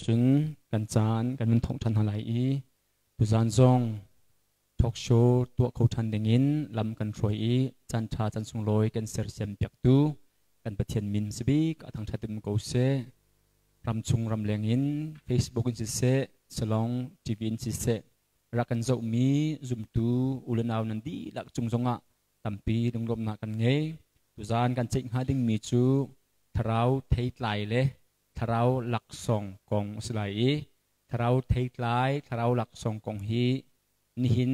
Cun kan caan kan vun thawng ṭhan hna lai i tuzaan zong talk show tuah kho ṭhan dingin lam kan hruai i caan ṭha caan sunglawi kan sersiam piaktu kan Pathian min sibik a thangṭhat in ko seh. Ramchung ramleng in Facebook in siseh, Salong TV in siseh rak kan zohmi zumtu u le nau nan dihlak cung zongah tampi lunglawmhnak kan ngei. Tuzaan kan ceih hnga dingmi cu thlarau theitlai le thlarau laksawng kong a si lai i thlarau theitlai, thlarau laksawng kong hi nihin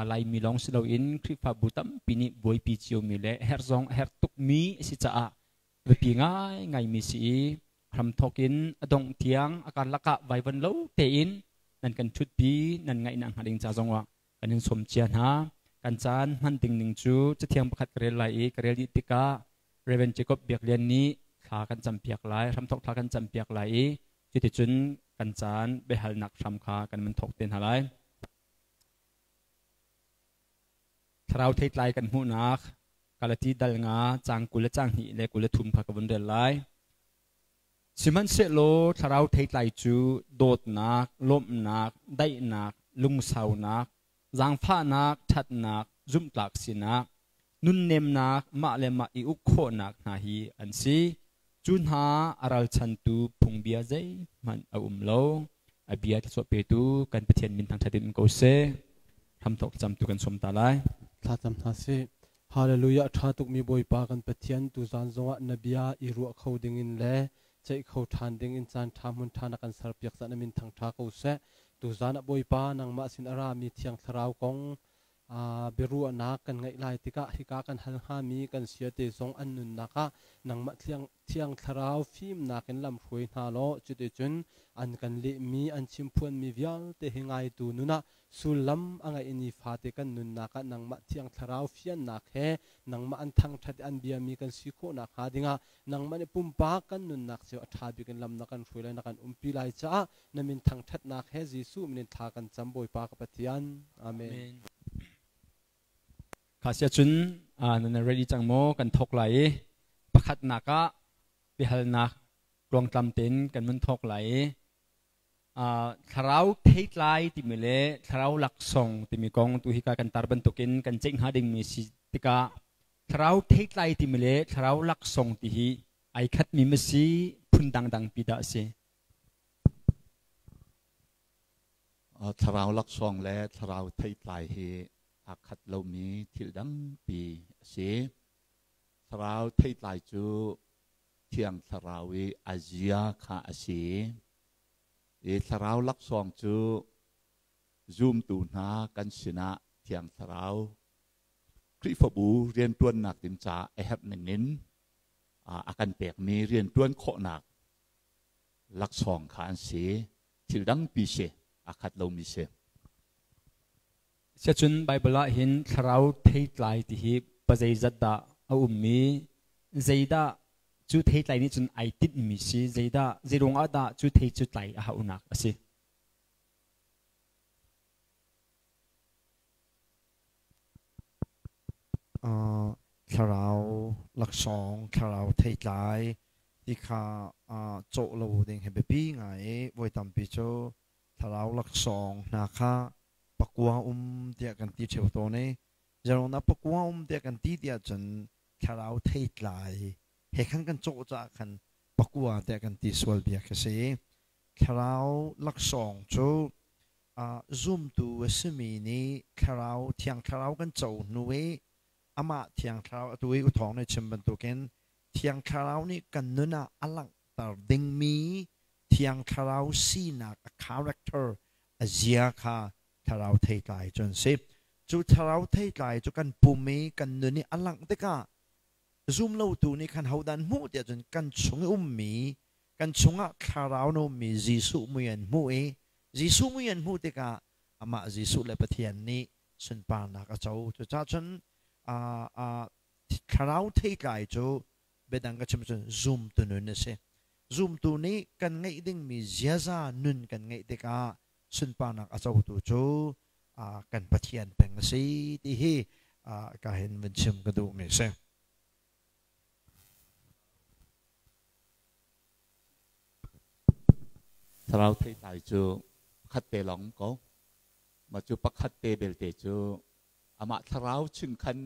Laimi lawng si loin Khrihfabu tampi nih buaipi ciomi le herh zong a herh tukmi a si caah biapi ngaingaimi si i hramthawk in a dongh tiang a karlak ah vaivan lo tein nan kan ṭhutpi nan ngaihnak hnga ding ca zongah kan in sawm cia hna. Kan caan hman ding ning cu cathiang pakhat ka rel lai i ka rel dih tikah Reverend Jacob Biak Lian nih thla kan campiak lai, hramthawk thla kan campiak lai i cuticun kan caan biahalnak hram kha kan van thawk te hna lai. Thlarau theitlai kan hmuhnak Galati dal nga caang 20 le caang 2 le 23 kha ka vun rel lai. Sihmanhsehlaw thlarau theitlai cu dawtnak, lawmhnak, daihnak, lungsaunak, zaangfahnak, ṭhatnak, zumhtlak sinak, nunnemnak, mah le mah i uk khawhnak hna hi an si. Cu hna a ralchantu phungbia zeihmanh a um lo. A bia thluachuah petu kan Pathian min thangṭhat in um ko seh. Hramthawk thlacamtu kan sawm ta lai. Thlacam hna sih. Hallelujah a ṭha tukmi Bawipa kan Pathian tuzaan zongah na bia i ruah kho dingin le ceih kho ṭhan dingin caan ṭha hmun ṭha na kan serpiak caah na min thangṭha ko seh. Tuzaan ah Bawipa nangmah sin a rami Thiang Thlarau kong biaruahnak kan ngeih lai tikah hika kan hal hngami kan siate zong an nunnak ah nangmah Thiang Thlarau fimnak in lamhruai hna law cuticun an kan lehmi an chimphuanmi vialte hi ngaitu nun ah sullam a ngeih i nifate kan nunnak ah nangmah Thiang Thlarau fiannak he nangmah an thangṭhat i an biami kan si khawh nakhnga dingah nangmah nih pumpak kan nunnak cio a ṭha bik in lam na kan hruai lai na kan umpi lai caah na min thangṭhatnak he Jesuh min in thla kan cam Bawipa ka Pathian. Amen. Kha sia cun nan ready cang maw kan thawk lai i pakhatnak ah biahalnak tluangtlam tein kan mun thawk lai i thlarau theitlai timi le thlarau laksawng timi kong tu hi kan tar bantukin kan ceih hnga dingmi si tikah thlarau theitlai timi le thlarau laksawng ti hi ai khatmi ma si phun dangdang pi dah a si? Thlarau laksawng le thlarau theitlai hi aa khat lomi thil dangpi a si. Thlarau theitlai cu Thiang Thlarau i a zia kha a si. I Thlarau laksawng cu zumtu hna kan sinah Thiang Thlarau Khrihfabu rianṭuannak ding caah a herh ningin a kan pekmi rianṭuan khawhnak laksawng kha an si. Thil dangpi si, aa khat lomi si. Siacun Baibal ah hin thlarau theitlai ti hi pazeizat dah a um i zeidah cu theitlai nih cun ai tinhmi si, zeidah zeiruang ah dah cu thei cu tlai a hauhnak a si? Thlarau laksawng, thlarau theitlai ti kha cawh lo ding hi biapi ngai i voi tampi cu thlarau laksawng hna kha pakua um tiah kan ti ṭheo tawn i zeruangdah pakua um tiah kan ti tiah cun thlarau theitlai he khan kan cawh caah khan pakua tiah kan ti sual bia khi si. Thlarau laksawng cu zumtu a simi nih thlarau thiang thlarau kan co hnu i amah thiang thlarau atu i uthawng nih chim bantukin thiang thlarau nih kan nun ah a langhter dingmi thiang thlarau sinak a character a zia kha thlarau theitlai cu an si. Cu thlarau theitlai cu kan pum i kan nun i a langh tikah zumlotu nih khan hodah an hmuh tiah cun kan chung i ummi kan chungah thlarau na ummi Jesuh mui an hmuh i Jesuh mui an hmuh tikah amah Jesuh le Pathian nih sunparnak a co. Cucaah cun thlarau theitlai cu biadang ka chim cun zumtu nun a si. Zumtu nih kan ngeih dingmi ziaza nun kan ngeih tikah sunparnak a cotu cu kan Pathian peng a si ti hi ka hin vun chim ka duhmi a si. Thlarau theitlai cu pakhat te lawng um ko. Mah cu pakhat te belte cu amah thlarau chung khan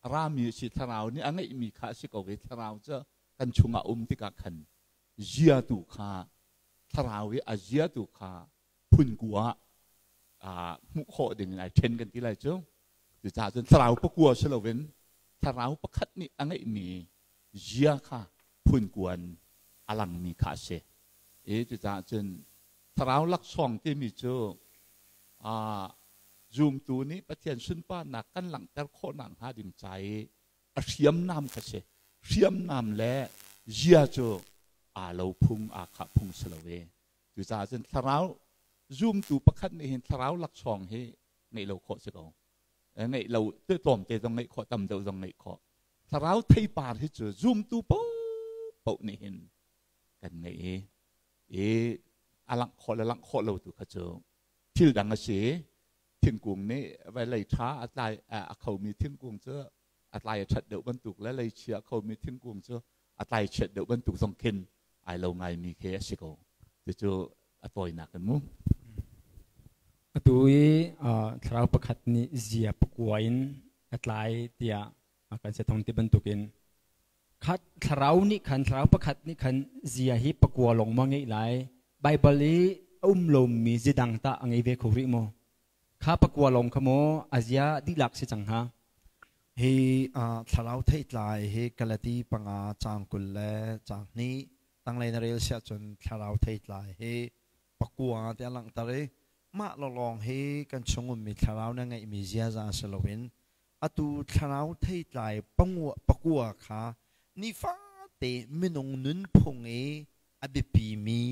a rami a si. Thlarau nih a ngeihmi kha a si ko i thlarau cu kan chungah um tikah khan zia tu kha thlarau i a zia tu kha phun kua ah hmuh khawh ding in ai ṭhen kan ti lai cu. Cucaah cun thlarau pakua si loin thlarau pakhat nih a ngeihmi zia kha phun kuan a langmi kha a si. I cucaah cun thlarau laksawng timi cu zumtu nih Pathian sunparnak kan langhter khawhnak hnga ding ca i a hriamnam kha si. Hriamnam le zia cu aa lo phung, aa khah phung si lo i cucaah cun thlarau zumtu pakhat nih hin thlarau laksawng hi ngeih lo khawh si ko. Ngeih lo tlawmte zong ngeih khawh, tam deuh zong ngeih khawh. Thlarau theipar hi cu zumtu paohpaoh nih hin kan ngeih i i a langh khawh le langh khawh lo tu kha cu thil dang a si. Thingkung nih vawlei ṭha a tlai a khomi thingkung cu a tlai a ṭhat deuh bantuk le leichia a khomi thingkung cu a tlai chiat deuh bantuk zong khin ai lo ngaimi khi a si ko. Cucu a tawinak in mu. Atu i thlarau pakhat nih zia pakua in a tlai tiah kan sethong ti bantukin kha thlarau nih khan thlarau pakhat nih khan zia hi pakua lawng maw ngeih lai Baibal i a um lomi zidang tah a ngei ve kho rih maw kha pakua lawng kha maw a zia dihlak si cang hnga Hi thlarau theitlai hi Galati 5 caang 20 le caang 2 tanglei na rel siah cun thlarau theitlai hi pakua tiah langhter i mah lawlawng hi kan chung ummi thlarau na ngeihmi ziaza si loin atu thlarau theitlai pakua kha nifate minung nunphung i a biapimi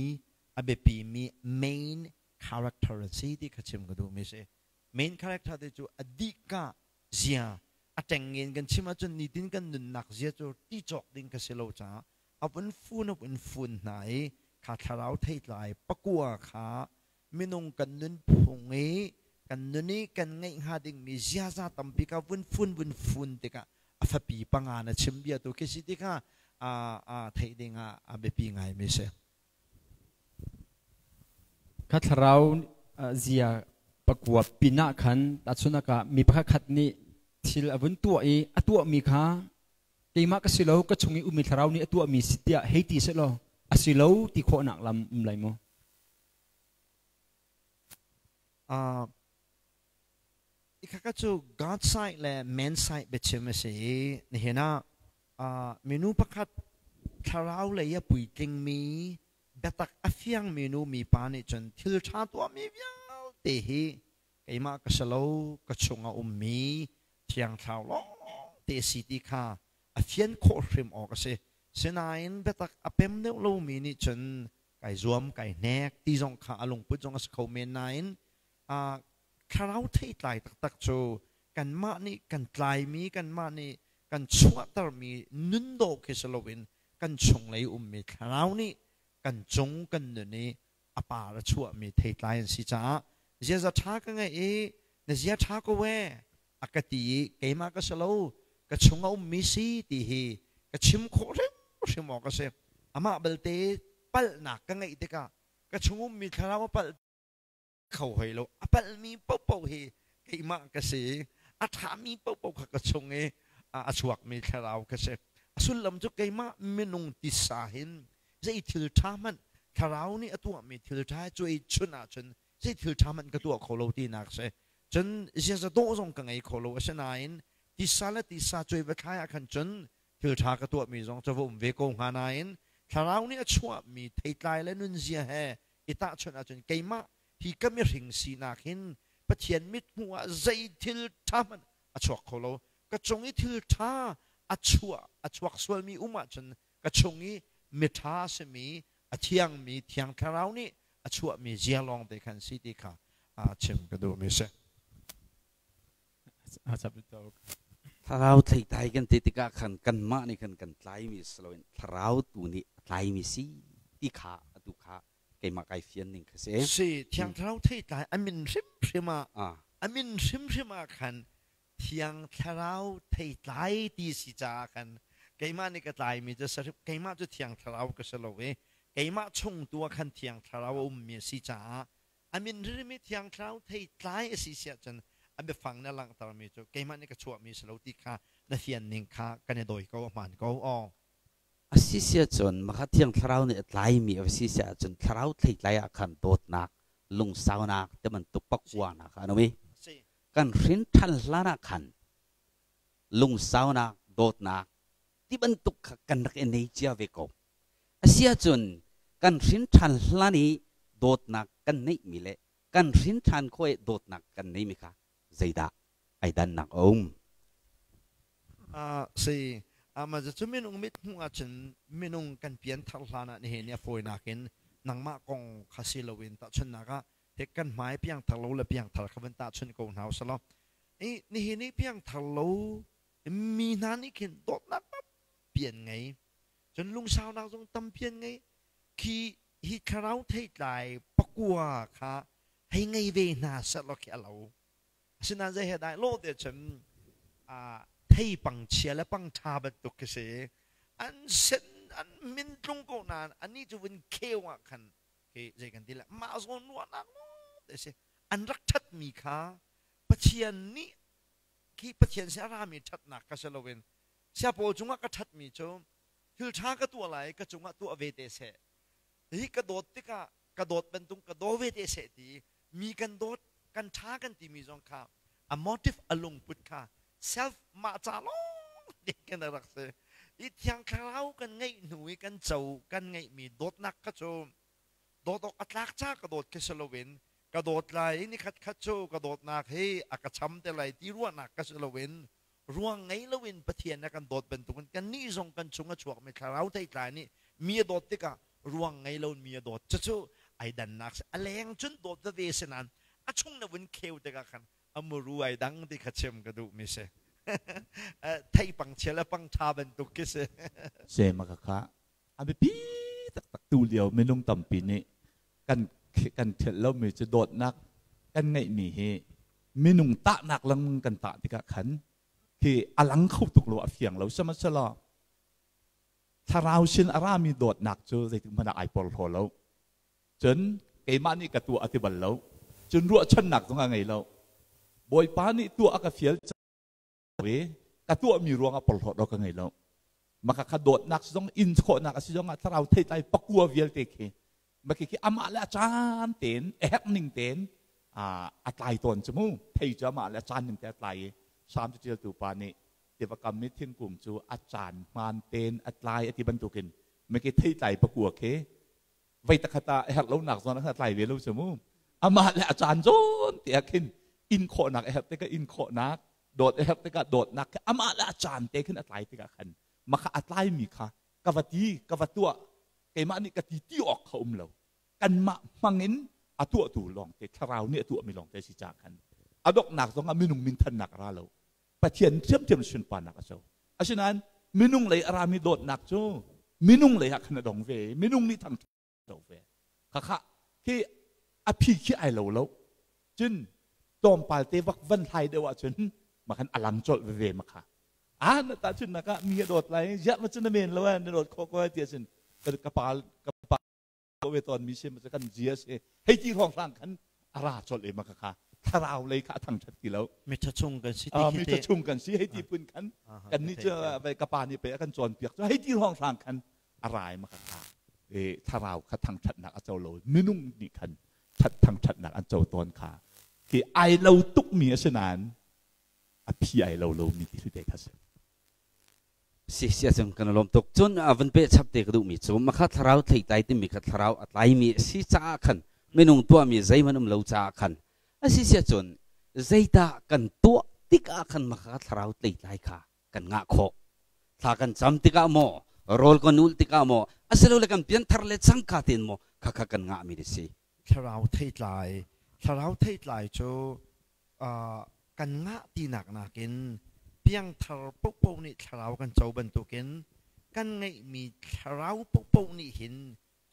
a biapimi main character a si ti kha chim ka duhmi si. Main character te cu a dihka zia a ṭengin kan chim ahcun nitin kan nunnak zia cu ti cawk ding ka si lo caah a vun fun a vun fun hna i kha thlarau theitlai pakua kha minung kan nunphung i kan nun i kan ngeih hnga dingmi ziaza tampi kha vun fun vun fun tikah a fapi panga na chim bia tu khi si ti kha a theih ding ah a biapi ngaimi si. Kha thlarau zia pakua pinah khan tahchunak ah mi pakhat khat nih thil a vun tuah i a tuahmi kha keimah ka si lo ka chung i ummi thlarau nih a tuahmi si tiah hei ti seh law a si lo ti khawhnak lam um lai maw? Khakha cu God side le man side biachim a si i nihin ah minu pakhat thlarau lei a puitlingmi biatak a fiangmi nu mipa nih cun thil ṭha tuahmi vialte hi keimah ka si lo ka chung a ummi thiang thlarau lawngte si ti kha a fian khawh hrim awk a si. Sinain biatak a pem deuh lomi nih cun kai zuam kai hnek ti zong kha a lungput zong a si kho men nain thlarau theitlai taktak cu kanmah nih kan tlaimi kanmah nih kan chuahtermi nun dawh khi si loin kan chunglei ummi thlarau nih kan cung kan nun i a par a chuahmi theitlai an si caah ziaza ṭha ka ngeih i na zia ṭha ko ee a ka ti i keimah ka si lo ka chung a ummi si ti hi ka chim khawh hrimhrim awk a si. Amah belte palhnak ka ngeih tikah ka chung ummi thlarau a palh kho hoi lo. A palhmi paohpaoh hi keimah ka si i a ṭhami paohpaoh kha ka chung i a chuakmi thlarau ka si. A sullam cu keimah minung tisa hin zei thil ṭha hmanh thlarau nih a tuahmi thil ṭha cuai chun ahcun zei thil ṭha hmanh ka tuah kho lo tinak a si. Cun ziaza dawh zong ka ngei kho lo. Asinain tisa le tisa cuai va thlai ah khan cun thil ṭha ka tuahmi zong cu va um ve ko hnga nain thlarau nih a chuahmi theitlai le nunzia he i tahchunh ahcun keimah hi ka mihring sinak hin Pathian mithmuh ah zei thil ṭha hmanh a chuak kho lo. Ka cung i thil ṭha a chuah a chuak sualmi um ahcun ka chung i miṭha a simi a thiangmi Thiang Thlarau nih a chuahmi zia lawng te khan si ti kha chim ka duhmi si. Thlarau theitlai kan ti tikah khan kanmah nih khan kan tlaimi si loin thlarau tu nih a tlaimi si ti kha atu kha keimah kai fian ning kha si. Si, Thiang Thlarau theitlai a min hrimhrim ah a min hrimhrim ah khan Thiang Thlarau theitlai ti si caah khan keimah nih ka tlaimi cu keimah cu Thiang Thlarau ka si lo i Keimah chung tu ah khan Thiang Thlarau a ummi a si caah a min ririmi Thiang Thlarau theitlai a si siah cun a biafang na langhtermi cu keimah nih ka chuahmi si lo ti kha na fian ning kha kan i dawi ko, a hmaan ko. Aw. A si siah cun maka Thiang Thlarau nih a tlaimi a si siah cun Thlarau theitlai ah khan dawtnak, lungsaunak tibantuk pakuanak kha an um i kan hrin ṭhan hlan ah khan lungsaunak, dawtnak tibantuk kha kan rak i nei cia ve ko. Asiahcun kan hrin ṭhan hlan i dawtnak kan neihmi le kan hrin ṭhan khawh i dawtnak kan neimi kha zeidah ai dannak a um? Si ama cu minung mit hmuh ahcun minung kan pian thar hlan ah nihin ni a fawinak in nangmah kong kha si loin tahchunhnak ah he kan hmai piangthar lo le piangthar kha van tahchunh ko hna usalaw i nihin i piangthar lo mi hna nih khin dawtnak tampi an ngei, cun lungsaunak zong tampi an ngei. Khi hi thlarau theitlai pakua kha hei ngei ve hna sehlaw khi a lo. Asinain zei he dah lawh te cun thei pang chia le pang ṭha bantuk khi si. An sen an min tlung ko nain anih cu vun kheu ah khan khi zei kan ti le mah zawn ruahnak lawng te si. An rak ṭhatmi kha Pathian nih khi Pathian sin a rami ṭhatnak kha si loin siapaw cungah ka ṭhatmi cu thil ṭha ka tuah lai, ka cungah tuah ve te seh. Hi ka dawt tikah ka dawt bantuk ka daw ve te seh ti mi kan dawt, kan ṭha kan timi zong kha a motive, a lungput kha self mah ca lawng te kan rak si. I Thiang Thlarau kan ngeih hnu i kan co kan ngeihmi dawtnak kha cu dawt awk a tlak ca ka dawt khi si loin ka dawt lai i nikhat khat cu ka dawtnak hi a ka cham te lai ti ruahnak kha si loin ruang ngei loin Pathian a kan dawt bantukin kannih zong kan chung a chuakmi thlarau theitlai nih mi a dawt tikah ruang ngei loin mi a dawt. Cucu ai dannak si. A leng cun dawt veve si nain a chung na vun kheu tikah khan a muru ai dang ti kha chim ka duhmi si. Thei pang chia le pang ṭha bantuk khi si. Se ma ka a biapi taktak. Tu lio minung tampi nih kan kan ṭhelh lomi cu dawtnak kan ngeihmi hi minung tahnak lang kan tah tikah khan khi a lang kho tuk lo, a fiang lo. Sihmanhsehlaw thlarau sin a rami dawtnak cu zeitik hmanh ah ai porhlaw lo, cun keimah nih ka tuah a ti bal lo, cun ruahchannak zong a ngei lo. Bawipa nih tuah a ka fial i ka tuahmi ruangah porhlawt awk ka ngei lo. Maka kha dawtnak zong in khawhnak a si zongah thlarau theitlai pakua vialte khi maki khi amah le a caan tein, a herh ning tein a tlai tawn cu mu. Thei cu amah le a caan ning te a tlai i Salm caṭialtu pa nih tiva kam i thingkung cu a caan hmaan tein a tlai a ti bantukin maki theitlai pakua khi vei takhat ah a herh lonak zawn ah khan a tlai ve lo cu mu. Amah le a caan zawn te ah khin in khawhnak a herh tikah in khawhnak, dawt a herh tikah dawtnak khi amah le a caan te khin a tlai tikah khan maka a tlaimi kha ka va ti, ka va tuah, keimah nih ka ti ti awk kha um lo. Kanmah hmangin a tuahtu lawngte thlarau nih a tuahmi lawngte si caah khan a donghnak zongah minung minthannak a ra lo, Pathian ṭhiamṭhiam sunparnak a co. Asinain minung lei a rami dawtnak cu minung lei ah khan a dong ve i minung nih thangṭhat do ve. Khakha khi a phi khi ai lo lo. Cun tlawmpal te vak van hlai deuh ahcun makhan a lang colh veve makha. Ah, na tahchunhnak ah mi a dawt lai, ziah ma cun na men lo, na dawt khawh ko ti ahcun ka pa ka pa ve tawn mi si kan zia si hei ti hrawng hrang khan a ra colh e maka kha thlarau lei kha a thangṭhat ti lo. Mitha chung kan si ti khi mitha chung kan si hei ti phun khan kan nih cu ka pa nih pe a kan cawnpiak cu hei ti hrawng hrang khan a rai maka kha e thlarau kha thangṭhatnak a co lo, minung nih khan that thangṭhatnak an co tawn kha khi ai lo tuk mi a si nain a phi ai lo lo mi ti te kha si. Si sia cung kan lawm tuk. Cun a van pe chap te ka duhmi cu makha thlarau theitlai timi kha thlarau a tlaimi a si caah khan minung tuahmi zeihmanh um lo caah khan a si sia cun zeidah kan tuah tikah khan makha thlarau tleitlai kha kan ngah khawh? Thla kan cam tikah maw, rawl kan ulh tikah maw, asilole kan pianthar le cangka tein maw kha kha kan ngahmi a si? Thlarau theitlai, thlarau theitlai cu kan ngah tinak nakin piangthar paohpaoh nih thlarau kan co bantukin kan ngeihmi thlarau paohpaoh nih hin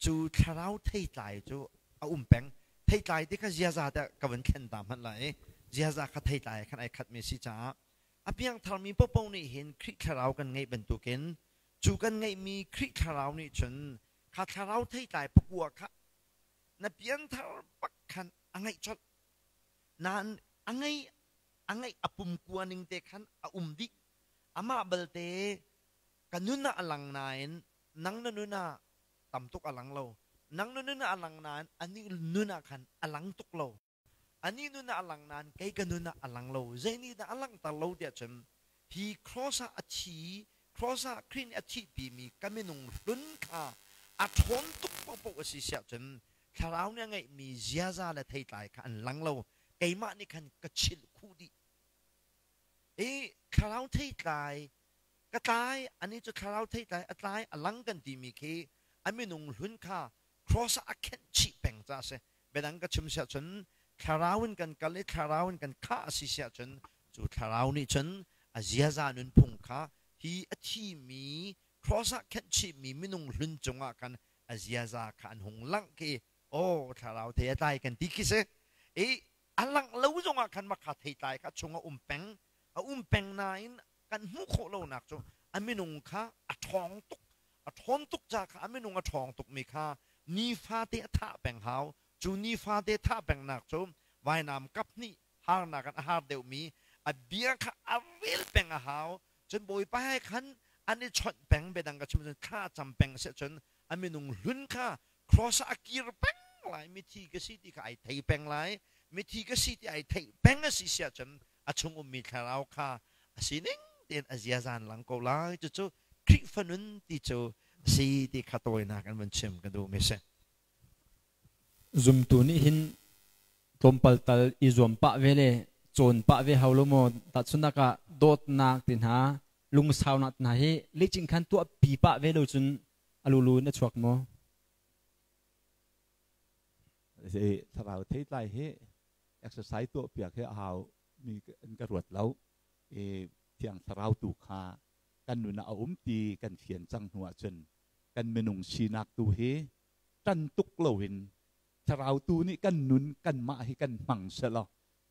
cu thlarau theitlai cu a um peng. Theitlai ti kha ziaza te ka vun thlen ta hmanh lai. Ziaza kha theitlai khan ai khatmi si caah a piangtharmi paohpaoh nih hin Khrih thlarau kan ngeih bantukin cu kan ngeihmi Khrih thlarau nih cun Kha thlarau theitlai pakua kha na pianthar bak khan a ngeih colh. Nain a ngei a ngeih a pumkua ning te khan a um dih. Amah balte ka nun ah a lang nain nang na nun ah tam tuk a lang lo. Nang na nun ah a lang nain anih nun ah khan a lang tuk lo. Anih nun ah a lang nain kei ka nun ah a lang lo. Zei nih dah a langhter lo tiah cun hi cross ah a thi, cross ah Khrih nih a thihpimi ka minung hlun kha a ṭhawn tuk paohpaoh a si siah cun thlarau nih a ngeihmi ziaza le theitlai kha an lang lo. Keimah nih khan ka chilh khuh dih. I thlarau theitlai ka tlai, anih cu thlarau theitlai a tlai a lang kan timi khi a minung hlun kha cross ah a khenh chih peng caah a si. Biadang ka chim siah cun thlarau in kan kal i thlarau in kan khah a si siah cun cu thlarau nih cun a ziaza nunphung kha hi a thimi cross ah khenh chihmi minung hlun cungah khan a ziaza kha an hung langh khi aw thlarau thei a tlai kan ti khi si. I a langh lo zongah khan makha theitlai kha chung a um peng a um peng nain kan hmuh khawh lonak cu a minung kha a ṭhawng tuk a ṭhawn tuk ca kha a minung a ṭhawng tukmi kha nifate a thah peng hau. Cu nifate thah pengnak cu vainam kap hnih harnak in a har deuhmi a bia kha a rel peng a hau. Cun Bawipa he khan an i chawnh peng. Biadang ka chim cun thla cam peng seh cun a minung hlun kha cross ah a kir peng lai. Mithi ka si ti kha ai thei peng lai. Mithi ka si ti ai theih peng a si siah cun a chung ummi thlarau kha a sining tein a ziazan lang ko lai. Cucu Khrihfa nun ti cu a si ti kha tawinak in vun chim ka duhmi si. Zumtu nih hin tlawmpal tal i zuam pah ve le cawn pah ve hau lo maw? Tahchunhnak ah dawtnak ti hna, lungsaunak ti hna hi lehcing khan tuah pi pah ve lo cun a lulu in a chuak maw? Thlarau theitlai hi exercise tuah piak hi a hau mi in ka ruat lo. I Thiang Thlarau tu kha kan nun ah a um ti kan fian cang hnu ahcun kan minung sinak tu hi ṭan tuk loin Thlarau tu nih kan nun kanmah hi kan hmang selaw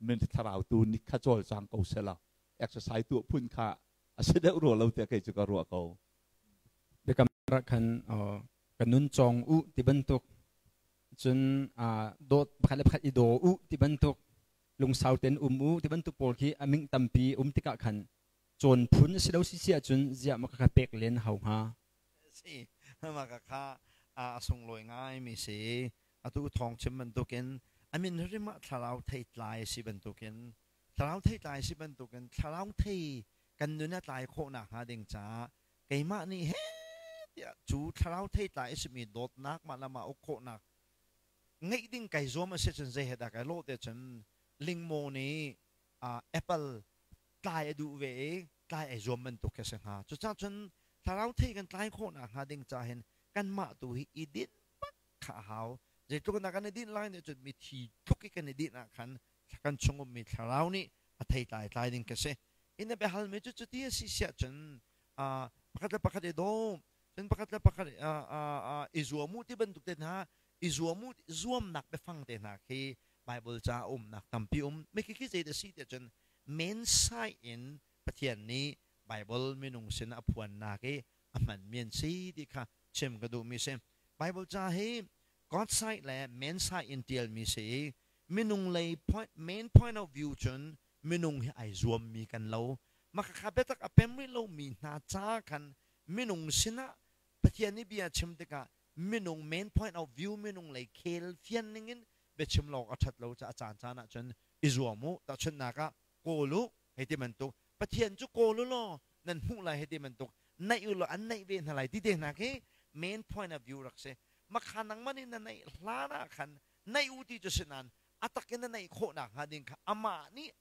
min Thlarau tu nih kha cawlcang ko selaw exercise tuah phun kha a si deuh rua lo tiah kei cu ka ruah ko. Biakam rak khan ka nun cawng u ti bantuk cun dawt pakhat le pakhat i daw u ti bantuk lungsau ten um u ti bantuk pawl khi a ming tampi um tikah khan cawn phun si lo si si ahcun ziah ma ka pek len hau hnga. Si ma ka kha a sunglawi ngai mi si. Atu thawng chim bantukin amin rim ah thlarau thei tlai si bantukin thlarau thei tlai si bantukin thlarau thei kan nun a tlai khawh nak hnga ding caah keimah nih he tiah cu thlarau thei tlai a simi dawtnak mah le mah uk khawhnak ngeih ding kai zuam a si cun zei he dah kai lawh te cun lingmaw nih apple tlai a duh ve i tlai ai zuam bantuk khi a si hnga. Cucaah cun thlarau thei kan tlai khawhnak hnga ding ca hin kanmah tu hi i dinh bak kha a hau. Zeitluk in dah kan i dinh lai nih cun mithi tluk i kan i dinh ah khan kan chung ummi thlarau nih a thei tlai tlai ding ka si. Inn a biahalmi cu cuti a si siah cun pakhat le pakhat i daw cun pakhat le pakhat i zuam u ti bantuk te hna i zuam u zuamnak biafang te hna khi Bible ca a umnak tampi um. Mi khi zei dah si tiah cun mensai in Pathian nih Bible minung sin a phuannak i a hmanmi an si ti kha chim ka duhmi si. Bible ca hi God side le man side in tialmi si i minung lei point, main point of view cun minung hi ai zuammi kan lo. Mah khakha biatak a pem rih lomi hna ca khan minung sinah Pathian nih bia chim tikah minung main point of view minung lei khel fian ningin biachim lawk a ṭhat lo caah caan caan ah cun i zuam u. Tahchunhnak ah kawl u hei ti bantuk, Pathian cu kawl u law nan hmuh lai hei ti bantuk, naih u law an naih ve hna lai ti te hna khi main point of view rak si. Makha nangmah nih na naih hlan ah khan naih u ti cu si nain a tak in na naih khawh nakhnga ding kha amah nih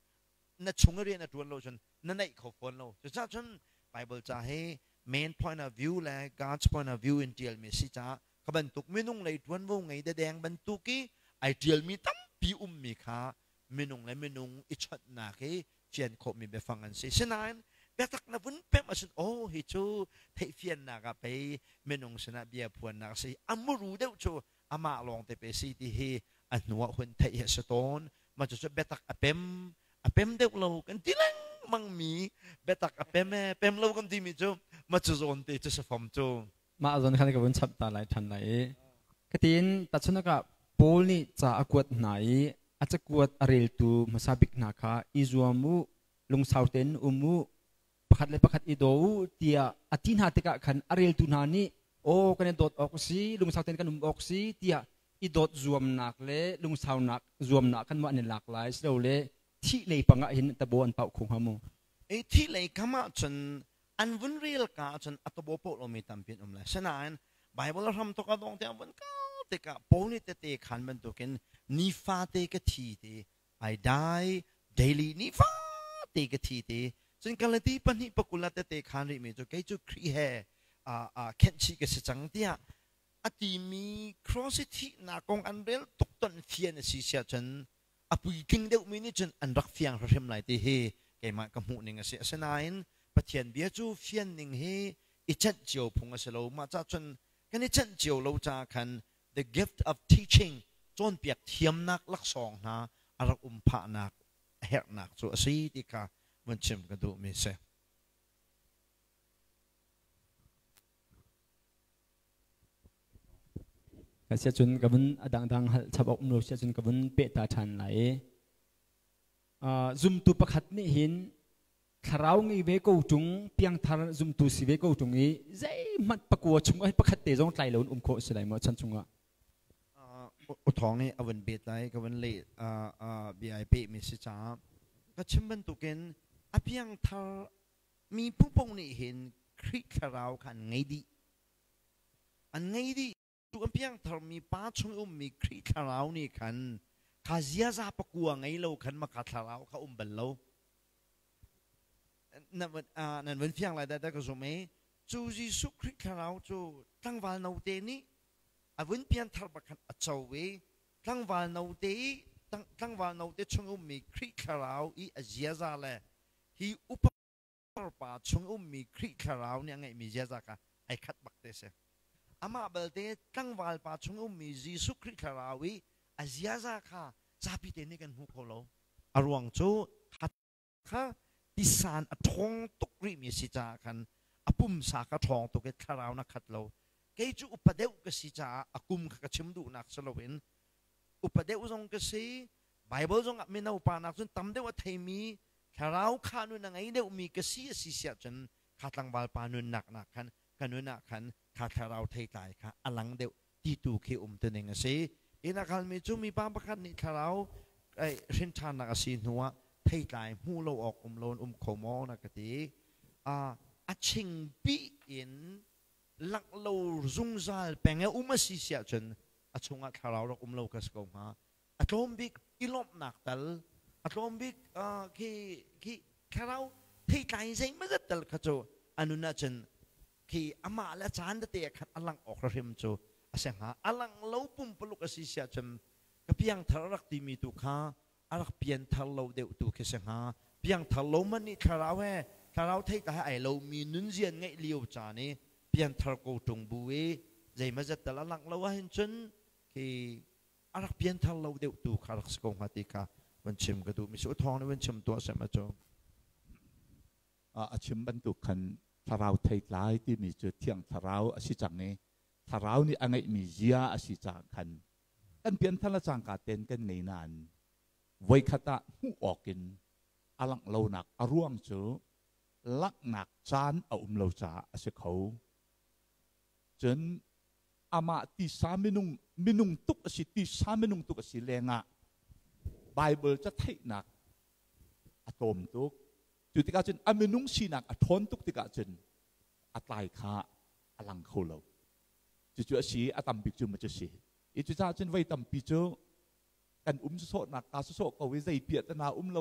na chung i rian a ṭuan lo cun na naih kho fawn lo. Cucaah cun Bible ca hi main point of view le God's point of view in ṭialmi a si caah kha bantuk minung lei ṭuanvo ngei dedeng bantuk i ai ṭialmi tampi ummi kha minung le minung i chawnhnak i fian khawhmi biafang an si. Sinain biatak na vun pemh ahcun aw hi cu theihfiannak ah pei minung sinah bia phuannak a si. A muru deuh cu amah lawng te pe si ti hi a hnu ah hun theih hi a si tawn. Mah cucu biatak a pem a pem deuh lo kan ti lengmang mi biatak a pem e pem lo kan timi cu mah cu zawn te cu si fom cu. Mah zawn khan ka vun chap ta lai ṭhan lai i katin tahchunhnak ah Paul nih ca a kuat hna i a cakuat a reltu hmasa bik hna kha i zuam u, lungsau tein um u, pakhat le pakhat i daw u tiah a ti hna tikah khan a reltu hna nih aw kan i dawt awk a si, lungsau tein kan um awk si tiah i dawt zuamnak le lungsaunak zuamnak khan maw an i lak lai silole thih lei pang ah hin tabo an pauh kho hnga mu? I thih lei kam ahcun an vun rel ka ahcun a tabo paoh lomi tampi an um lai. Sinain Bible a hram tuk a dong tiang vun kal tikah Paul nih tete khan bantukin nifate ka thi ti, I die daily, nifate ka thi ti. Cun Galati pahnih pakul ah tete khan rihmi cu kei cu Khrih he khenhchih ka si cang tiah a timi cross i thihnak kong an rel tuk ton fian a si siah cun a puitling deuhmi nih cun an rak fiang hrimhrim lai ti hi keimah ka hmuh ning a si. Asinain Pathian bia cu fian ning hi i cenh cio phung a si lo. Mah cah cun kan i cenh cio lo caah khan the gift of teaching, cawnpiak thiamnak laksawng hna a rak um phahnak a herhnak cu a si ti kha vun chim ka duhmi a si. Ka sia cun ka vun a dangdang hal chap awk um lo sia cun ka vun peh ta ṭhan lai i zumtu pakhat nih hin thlarau ngei ve ko ṭung, piangthar zumtu si ve ko ṭung i zeihmanh pakua chung ah pakhat te zong tlai lo in um khawh si lai maw chan chungah? U Thawng nih a vun bet lai ka vun leh bia ai peh mi si caah ka chim bantukin a piangthar mi phungphung nih hin Khrih thlarau kha an ngei dih. An ngei dih. Tu an piangtharmi pa chung i ummi Khrih thlarau nih khan kha ziaza pakua ngei lo khan maka thlarau kha um bal lo. Nan vun fiang lai dah ka zum i cu Jesuh Khrih thlarau cu tlangval note nih a vun pianthar bak khan a co i tlangval note i tlangval note chung ummi Khrih thlarau i a ziaza le hi upa pa chung ummi Khrih thlarau nih a ngeihmi ziaza kha ai khat bak te si. Amah belte tlangval pa chung ummi Jesuh Khrih thlarau i a ziaza kha zapi te nih kan hmu kho lo. A ruang cu kha tisan a ṭhawng tuk rihmi si caah khan a pumsa kha ṭhawng tuk i thlarau na khat lo. Kei cu upa deuh ka si caah a kum kha ka chim duhnak si loin upa deuh zong ka si, Bible zong ah mino pa nak cun tam deuh a theimi thlarau kha nun a ngei deuhmi ka si a si siah cun kha tlangval pa nunnak nak khan ka nun ah khan kha thlarau theitlai kha a lang deuh ti tu khi um tuning a si. Inn a kalmi cu mipa pakhat nih thlarau hrin ṭhannak a si hnuah theitlai hmu lo awk um lo in um kho maw na ka ti. A chingpi in langh lo zungzal peng e um a si siah cun a chungah thlarau rak um lo ka si ko hnga. A tlawm bik i lawmhnak tal, a tlawm bik khi khi thlarau theitlai zeimazat tal kha cu a nun ahcun khi amah le a caan tete ah khan a langh awk hrim cu a si hnga. A langh lo pumpaluk a si siah cun ka piangthar a rak timi tu kha a rak pianthar lo deuh tu khi si hnga. Piangthar lo man nih thlarau he thlarau theitlai he ai lomi nunzian ngeih lio caan i pianthar ko ṭung bu i zeimazat tal a langh lo ahhin cun khi a rak pianthar lo deuh tu kha rak si ko hnga ti kha van chim ka duh mi si. Thawng nih van chim tuah sem a cu. A chim bantuk khan thlarau theitlai timi cu thiang thlarau a si cang i thlarau nih a ngeihmi zia a si caah khan kan pianthar le cangka ten kan ngei nain voikhat ah hmuh awk in a langh lonak a ruang cu langhnak caan a um lo caah a si kho. Cun amah tisa minung minung tuk a si, tisa minung tuk a si lengah Bible ca theihnak a tlawm tuk. Cu tikah cun a minung sinak a ṭhawn tuk tikah cun a tlai kha a lang kho lo. Cucu a si, a tam bik cu ma cu si. I cucaah cun voi tampi cu kan um sawsawhnak kaa sawsawh ko i zei piah tana um lo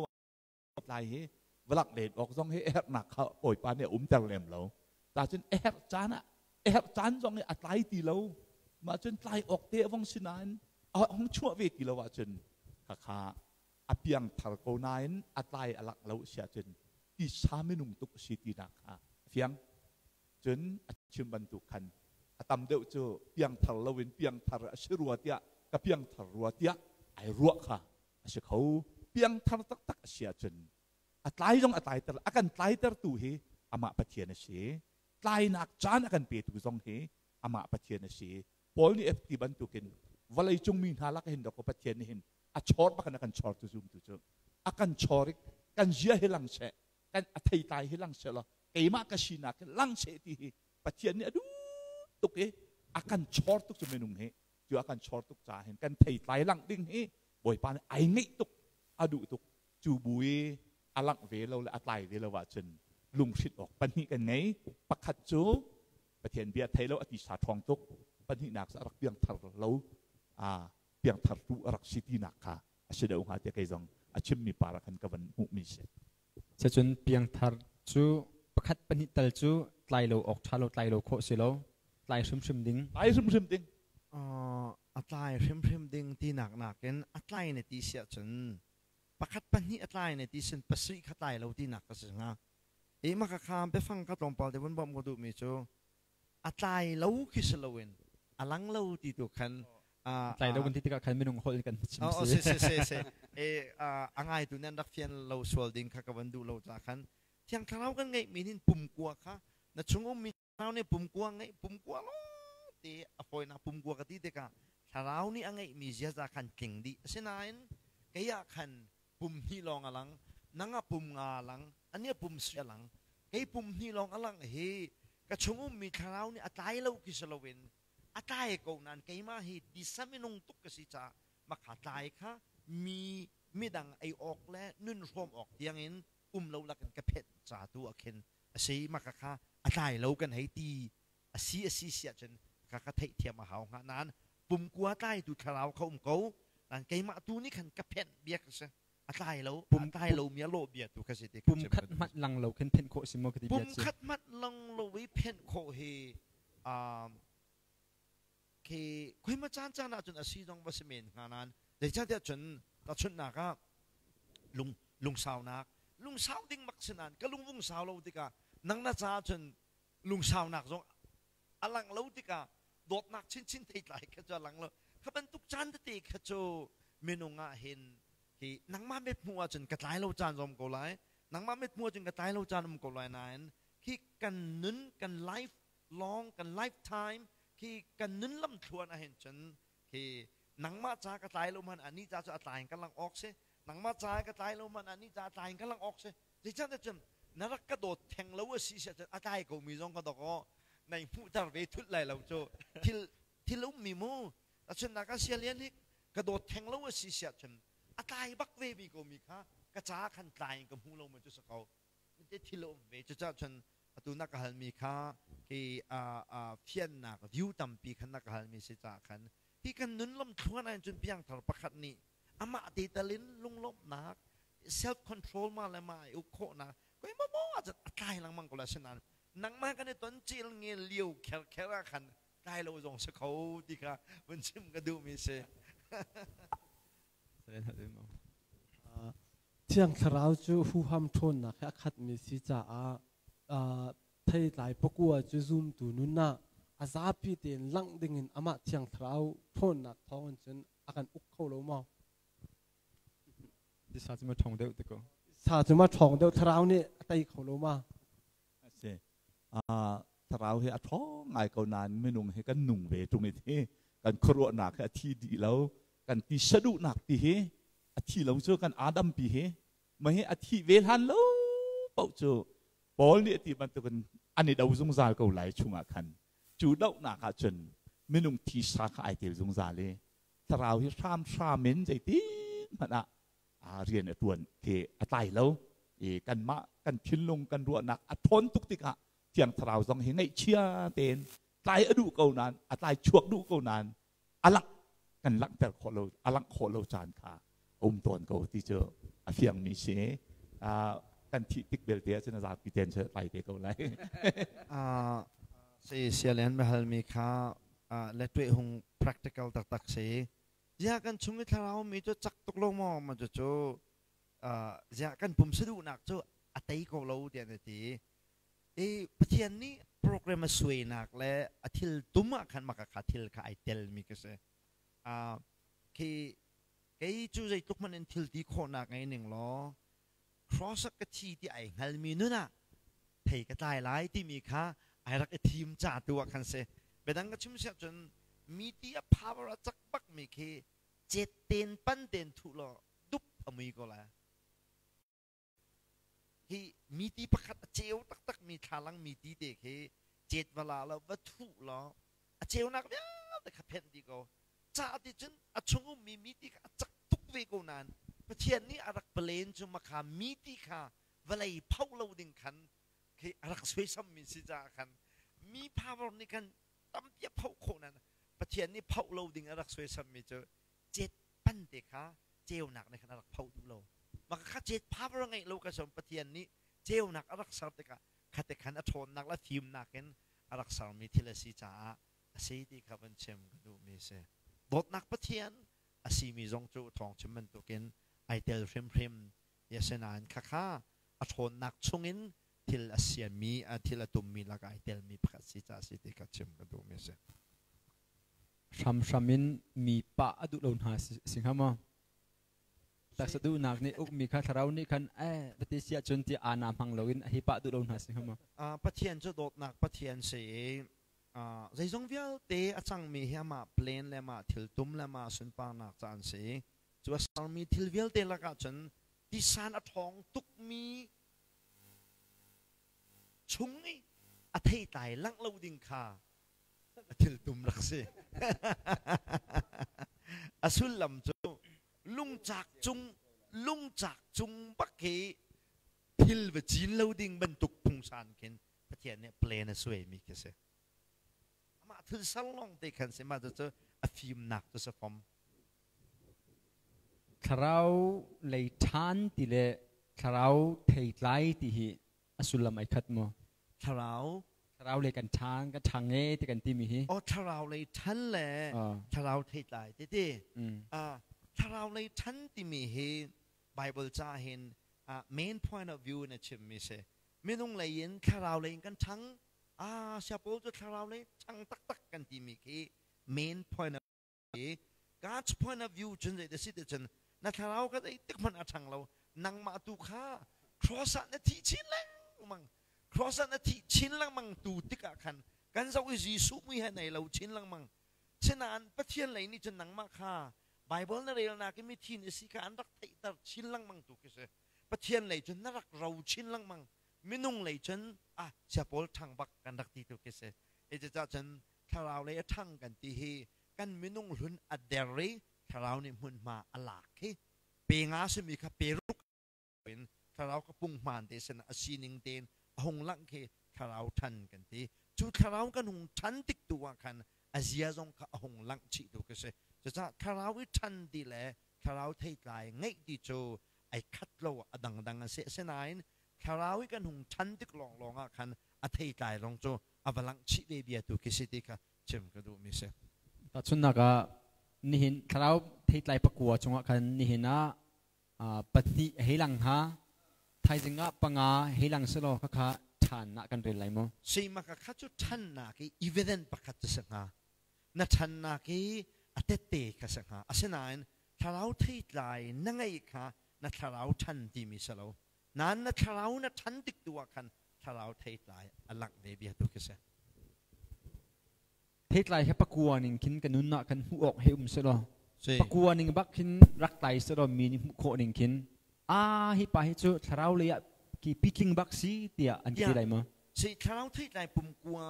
tlai hi valak len awk zong hi herhnak kha Bawipa nih a umter lem lo. Ta cun a herh caan ah a herh caan zong hi a tlai ti lo. Mah cun tlai awk te a vong si nain a hong chuah ve ti lo ahcun khakha a piang thar ko nain a tlai a lak lo si ahcun tisa minung tuk a si tinak kha a fiang. Cun a chim bantuk khan a tam deuh cu piangthar loin piangthar a si rua tiah ka piangthar rua tiah ai ruah kha a si kho. Piangthar taktak a si ahcun a tlai zong a tlaiter, a kan tlaitertu hi amah Pathian a si. Tlainak caan a kan petu zong hi Amah Pathian a si. Paul nih ti bantukin vawlei cung mi hna lak hin dawkaw Pathian nih hin a chawr bak in a kan chawrtu zumtu cu a kan chawr i kan zia hi lang seh, kan a theitlai hi lang seh law keimah ka sinak hi lang seh ti hi Pathian nih a duh tuk i a kan chawr tuk cu minung hi. Cu a kan chawr tuk caah hin kan theitlai langh ding hi Bawipa nih ai ngeih tuk, a duh tuk. Cu bu i a langh ve lo le a tlai ve lo ahcun lunghrinh awk pahnih kan ngei. Pakhat cu Pathian bia thei lo, a tisa ṭhawng tuk. Pahnihnak cu a rak piangthar lo, a piangthar tu a rak si tinak kha a si deuh hnga tiah kei zong a chimmi par ah khan ka van hmuhmi si. Cun piangthar cu pakhat pahnih tal cu tlai lo awk ṭha lo, tlai lo khawh si lo, tlai hrimhrim ding. Tlai hrimhrim ding. A tlai hrimhrim ding tinak nakin a tlai na ti si ahcun pakhat pahnih a tlai na ti sin pasarih kha tlai lo tinak ka si hnga. I maka kha biafang ka tlawmpal te vun bawmh ka duhmi cu a tlai lo khi si loin a lang lo ti tu khan. Tlai lo kan ti tikah khan minung holh kan chim. Si si si si, e a ngaitu nan rak fian lo sual ding kha ka van duh lo ca khan. Thiang Thlarau kan ngeih mi hin pumkua kha na chung ummi Thlarau nih pumkua ngeih, pumkua lawng te a fawinak. Pumkua ka ti tikah Thlarau nih a ngeihmi ziaza khan tling dih. Asinain kei ah khan pum hnih lawng a lang, nang ah pum nga a lang, ani ah pum si a lang, kei pum hnih lawng a lang hi ka chung ummi Thlarau nih a tlai lo khi si loin a tlai ko nain keimah hi tisa minung tuk ka si caah makha tlai kha mi midang ei awk le nun hrawm awk tiangin um lo lakin ka phenh ca tu ah khin a si. Maka kha a tlai lo kan hei ti a si a si si ahcun ka ka theihthiam a hau hnga. Nain pumkua tlaitu Thlarau kha um ko nain keimah tu nih khan ka phenh bia ka si, a tlai lo, a tlai lo mi a lawh bia tu ka si ti. Pum khat hmanh lang lo khin phenh khawh si maw ka ti bia? Pum khat hmanh lang lo i phenh khawh hi khi khoi ma caan caan ahcun a si zong va si men hnga. Nain zeicahtiah cun tahchunhnak ah lung lungsaunak, lungsau ding mak si nain ka lungvung sau lo tikah nang na caah cun lungsaunak zong a lang lo tikah dawtnak chinchin theitlai kha cu a lang lo. Kha bantuk caan tete kha cu minung ah hin hi nangmah mit hmuh ahcun ka tlai lo caan zom ko lai, nangmah mit hmuh ahcun ka tlai lo caan um ko lai. Nain khi kan nun, kan life long, kan lifetime, khi kan nun lam thluan ah hin cun khi nangmah ca ka tlai lo man ani ca cu a tlai in ka lang awk si, nangmah ca ka tlai lo man ani ca tlai in ka lang awk si. Zeicahtiah cun na rak ka dawt theng lo a si si ahcun a tlai ko mi zong ka dok aw nai hmuhter ve thut lai lo cu thil thil um mi mu. Achun ka sialian hi ka dawt theng lo a si si ahcun a tlai bak ve mi ko mi kha ka ca khan tlai in ka hmu lo ma cu sa ko te thil um ve. Cucaah cun atu na ka halmi kha khi fiannak view tampi khan na ka halmi si caah khan hi kan nun lam thluan ah cun piangthar pakhat nih amah te talin lunglawmhnak, self control, ma le ma i uk khawhnak koi mo mo ah cun a tlai lengmang ko la. Sinain nangmah kan i ton cil ngel liu kher kher ah khan tlai lo zong si kho ti kha vun chim ka duhmi si. Thiang Thlarau cu huham ṭhawnnak he a khatmi si caah theitlai pakua cu zumtu nun ah a zapi tein langh dingin amah Thiang Thlarau ṭhawnnak thawngin cun a kan uk kho lo maw? Sa cu ma ṭhawng deuh ti ko. Sa cu ma ṭhawng deuh, Thlarau nih a tei kho lo ma? A si. Thlarau hi a ṭhawng ngai ko nain minung hi kan nung ve ṭung i hi kan khuaruahnak hi a thi dih lo, kan ti saduhnak ti hi a thi lo cu kan Adam pi hi ma hi a thi ve hlan lo paoh cu Paul nih a ti bantukin an i do zungzal ko lai. Chungah khan cu dohnak ah cun minung thisa kha ai tel zungzal i Thlarau hi hramhram in zeitin hmanh ah rian a ṭuan khi a tlai lo i kanmah kan thinlung, kan ruahnak a ṭhawn tuk tikah Thiang Thlarau zong hi ngaihchia tein tlai a duh ko nain, a tlai chuak duh ko nain a langh kan langhter khawh lo, a langh khawh lo caan kha a um tawn ko ti cu a fiangmi si. Kan thih tik belte ahcun a zapi ten cu tlai te ko lai. Si sialen halmi kha le tueh hung practical taktak si. Zia kan chung i Thlarau mi cu cak tuk lo maw ma cu cu zia kan pum saduhnak cu a tei ko lo tiah na ti i Pathian nih program a suainak le a thil tum ah khan maka kha thil kha ai tel mi ka si. Khi kei cu zeitluk hmanh in thil ti khawhnak ngei ning law cross ka thi ti ai hngalmi nun ah thei ka tlai lai timi kha ai rak i thim ca tu ah khan si. Biadang ka chim siah cun mi ti a power a cak bak mi khi cet ten pan ten thu law dup a mui ko lai. Hi mi ti pakhat a ceu taktak mi thlalang mi ti te khi cet va la law va thuh law a ceunak vialte kha phenh dih ko. Ca ti cun a chung ummi mi ti kha a cak tuk ve ko nain Pathian nih a rak plan cu makha mi ti kha vawlei phoh lo ding khan khi a rak suaisammi si caah khan mi power nih khan tampi a phoh khawh nain Pathian nih phoh lo ding a rak suaisammi cu cet pan te kha ceunak nih khan a rak phoh duh lo. Mah kha cet power a ngeih lo ka som Pathian nih ceunak a rak ser tikah khate khan a ṭhawnnak le fimnak in a rak sermi thil a si caah a si ti kha van chim ka duhmi a si. Dawtnak Pathian a simi zong cu thawng chim bantukin ai tel hrimhrim. Asinain khakha a ṭhawnnak chungin thil a siami, thil a tummi lakah ai telmi pakhat si caah a si ti kha chim ka duhmi a si. Hramhram in mi pah a duh lo hna si hnga maw? Taksa duhnak nih ukmi kha thlarau nih khan eh va ti si ahcun ti ana hmang loin a hi pah duh lo hna si hnga maw? Pathian cu dawtnak Pathian si i zeizong vialte a cangmi hi amah plan le amah thiltum le amah sunparnak ca an si. Cu a sermi thil vialte lakah cun tisan a ṭhawng tukmi chung i a theitlai langh lo ding kha a thiltum rak si. A sullam cu lungcak cung lungcak cung bak hi thil va cin lo ding bantuk phungsan khin Pathian nih plan a suaimi khi si. Amah thil ser lawng te khan si mah cu a fimnak cu si fom. Thlarau lei ṭhan ti le thlarau theitlai ti hi a sullam ai khat maw? Thlarau Thlarau lei kan ṭhang kan ṭhang e ti kan timi hi. Oh, thlarau lei ṭhan le thlarau theitlai ti ti. Thlarau lei ṭhan timi hi Bible ca hin main point of view na chimmi si. Minung lei in thlarau lei in kan ṭhang. Ah, siapawl cu thlarau lei ṭhang taktak kan timi khi main point of God's point of view cun zei si ti cun na thlarau ka zei tik hmanh a ṭhang lo. Nangmah tu kha cross ah na thi chin lengmang, cross ah na thi chin lengmang tu tikah khan kan zoh i Jesuh mui he nei lo chin lengmang. Sinain Pathian lei nih cun nangmah kha Bible na relnak i mithi na si kha an rak theihter chin lengmang tu khi si. Pathian lei cun na rak ro chin lengmang, minung lei cun ah siapawl ṭhang bak kan rak ti tu khi si. E cucaah cun thlarau lei a ṭhang kan ti hi kan minung hlun a der i thlarau nih hmunhma a lak hi pe nga simi kha pe ruk in thlarau ka punghman te sin a sining tein a hung langh khi thlarau ṭhan kan ti. Cu thlarau kan hung ṭhan tik tu ah khan a zia zong kha a hung langh chih tu khi si. Cucaah thlarau i ṭhan ti le thlarau theitlai ngeih ti cu ai khat lo, a dangdang a si. Asinain thlarau i kan hung ṭhan tik lawnglawng ah khan a theitlai zong cu a va langh chih ve bia tu khi si ti kha chim ka duhmi si. Tahchunhnak ah, nihin thlarau theitlai pakua chungah khan nihin ah pahnih hei lang hnga, thaizing ah panga hei lang selaw khakha ṭhan ah kan rel lai maw? Seimaka kha cu ṭhannak i evidence pakhat cu si hnga. Na ṭhannak i a tette kha si hnga. Asinain thlarau theitlai na ngeih kha na thlarau ṭhan timi si lo. Nain na thlarau na ṭhan tik tu ah khan thlarau theitlai a langh ve bia tu khi si. Theitlai he pakua ning khin ka nun ah khan hmuh awk he um selaw, pakua ning bak khin rak tlai selaw mi nih hmuh khawh ning khin a hi pa hi cu thlarau lei ah ki pitling bak si tiah an ti lai maw? Si, thlarau theitlai pumkua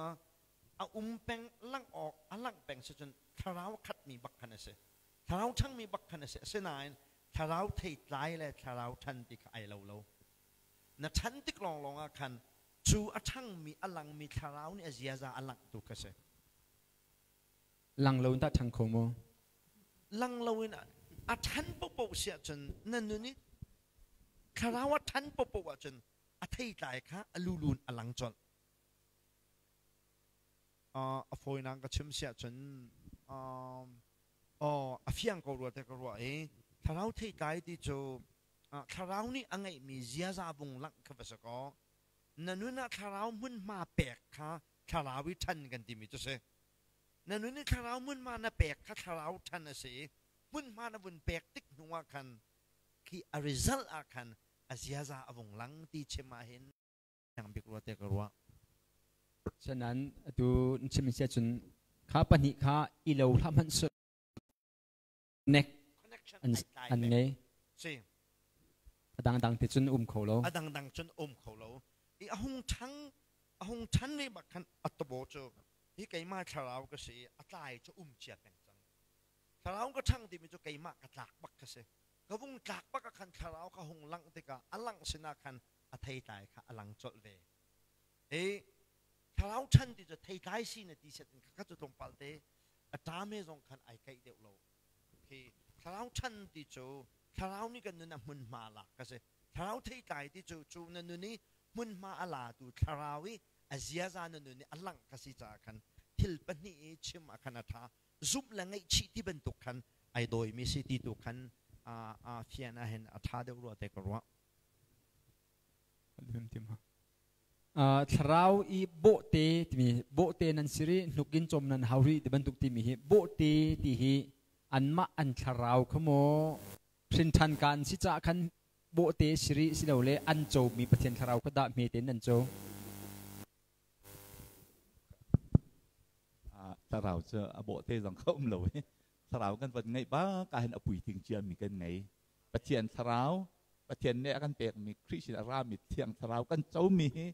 a um peng langh awk a langh peng si cun thlarau khatmi bak khan a si. Thlarau ṭhangmi bak khan a si. Asinain thlarau theitlai le thlarau ṭhan ti kha ai lo lo. Na ṭhan tik lawnglawng ah khan cu a ṭhangmi a langmi thlarau nih a ziaza a langh tu kha si. Lang lo in tah ṭhang kho maw? Lang lo in a ṭhan paohpaoh si ahcun na nun i thlarau a ṭhan paohpaoh ahcun a theitlai kha a lulun a lang colh. A fawinak ka chim si ahcun a fiang ko rua te ka ruah i thlarau theitlai ti cu thlarau nih a ngeihmi ziaza vung langh kha va si kaw na nun ah thlarau hmunhma pek kha thlarau i ṭhan kan timi cu si. Na nun i thlarau hmunhma na pek kha thlarau ṭhan a si i hmunhma na vun pek tik hnu ah khan khi a result ah khan a ziaza a vung lang ti chim ah hin bik rua te ka ruah. Sanan atu chim sia cun Kha pahnih kha i lo hlah hmanh seh nek Connection an ai tlai an peng. ngei. Si. A dangdang te cun um kho lo. A dangdang cun um kho lo. I a hung ṭhang a hung ṭhan ve bak khan a tabo cu hi keimah thlarau ka si i a tlai cu um cia peng cang. Thlarau ka ṭhang timi cu keimah ka tlak bak ka si. Ka vung tlak bak ah khan thlarau ka hung langh tikah a langh sinah khan a theitlai kha a lang colh ve. I thlarau ṭhan ti cu theitlai si na ti set in kha cu tlawmpal te a ṭam he zong khan ai kaih deuh lo. Khi thlarau ṭhan ti cu thlarau nih kan nun a hmunhma lak ka si. Thlarau theitlai ti cu cu na nun i hmunhma a latu thlarau i a ziaza na nun i a langh ka si caah khan thil pahnih i chim ah khan a ṭha. Zumh le ngaihchih ti bantuk khan ai dawimi si ti tu khan a fian ah hin a ṭha deuh rua te ka ruah. Thlarau i bawhte timi bawhte nan si rih hnuk in cawm nan hau rih ti bantuk timi hi bawhte ti hi anmah an thlarau kha maw hrinṭhan ka an si caah khan bawhte si rih silole an comi Pathian thlarau kha dah hmete in an co? Thlarau cu a bawhte zong kha um lo i thlarau kan van ngeih bak ah hin a puitling ciami kan ngei. Pathian thlarau, Pathian nih a kan pekmi Khrih sin a rami Thiang Thlarau kan comi hi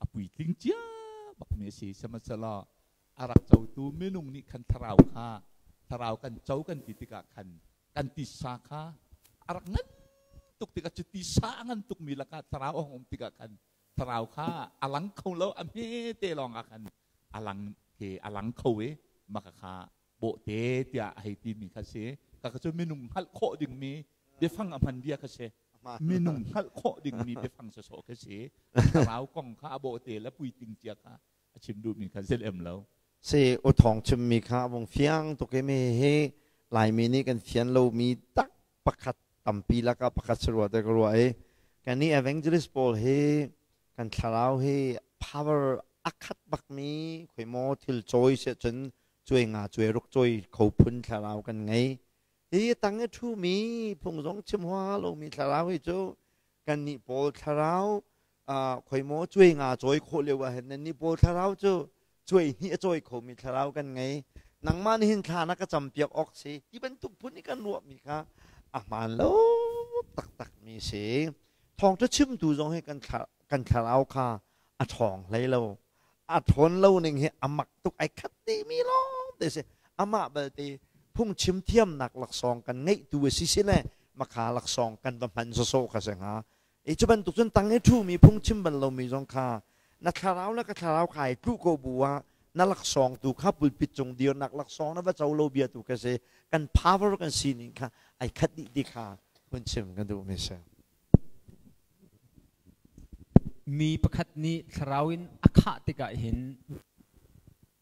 a puitling cia bakmi a si. Sihmanhsehlaw a rak cotu minung nih khan thlarau kha thlarau kan co kan ti tikah khan kan tisa kha a rak ngan tuk tikah cu tisa a ngan tukmi lakah thlarau a hung um tikah khan thlarau kha a lang kho lo, a hmete lawng ah khan a lang ke a lang kho i maka kha bawhte tiah a hei timi kha si. Kaka cu minung hngalh khawh dingmi biafang a hman bia kha si. Minung hngalh khawh dingmi biafang sawsawh kha si. Thlarau kong kha a bawhte le puitling cia kha a chim duhmi kha si lem lo. Si u thawng chimmi kha a vung fiang tuk i mi hi Laimi nih kan fian lomi tak pakhat tampi lakah pakhat si rua te ka ruah i kannih evangelist pawl hi kan thlarau hi power a khat bakmi khoi maw thil cawi siah cun cuai nga cuai ruk cawi kho phun thlarau kan ngei. Hi tang i ṭhumi phung zong chim hua lomi thlarau hi cu kannih pawl thlarau khoi maw cuai nga cawi khawh lio ah hin nannih pawl thlarau cu cuai hnih a cawi khomi thlarau kan ngei. Nangmah nih hin thla na ka campiak awk si ti bantuk phun i kan ruahmi kha a hmaan lo taktakmi si. Thawngṭha chimtu zong hi kan thlarau kha a ṭhawng hlei lo. A ṭhawn lo ning hi a mak tuk, ai khat dihmi lawng te si. Amah belte phungchim thiamnak laksawng kan ngeih tu a si si le makha laksawng kan va hman sawsawh kha si hnga. I cu bantuk cun tang i ṭhumi phungchim bal lomi zong kha na thlarau le ka thlarau kha ai tluh ko bu ah na laksawng tu kha pulpit cung dirnak laksawng na va co lo bia tu kha si. Kan power kan sining kha ai khat dih ti kha hun chim kan duhmi si. Mi pakhat nih thlarau in a khah tikah hin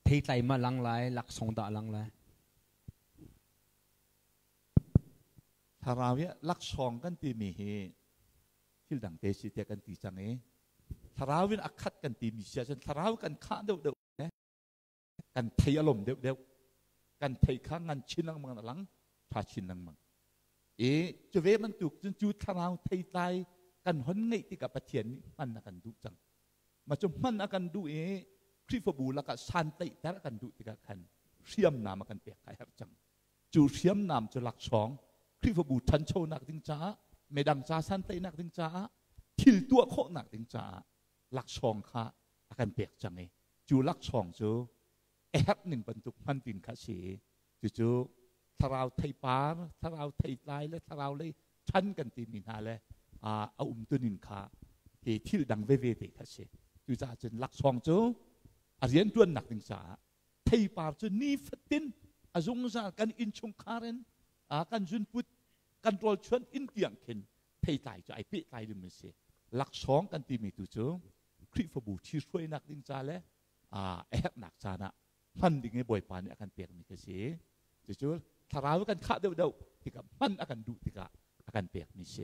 theitlai ma lang lai, laksawng dah lang lai? Thlarau i laksawng kan timi hi thil dang te si tiah kan ti cang i thlarau in a khat kan timi si ahcun thlarau kan khah deuhdeuh kan thei a lom deuhdeuh, kan thei kha ngan chin lengmang a lang tha chin lengmang i cu ve bantuk cun cu thlarau theitlai kan hon ngeih tikah Pathian nih hman a kan duh cang. Ma cu hman a kan duh i Khrihfabu lakah santlaihter a kan duh tikah khan hriamnam a kan pek kha a herh cang. Cu hriamnam cu laksawng Khrihfabu ṭhanchonak ding caah, midang ca santlaihnak ding caah, thil tuah khawhnak ding caah laksawng kha a kan pek cang i cu laksawng cu a herh ning bantuk hman tin kha si i cucu thlarau theipar, thlarau theitlai le thlarau lei ṭhan kan timi hna le a umtuning kha hi thil dang veve te kha si. Cucaah cun laksawng cu a rianṭuannak ding caah theipar cu nifatin a zungzal kan innchungkhar in kan zunput kan rawlchuan inn tiang khin theitlai cu ai pehtlai ding si. Laksawng kan timi tu cu Khrihfabu ṭhihruainak ding ca le a herhnak caan ah hman ding i Bawipa nih a kan pekmi kha si. Cucu thlarau kan khah deuhdeuh tikah hman a kan duh tikah a kan pekmi si.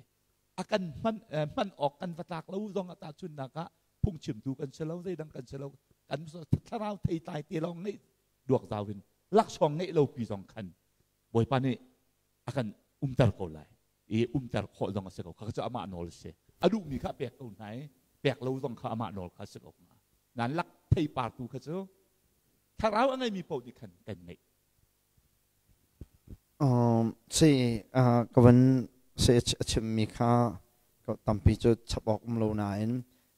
A kan hman hman awk kan va tlak lo zong ah tahchunhnak ah phungchimtu kan si lo, zeidang kan si lo, kan thlarau theitlai te lawng ngeih duak zau in laksawng ngeih lo pi zong khan Bawipa nih a kan umter ko lai i umter khawh zong a si ko. Kha cu amah nawl a si. A duhmi kha pek ko hna i pek lo zong kha amah nawl kha a si ko hnga. Nan lak theipar tu kha cu Thlarau a ngeimi paoh nih khan kan ngeih. Si ka van si a chimmi kha tampi cu chap awk um lo nain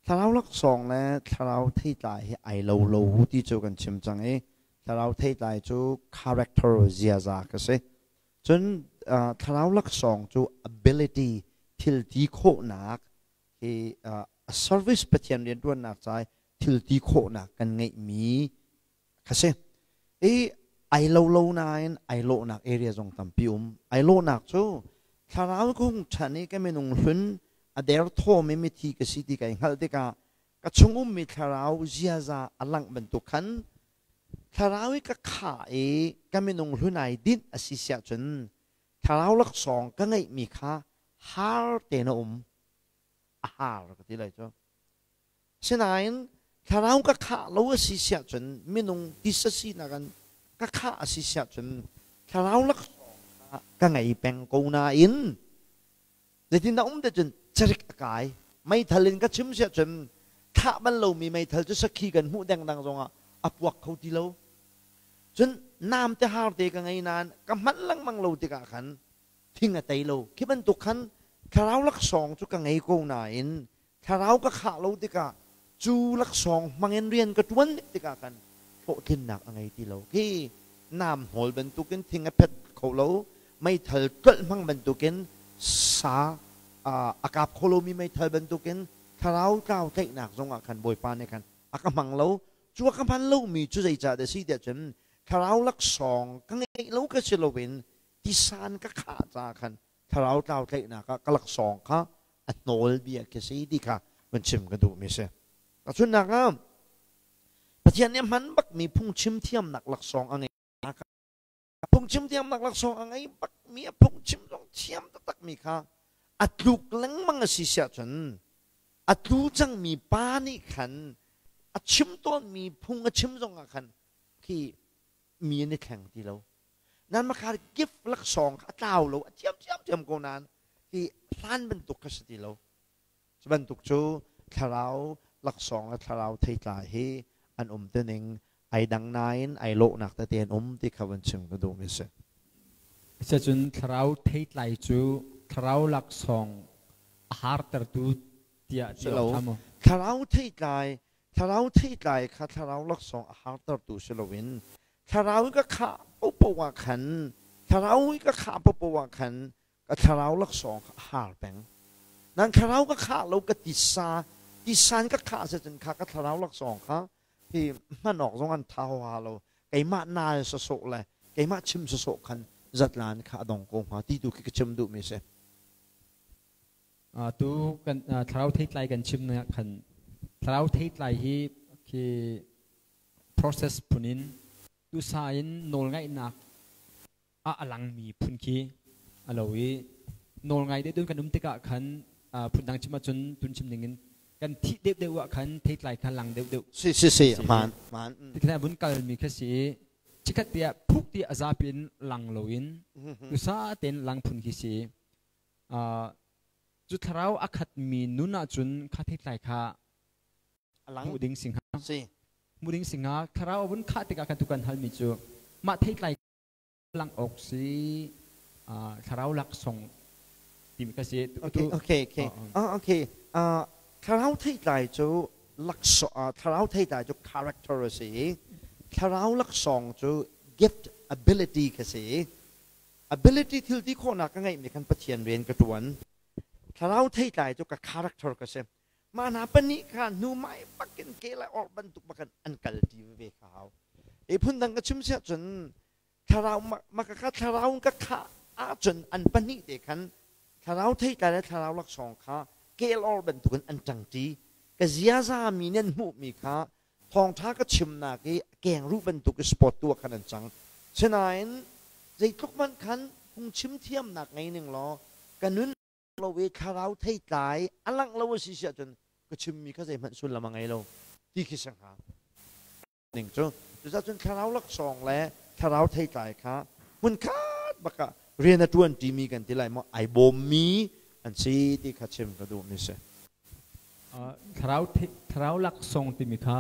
thlarau laksawng le thlarau theitlai hi ai lo lo ti cu kan chim cang i thlarau theitlai cu character ziaza ka si. Cun thlarau laksawng cu ability thil ti khawhnak hi a service Pathian rianṭuannak ca thil ti khawhnak kan ngeihmi kha si. I ai lo lo nain ai lawhnak area zong tampi um. Ai lawhnak cu thlarau ka hung ṭhan i ka minung hlun a derthawm i mithi ka si ti kai hngalh tikah ka chung ummi thlarau ziaza a langh bantuk khan thlarau i ka khah i ka minung hlun ai dinh a si siah cun thlarau laksawng ka ngeihmi kha har tein a um. A har ka ti lai cu. Sinain thlarau ka khah lo a si siah cun minung tisa sinak in ka khah a si siah cun thlarau laksawng kha ka ngei peng ko nain zeitindah um te cun carik a kai. Meithal in ka chim siah cun thah bal lomi meithal cu sakhi kan hmuh dengdang zongah a puak kho ti lo. Cun nam te har te ka ngei nain ka hman lengmang lo tikah khan thing a tei lo. Khi bantuk khan thlarau laksawng cu ka ngei ko nain thlarau ka khah lo tikah cu laksawng hmangin rian ka ṭuan tikah khan hlawhtlinnak a ngei ti lo. Khi nam hnawl bantukin thing a phet kho lo, meithal tlolh hmang bantukin sa a kap kho lomi meithal bantukin thlarau tlau tlaihnak zongah khan Bawipa nih khan a ka hmang lo. Cu a ka hman lomi cu zeicah dah si tiah cun thlarau laksawng ka ngeih lo ka si loin tisan ka khah caah khan thlarau tlau tlaihnak ah ka laksawng kha a hnawl bia khi si ti kha van chim ka duhmi si. Tahchunhnak ah Pathian nih a hman bakmi phungchim thiamnak laksawng a ngei. Phungchim thiamnak laksawng a ngei bakmi a phungchim zong thiam taktakmi kha a tluk lengmang a si siah cun a tlu cangmi pa nih khan a chim tawnmi phung a chim zong ah khan khi mi an i thleng ti lo. Nan makha gift laksawng kha a tlau lo, a thiam thiam ko nain hi hlan bantuk kha si ti lo. Cu bantuk cu thlarau laksawng le thlarau theitlai hi an um tining ai dang nain ai lawhnak tete an um ti kha van chim ka duhmi si. Cun thlarau theitlai cu thlarau laksawng a hartertu tiah ti awk ṭha maw? Thlarau theitlai thlarau theitlai kha thlarau laksawng a hartertu si loin thlarau in ka khah paohpaoh ah khan thlarau in ka khah paohpaoh ah khan ka thlarau laksawng kha a har peng. Nan thlarau ka khah lo ka tisa tisan ka khah cun kha ka thlarau laksawng kha hi hman awk zong an tha ha lo keimah naal sawsawh le keimah chim sawsawh khan zatlan kha a dong ko hnga ti tu khi ka chim duhmi si. Tu kan thlarau theitlai kan chim na khan thlarau theitlai hi khi process phun in tusa in nawlngaihnak ah a langmi phun khi a lo i nawlngai deuh kan um tikah khan phundang chim ahcun tun chim ning in kan thih deuh deuh ah khan theitlai kha lang deuh deuh si si si hmaan hmaan tikhan vun kalmi kha si chikhat te ah phuk ti a zapi in lang loin tusa tein lang phun khi si. Cu thlarau a khatmi nun ahcun kha theitlai kha hmuh ding si hnga. Hmuh ding si hnga. Thlarau a vun khah tikah khan tu kan halmi cu mah theitlai lang awk si thlarau laksawng timi kha si. Okay. Okay. Thlarau theitlai cu laksawng thlarau theitlai cu character a si. Thlarau laksawng cu gift ability kha si. Ability thil ti khawhnak ka ngeihmi khan Pathian rian ka ṭuan. Thlarau theitlai cu ka character ka si. Mah hna pahnih kha hnu mai bakin ke le orh bantuk bakin an kal ṭi veve kha hau. I phundang ka chim siah cun thlarau maka kha thlarau ka khah ahcun an pahnih te khan thlarau theitlai le thlarau laksawng kha kel or bantukin an ṭangṭi. Ka ziaza mi nih an hmuhmi kha thawngṭha ka chimnak i kengruh bantuk i sport tu ah khan an cang. Sinain zeitluk hmanh khan phungchim thiamnak ngei ning law ka nun lo i thlarau theitlai a langh lo a si si ahcun ka chimmi kha zeihmanh sullam a ngei lo ti khi si hnga. Ning cu cucaah cun thlarau laksawng le thlarau theitlai kha hmunkhat bak ah rian a ṭuan ṭimi kan ti lai maw ai bawmmi an si ti kha chim ka duhmi si. Thlarau laksawng timi kha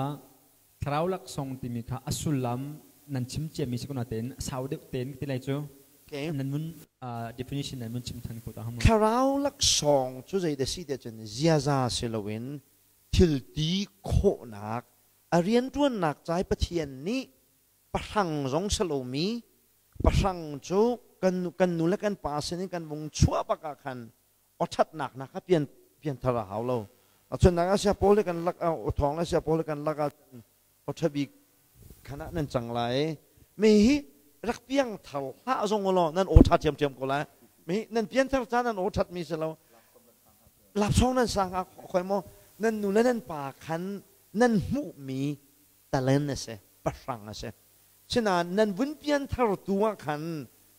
Thlarau laksawng timi kha a sullam nan chim ciami si ko natein sau deuh tein ka ti lai cu. Nan mun definition nan mun chim than ko ta hamu. Thlarau laksawng cu zei dah si tiah cun ziaza si loin thil ti khawhnak a rianṭuannak cai Pathian nih pahrang zong si lomi pahrang cu kan kan nu le kan pa sin in kan vung chuah bak ah khan awṭhatnak nak kha pian pianthar a hau lo. Cun sia pawl he kan lak thawng le sia pawl he kan lak ah awṭha bik khan ah nan cang lai. Mi hi rak piang thar hlah zong law nan aw ṭha ṭhiamṭhiam ko lai. Mi nan pianthar ca nan aw ṭhat mi si lo. Lapsawng nan sang ah khoi maw nan nu le nan pa khan nan hmuhmi talent a si, pahrang a si. Sinain nan vun pianthar tu ah khan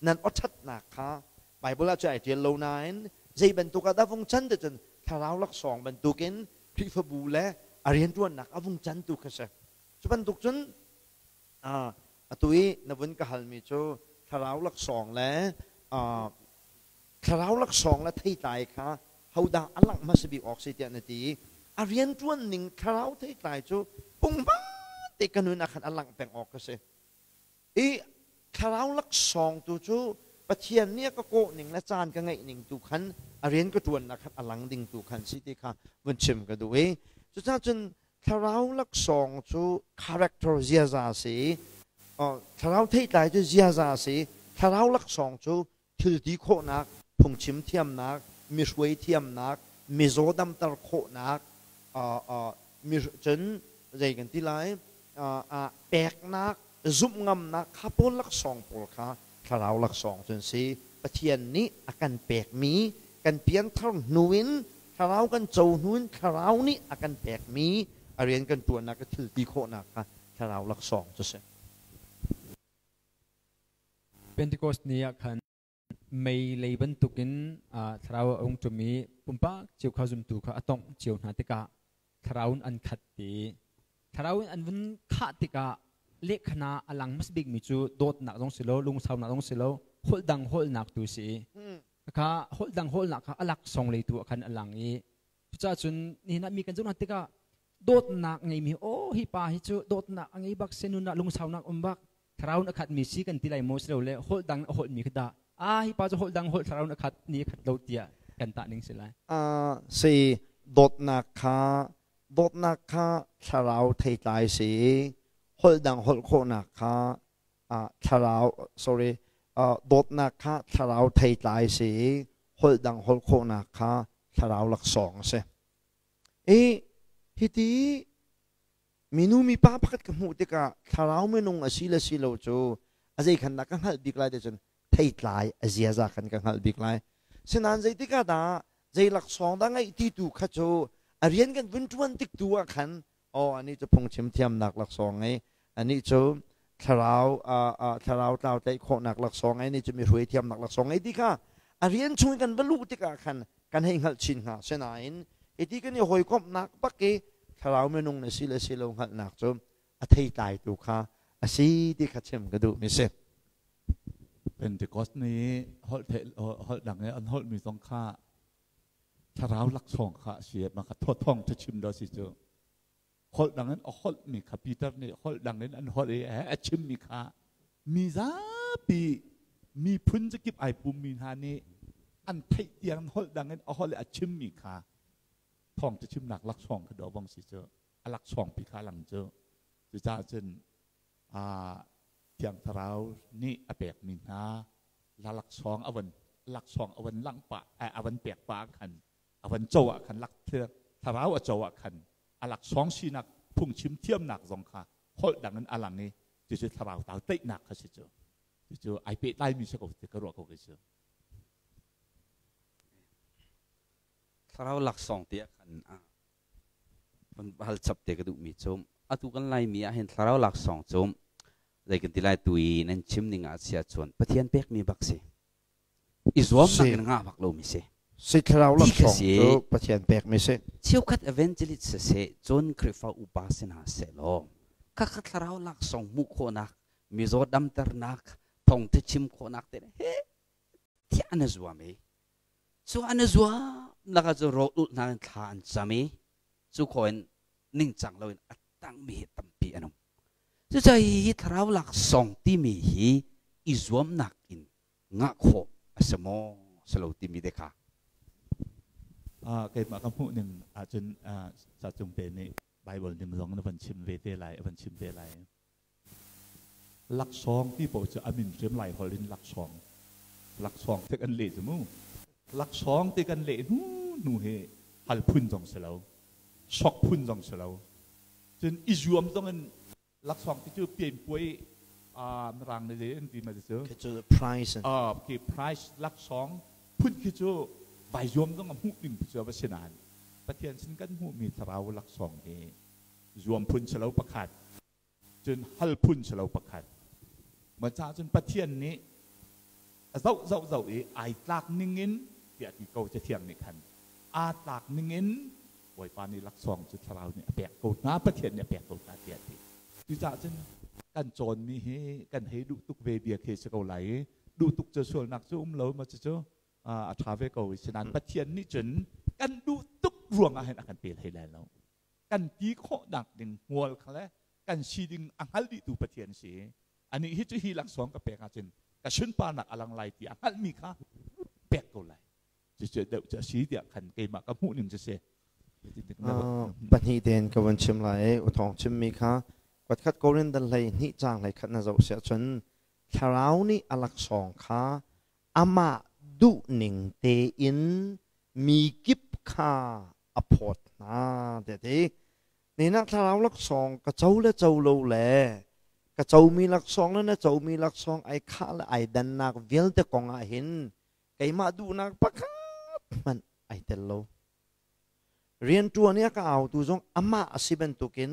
nan awṭhatnak kha Bible ah cu ai ṭial lo nain zei bantuk ah dah vung can ti cun thlarau laksawng bantukin Khrihfabu le a rianṭuannak a vung can tu kha si. Cu bantuk cun atu i na vun ka halmi cu thlarau laksawng le thlarau laksawng le theitlai kha hodah a langh hmasa bik awk si tiah na ti i a rianṭuan ning thlarau theitlai cu punghman te ka nun ah khan a langh peng awk ka si. I thlarau laksawng tu cu Pathian nih a ka kawh ning le caan ka ngeih ning tu khan a rian ka ṭuannak khan a lang ding tu khan si ti kha vun chim ka duh i cucaah cun thlarau laksawng cu character ziaza a si i thlarau theitlai cu ziaza a si thlarau laksawng cu thil ti khawhnak, phungchim thiamnak, mi hruai thiamnak, mizaw damter khawhnak, mi cun zei kan ti lai, peknak, zumh ngamnak kha pawl laksawng pawl kha thlarau laksawng cun si. Pathian nih a kan pekmi, kan pianthar hnu in thlarau kan co hnu in thlarau nih a kan pekmi a rian kan ṭuannak, a thil ti khawhnak kha thlarau laksawng cu si. Pentecost ni ah khan mei lei bantukin thlarau a ung ṭum i pumpak cio kha zumtu kha a tongh cio hna tikah thlarau in an khat ti. Thlarau in an vun khah tikah lehkhana a lang hmasa bikmi cu dawtnak zong si lo, lungsaunak zong si lo, holh dang holhnak tu si. Kha holh dang holhnak kha a laksawng lei tu ah khan a lang i cucaah cun nihin ah mi kan zoh hna tikah dawtnak ngeimi aw hi pa hi cu dawtnak a ngei bak sinun ah lungsaunak um bak thlarau in a khatmi si kan ti lai maw si lo le holh dang a holhmi kha dah a hi pa cu holh dang holh thlarau in a khat ni a khat lo tiah kan tah ning si lai. Si dawtnak kha dawtnak kha thlarau theitlai si holh dang holh khawhnak kha thlarau sorry dawtnak kha thlarau theitlai si holh dang holh khawhnak kha thlarau laksawng a si. I hiti minu mipa pakhat ka hmuh tikah thlarau minung a si le si lo cu a zei khan dah ka hngalh bik lai ti cun theitlai a ziaza khan ka hngalh bik lai. Sinain zeitik ah dah zei laksawng dah ngeih ti tu kha cu a rian kan vun ṭuan tik tu ah khan aw anih cu phungchim thiamnak laksawng ngei anih cu thlarau thlarau tlau tlaih khawhnak laksawng ngei anih cu mi hruai thiamnak laksawng ngei ti kha a rian chung kan va luh tikah khan kan hei hngalh chin hnga. Sinain hiti kan i hawikomhnak bak i thlarau minung na si le si lo hngalhnak cu a theitlai tu kha a si ti kha chim ka duh mi si. Pentecost ni holh holh dang i an holh mi zong kha thlarau laksawng kha a si ma kha thawthong chim do si cu holh dang in a holh mi kha Peter nih holh dang in an holh i a chim mi kha mi zapi miphun zakip ai pum mi hna nih an theih tiang holh dang in a holh i a chim mi kha thawng cu chimnak laksawng kha do bang si cu a laksawng pi kha lang cu cucaah cun a thiang thlarau nih a pek mi hna la laksawng avan laksawng avan lang pa avan pek pa khan avan co ah khan lak thlarau a co ah khan a laksawng sinak phungchim thiamnak zong kha holh dang in a lang i cucu thlarau tau teihnak kha si cu cucu ai pehtlai mi si ko ti ka ruah ko kei cu. Thlarau laksawng ti ah khan van hal chap te ka duhmi cu atu kan Laimi ah hin thlarau laksawng cu zei kan ti lai tu i nan chim ning ah sia cun Pathian pekmi bak si i zuamnak in ngah bak lomi si. Si thlarau laksawng cu Pathian pekmi si. Cheukhat evangelist siseh cun Khrihfa upa si hna sehlaw khakha thlarau laksawng hmuh khawhnak mizaw damternak thawngtha chim khawhnak te he thiah na zuam i cu an i zuam lak ah cun rawl ulh hna in thla an cam i cu khawh in ningcang loin a tangmi hi tampi an um. Cucaah hi thlarau laksawng timi hi i zuamnak in ngah khawh a si maw si lo timi te kha. Keimah ka hmuh ning ahcun Sacung te nih Bible ning zong na van chim ve te lai, a van chim te lai. Laksawng ti paoh cu a min hrim lai holh in laksawng. Laksawng te kan leh cu mu. Laksawng te kan leh hnu hnu hi hal phun zong si lo. Sok phun zong si lo. Cun i zuam zong in laksawng ti cu pianpuai mirang nih zei an ti ma cu? Khi cu prize. Khi prize laksawng phun khi cu vai zuam zong a hmuh ding cu a va si nain Pathian sin kan hmuhmi thlarau laksawng hi zuam phun si lo pakhat cun hal phun si lo pakhat ma ca cun Pathian nih a zoh zoh zoh i ai tlak ningin tiah ti ko cathiang nih khan aa tlak ningin Bawipa nih laksawng cu thlarau nih a pek ko hna Pathian nih a pek ko hna tiah a ti. Cucaah cun kan cawnmi hi kan hei duh tuk ve bia khi si ko lai i duh tuk cu sualnak cu um lo ma cucu a ṭha ve ko i sinain Pathian nih cun kan duh tuk ruangah hin a kan pe hlei lai lo. Kan ti khawhnak ding hmual kha le kan si ding a hngal dihtu Pathian si. Anih hi cu hi laksawng ka pek ahcun ka sunparnak a lang lai ti a hngalhmi kha pek ko lai. Cucu deuh cu a si tiah khan keimah ka hmuh ning cu si. Pahnih tein ka van chim lai i uthawng chimmi kha kuatkhat Korin dal hlei hnih caang hlei khat na zoh siah cun thlarau nih a laksawng kha amah duh ning tein mi kip kha a phawt hna tiah ti. Ninak thlarau laksawng ka co le co lo le ka comi laksawng le na comi laksawng ai khah le ai dannak vialte kong ah hin keimah duhnak pakhat hmanh ai tel lo. Rianṭuan i a ka autu zong amah a si bantukin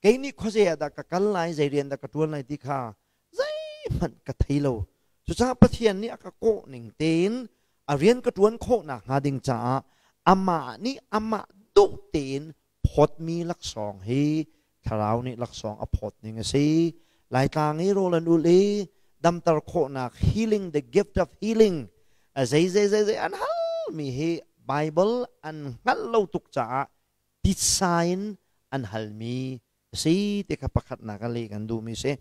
kei nih khuazei ah dah ka kal lai, zei rian dah ka ṭuan lai ti kha zeihmanh ka thei lo. Cucaah Pathian nih a ka kawh ning tein a rian ka ṭuan khawh nakhnga ding caah amah nih amah duh tein phawtmi laksawng hi thlarau nih laksawng a phawt ning a si. Laitlang i rawl an ul i damter khawhnak healing, the gift of healing, zei zei zei zei an halmi hi Bible an hngalh lo tuk caah titsa in an halmi a si ti kha pakhatnak a leh kan duhmi si.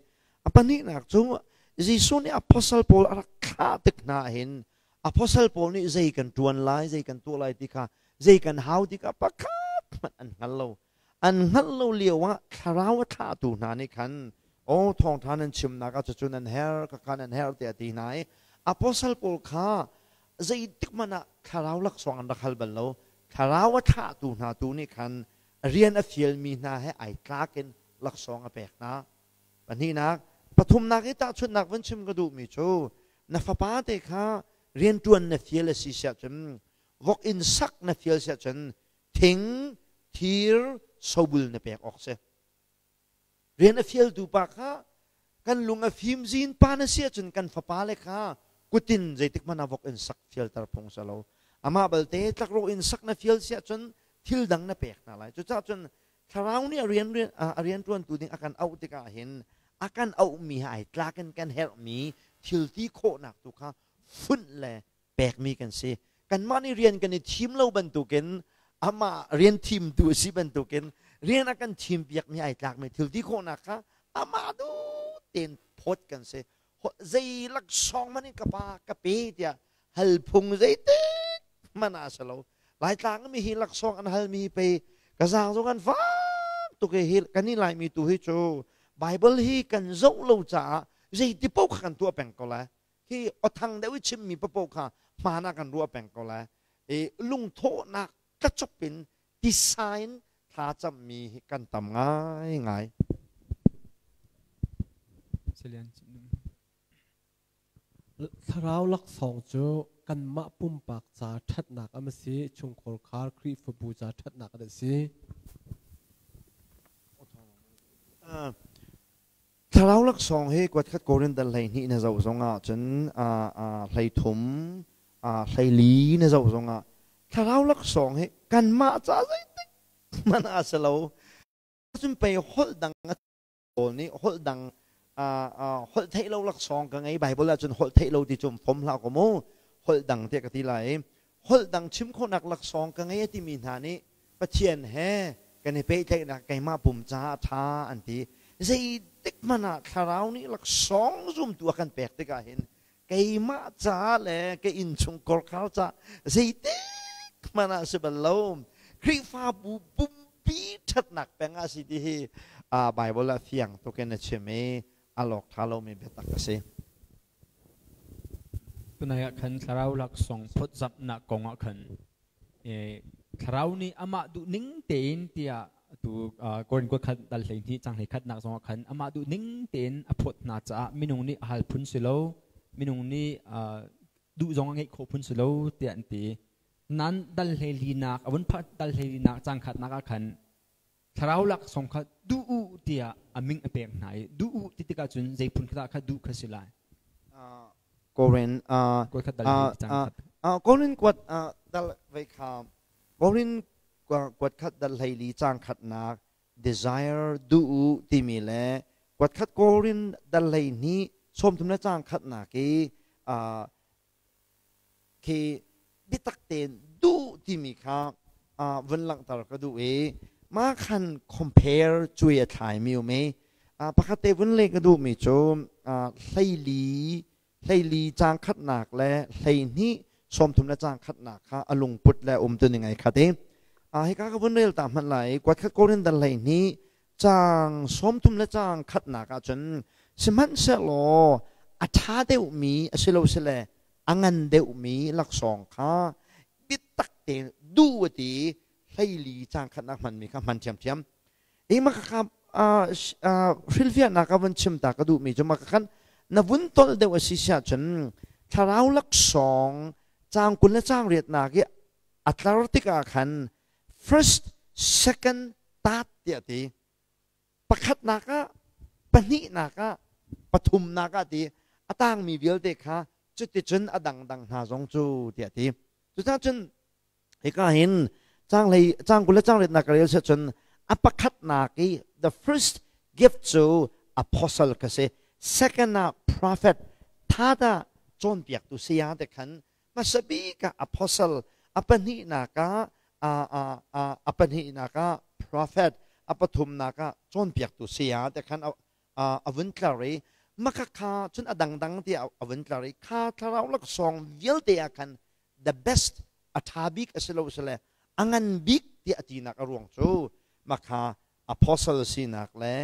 A pahnihnak cu Jesuh nih apostle pawl a rak thlah tik hna hin apostle pawl nih zei kan ṭuan lai, zei kan tuah lai ti kha, zei kan hau ti kha pakhat hmanh an hngal lo. An hngalh lo lio ah thlarau a thlahtu hna nih khan aw thawngṭha nan chimnak ah cucu nan herh, khakha nan herh tiah a ti hna i apostle pawl kha zeitik hmanh ah thlarau laksawng an rak hal bal lo. Thlarau a thlahtu hna tu nih khan rian a fialmi hna he ai tlak in laksawng a pek hna. Pahnihnak, pathumnak i tahchunhnak van chim ka duhmi cu na fapa te kha rianṭuan na fial a si siah cun vok inn sak na fial siah cun thing, thir, sobul na pek awk si. Rian a fialtu pa kha kan lung a fim zin pa na si ahcun kan fapa le kha kutin zeitik hmanh ah vok in sak fialter phung si lo. Amah balte tlakrawh in sak na fial si ahcun thil dang na pek hna lai. Cucaah cun thlarau nih a rian a rianṭuantu ding a kan auh tikah hin a kan auhmi he ai tlak in kan herhmi thil ti khawhnak tu kha funh le pekmi kan si. Kanmah nih rian kan i thim lo bantukin amah rian thimtu a si bantukin rian a kan thimpiakmi ai tlakmi thil ti khawhnak kha amah duh tein phawt kan si. Zei laksawng hmanh in ka pa ka pe tiah hal phung zeitik hmanh ah a si lo. Laitlang mi hi laksawng an halmi hi pei ka zaang zong an fak tuk i hi kan i Laimi tu hi cu Bible hi kan zoh lo caah zeiti paoh kha kan tuah peng ko lai. Hi awthang deuh i chimmi paoh kha hmaan ah kan ruah peng ko lai. I lungthawhnak tlachop in tisa in thla cammi hi kan tam ngaingai. Thlarau laksawng cu kanmah pumpak ca ṭhatnak a si, chungkhar khar Khrihfabu ca ṭhatnak an si. Thlarau laksawng hi kuatkhat Korin dal 12 na zoh zongah cun 13 14 na zoh zongah thlarau laksawng hi kanmah ca zeitik hmanh ah si lo. Cun pei holh dang a pawl nih holh dang holh theih lo laksawng ka ngei. Bible ah cun holh theih lo ti cu fom hlah ko mu, holh dang tiah ka ti lai. Holh dang chim khawhnak laksawng ka ngei a timi hna nih Pathian he kan i pehtlaihnak keimah pum caah a ṭha an ti. Zei Zeitik hmanh ah thlarau nih laksawng zumtu a kan pek tikah hin keimah ca le ka innchung korkhar ca zeitik hmanh ah si bal lo. Khrihfabu pumpi ṭhatnak peng ah si ti hi Bible ah fiang tuk in a chim i a lawk ṭha lomi biatak a si. Tunai ah khan thlarau laksawng phawtzamhnak kong ah khan thlarau nih amah duh ning tein tiah tu Korin kuat khat dal 12 cang 11 nak zong ah khan amah duh ning tein a phawt hna caah minung nih hal phun si lo, minung nih duh zong a ngeih khawh phun si lo tiah an ti. Nan dal 14 nak a vun phah dal 14 nak cang khatnak ah khan thlarau laksawng kha duh u tiah a ming a pek hna i duh u ti tikah cun zei phun kha dah kha duh kha si lai? Korin Korin kuat dal vei kha Korin kuat khat dal 14 cang khatnak desire duh u timi le kuat khat Korin dal 12 30 le cang khatnak i khi biatak tein duh timi kha vun langhter ka duh i mah khan compare cuai a thlaimi um i pakhat te vun leh ka duhmi cu 14 caang khatnak le 12 30 le caang khatnak kha a lungput le umtu ning ai khat i hika ka vun rel ta hmanh lai. Kuat khat Korin dal 12 caang 30 le caang khatnak ahcun, sihmanhsehlaw a ṭha deuhmi a si lo sile a ngan deuhmi laksawng kha biatak tein duh a ti. 14 caang khatnak hmanmi kha hman ṭhiamṭhiam i mah kha hrilhfiahnak ka vun chim ta ka duhmi cu mah khan na vun tolh deuh a si siah cun thlarau laksawng caang 20 le caang riatnak i a tlar tikah khan first, second, third tiah ti, pakhatnak ah, pahnihnak ah, pathumnak ah ti, a tangmi vialte kha cuticun a dangdang hna zong cu tiah ti. Cucaah cun hika hin caang hlei caang 20 le caang riatnak ka rel cun a pakhatnak i the first gift cu apostle kha si, second ah prophet, third ah cawnpiaktu saya te khan hmasa bik ah apostle, a pahnihnak ah a pahnihnak ah prophet, a pathumnak ah cawnpiaktu saya te khan a vun tlar i maka kha cun a dangdang tiah a vun tlar i kha thlarau laksawng vialte ah khan the best, a ṭha bik a si lo sile a ngan bik tiah a tinak a ruang cu makha apostle sinak le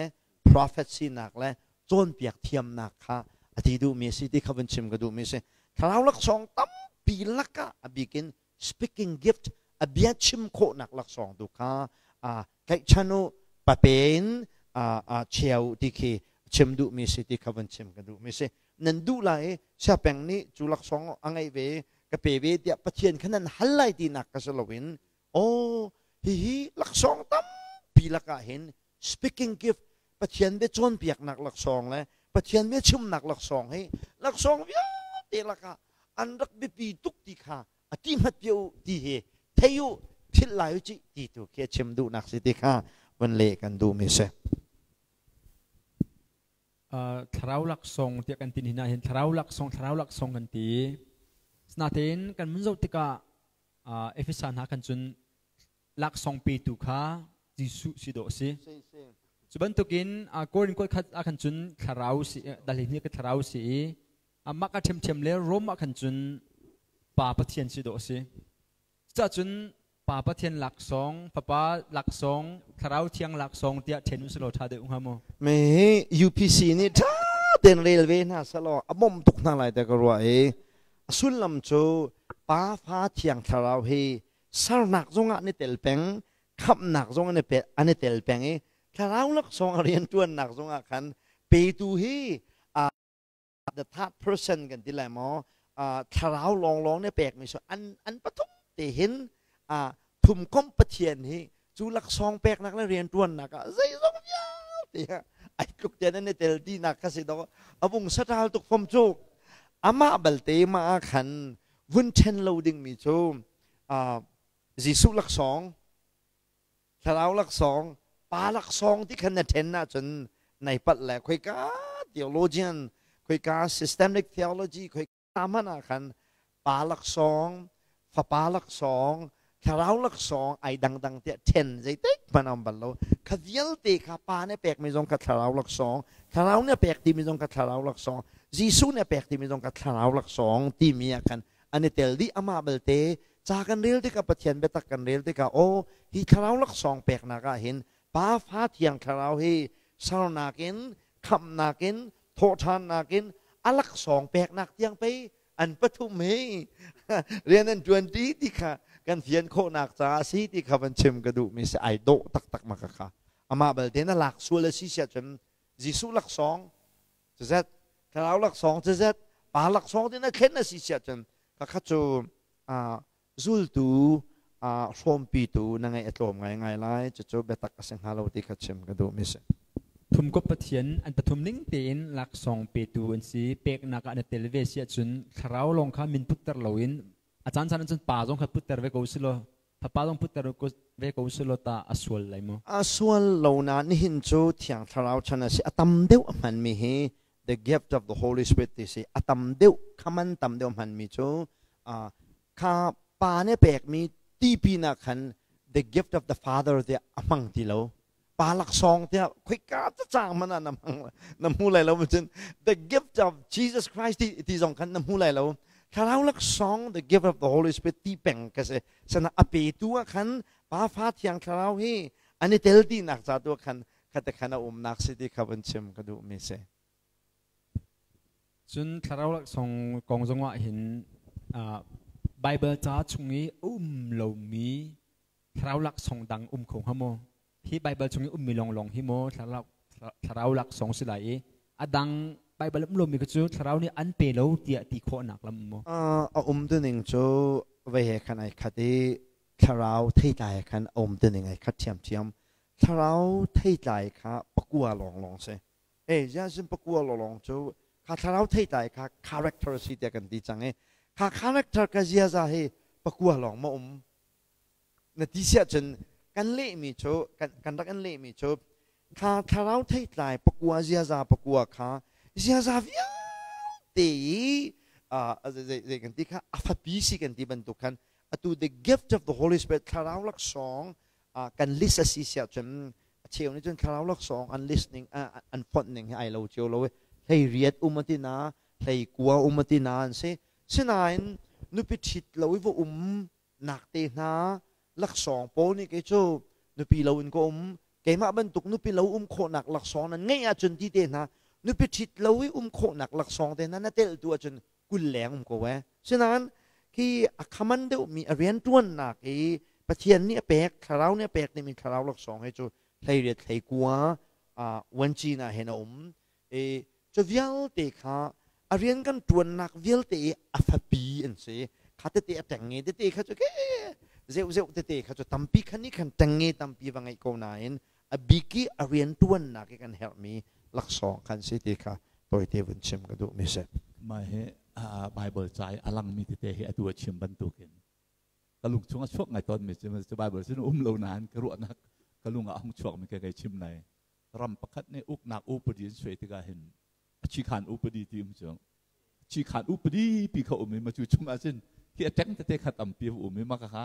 prophet sinak le cawnpiak thiamnak kha a ti duhmi a si ti kha vun chim ka duhmi a si. Thlarau laksawng tampi lakah a bikin speaking gift, a bia chim khawhnak laksawng tu kha tlaihchan u, pape in cheu ti khi chim duhmi si ti kha vun chim ka duhmi si. Nan duh lai i siapeng nih cu laksawng a ngeih ve ka pe ve tiah Pathian kha nan hal lai tinak ka si loin, aw, hihi laksawng tampi lakah hin speaking gift, Pathian bia cawnpiaknak laksawng le Pathian bia chimnak laksawng hi laksawng vialte lakah an rak biapi tuk ti kha a ti hmat pia u ti hi thei u, philh lai u cih ti tu khi a chim duhnak si ti kha vun leh kan duhmi si. Thlarau laksawng tiah kan tin hina hin thlarau laksawng, thlarau laksawng kan ti. Natein kan mun zoh tikah Efesa hna khan cun laksawng petu kha Jesuh si dawh si. Cu bantukin Korin kuat khat ah khan cun thlarau si, dal hi ka thlarau si i amah ka ṭhiamṭhiam le Rom ah khan cun Pa Pathian si dawh si. Cucaah cun Pa Pathian laksawng, Fapa laksawng, Thlarau Thiang laksawng tiah ṭhen usih law ṭha deuh hnga maw? Me UPC nih ṭha tein rel ve hna selaw a bawmh tuk hna lai te ka ruah i a sullam cu Pa, Fa, Thiang Thlarau hi sernak zongah an i tel peng, khamhnak zong an i tel peng i thlarau laksawng a rianṭuannak zongah khan petu hi the third person kan ti lai maw, thlarau lawnglawng nih pekmi so an pathum te hin thumkomh Pathian hi cu laksawng peknak le rianṭuannak ah zeizong vialte ai tluk tian an i tel tinak kha si dawh a vung saṭal tuk fom cu. Amah balte mah ah khan vun ṭhen lo dingmi cu Jesuh laksawng, thlarau laksawng, pa laksawng ti khan na ṭhen ahcun nai palh le khoika theologian, khoika systemic theology, khoika hmanh ah khan pa laksawng, fapa laksawng, Thlarau laksawng ai dangdang tiah ṭhen zeitik hmanh a um bal lo. Kha vialte kha Pa nih a pekmi zong kha thlarau laksawng, Thlarau nih a pek timi zong kha thlarau laksawng, Jesuh nih a pek timi zong kha thlarau laksawng timi ah khan an i tel dih. Amah belte ca kan rel tikah, Pathian biatak kan rel tikah, aw hi thlarau laksawng peknak ah hin Pa, Fa, Thiang Thlarau hi sernak in, khamhnak in, thawhṭhannak in, a laksawng peknak tiang pei an pathum hi rian an ṭuanṭi ti kha kan fian khawhnak caah a si ti kha van chim ka duhmi si. Ai dawh taktak ma ka kha. Amah belte na lak sual a si siah cun Jesuh laksawng cazet, thlarau laksawng cazet, pa laksawng ti na thlen a si siah cun ka kha cu zultu hrawmpitu na ngeih a tlawm ngaingai lai. Cucu biatak a si hnga lo ti kha chim ka duhmi si. Thumkop Pathian an pathum ning tein laksawng petu an si. Peknak ah na tel ve si ahcun thlarau lawng kha min putter loin a caan caan ahcun pa zong kha putter ve ko selaw, fapa zong putter ve ko selaw ta a sual lai maw? A sual lo na. Nihin cu Thiang Thlarau chan a si. A tam deuh a hmanmi hi the gift of the Holy Spirit ti si. A tam deuh khaman tam deuh hmanmi cu kha pa nih pekmi tipi nak khan the gift of the Father tiah a hmang ti lo. Pa laksawng tiah khoika cacang hmanh ah na hmang na hmu lai lo. Cun the gift of Jesus Christ ti, ti zong khan na hmu lai lo. Thlarau laksawng, the gift of the Holy Spirit ti peng ka si. Sana a petu ah khan Pa, Fa, Thiang Thlarau hi an i tel ti nak ca tu khan khate khan a umnak si ti kha vun chim ka duh mi si. Cun thlarau laksawng kong zong ah hin Bible ca chung i um lomi thlarau laksawng dang um kho hnga maw? Hi Bible chung i ummi lawnglawng hi maw thlarau laksawng si lai i a dang Bible um lomi cu thlarau nih an pe lo tiah ti khawhnak lam maw? A um tuning cu vei he khan ai khat i thlarau theitlai khan a um tuning ai khat ṭhiamṭhiam. Thlarau theitlai kha pakua lawnglawng si. E ziah pakua lawnglawng cu kha thlarau theitlai kha character si tiah kan ti cang i kha character ka ziaza hi pakua lawng ma um na ti siah cun kan lehmi cu kan rak in lehmi cu kha thlarau theitlai pakua, ziaza pakua kha ziaza vialte i zei kan ti kha a fapi si kan ti bantuk khan atu the gift of the Holy Spirit, thlarau laksawng kan list a si siah cun a cheu nih cun thlarau laksawng an list ning, an fonh ning hi ai lo cio lo i 18 um ati na, 19 um ati na an si. Sinain nupi ṭhit lo i va um nak te hna laksawng pawl nih kei cu nupi lo in ka um, keimah bantuk nupi lo um khawhnak laksawng nan ngeih ahcun ti te hna, nupi ṭhit lo i um khawhnak laksawng te hna na telh tu ahcun 20 leng um ko e. Sinain khi a khaman deuhmi a rianṭuannak i Pathian nih a pek, thlarau nih a pek timi thlarau laksawng hi cu 18, 19 uanci na hin a um i cu vialte kha a rian kan ṭuannak vialte i a fapi an si. Kha tete a ṭengnge tete kha cu ke zeuh zeuh tete kha cu tampi kha nih khan ṭengnge tampi va ngeih ko nain a bik i a rian ṭuannak i kan herhmi laksawng khan si ti kha tawite vun chim ka duhmi si. Mah hi Bible ca i a langmi tete hi atu a chim bantukin ka lung chung a chuak ngai tawnmi cu Bible sin um lo nain ka ruahnak ka lung ah a hung chuakmi ka kei chim lai. Ram pakhat nih uknak upadi an suai tikah hin a chikhan upadi ti um cu chikhan upadi pi kha um i ma cu chungah cun hi a teng tete kha tampi um i ma ka kha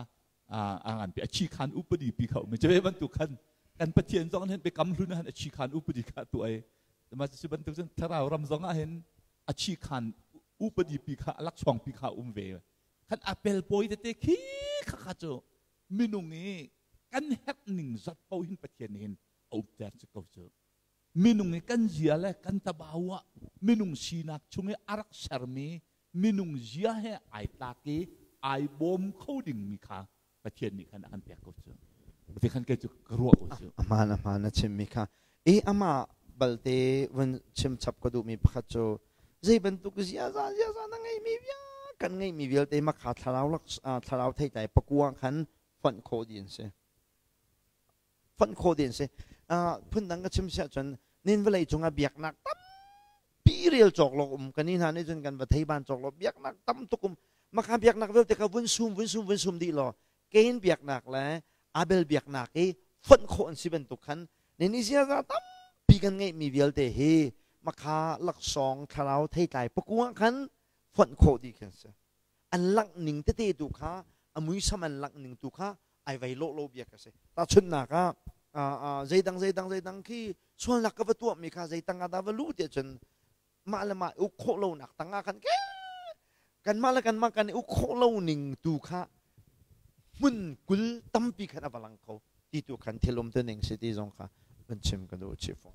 a ngan pi a chikhan upadi pi kha um i cu bantuk khan kan Pathian zong hin biakam hlun han a chikhan upadi kha tu ai ma cu bantuk cun thlarau ram zong ah hin a chikhan upadi pi kha a lakchuang pi kha um ve khan a pel poi tete khi kha kha cu minung i kan herh ning zat po hin Pathian hin a umter cu ko cu minung i kan zia le kan tabau ah minung sinak chung i a rak sermi minung zia he ai tlak i ai bawm kho dingmi kha Pathian nih khan a kan pek ko cu ti khan kei cu ka ruah ko cu. Aman aman na chimmi kha e amah balte vun chim chap ka duhmi pakhat cu zei bantuk ziaza ziaza na ngeimi vial kan ngeimi vialte makha thlarau lak thlarau theitlai pakua khan fonh khawh dih an si, fonh khawh ding si. Phundang ka chim siah cun nin vawlei cungah biaknak tampi rel cawk lo um kan hna nih cun kan va thei ban cawk lo. Biaknak tam tuk um makha biaknak vialte kha vun sum vun sum vun sum dih law Cain biaknak le Abel biaknak i fonh khawh an si bantuk khan nin i ziaza tampi kan ngeihmi vialte hi makha laksawng thlarau theitlai pakua khan fonh khawh dih khan si. An langh ning tete tu kha. A muisam an langh ning tu kha ai vei lawh lo bia ka si. Tahchunhnak ah, zeidang zeidang zeidang khi sualnak ka va tuahmi kha zei tang ah dah va luh tiah cun mah le mah uk khawh lonak tang ah khan kanmah le kanmah kan i uk khawh lo ning tu kha hmun 20 tampi khan a va lang kho ti tu khan thil um ning si ti zong kha van chim ka duh chih fawn.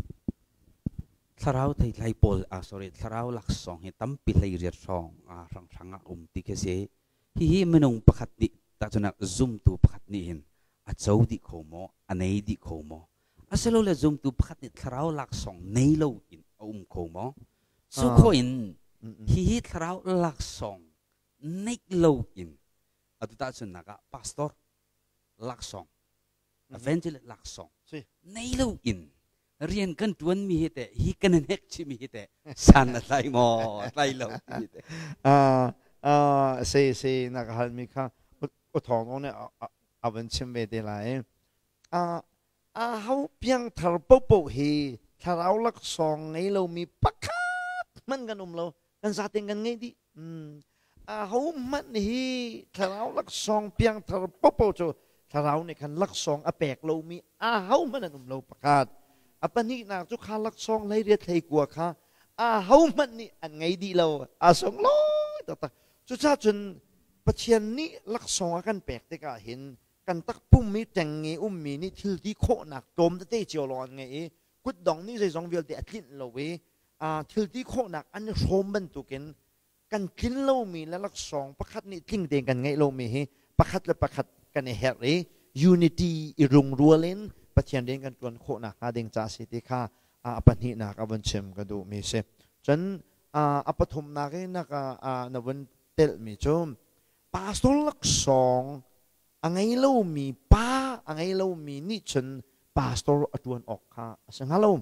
Thlarau theitlai pawl, ah sorry, thlarau laksawng hi tampi 18 hrawng hranghrang ah um ti khi si. Hihi minung pakhat nih, tahcunak zumtu pakhat nih hin a co dih kho maw, a nei dih kho maw? Asilole zumtu pakhat nih thlarau laksawng nei lo in a um kho maw? Cu khawh in hihi thlarau laksawng neih lo in atu tahchunhnak ah pastor laksawng, evangelist laksawng nei lo in rian kan ṭuan mi hi teh, hi kan in hek chih mi hi teh san a tlai maw, tlai lo timi teh? Si si, na ka hal mi kha u thawng nih a van chim ve te lai. A ho piangthar popo hi thlarau laksawng ngei lomi pakhat hmanh kan um lo, kan zaten kan ngei dih. A ho hmanh hi thlarau laksawng, piangthar popo cu thlarau nih khan laksawng a pek lomi a ho hmanh an um lo, pakhat. A pahnihnak cu kha laksawng 18 19 kha a ho hmanh nih an ngei dih lo, a sunglawi taktak. Cucaah cun Pathian nih laksawng a kan pek tikah hin kan takpum i ṭengnge ummi nih thil ti khawhnak tlawm tete cio lawng an ngei i kutdong nih zeizong vialte a tlinh lo i thil ti khawhnak an i hrawm bantukin kan tlin lomi le laksawng pakhat nih tling tein kan ngeih lomi hi pakhat le pakhat kan i herh i unity i rungrual in Pathian rian kan ṭuan khawh nakhnga ding ca si ti kha a pahnihnak a vun chim ka duhmi si. Cun a pathumnak i na vun telhmi cu pastor laksawng a ngei lomi pa, a ngei lomi nih cun pastor a ṭuan awk kha a si hnga lo.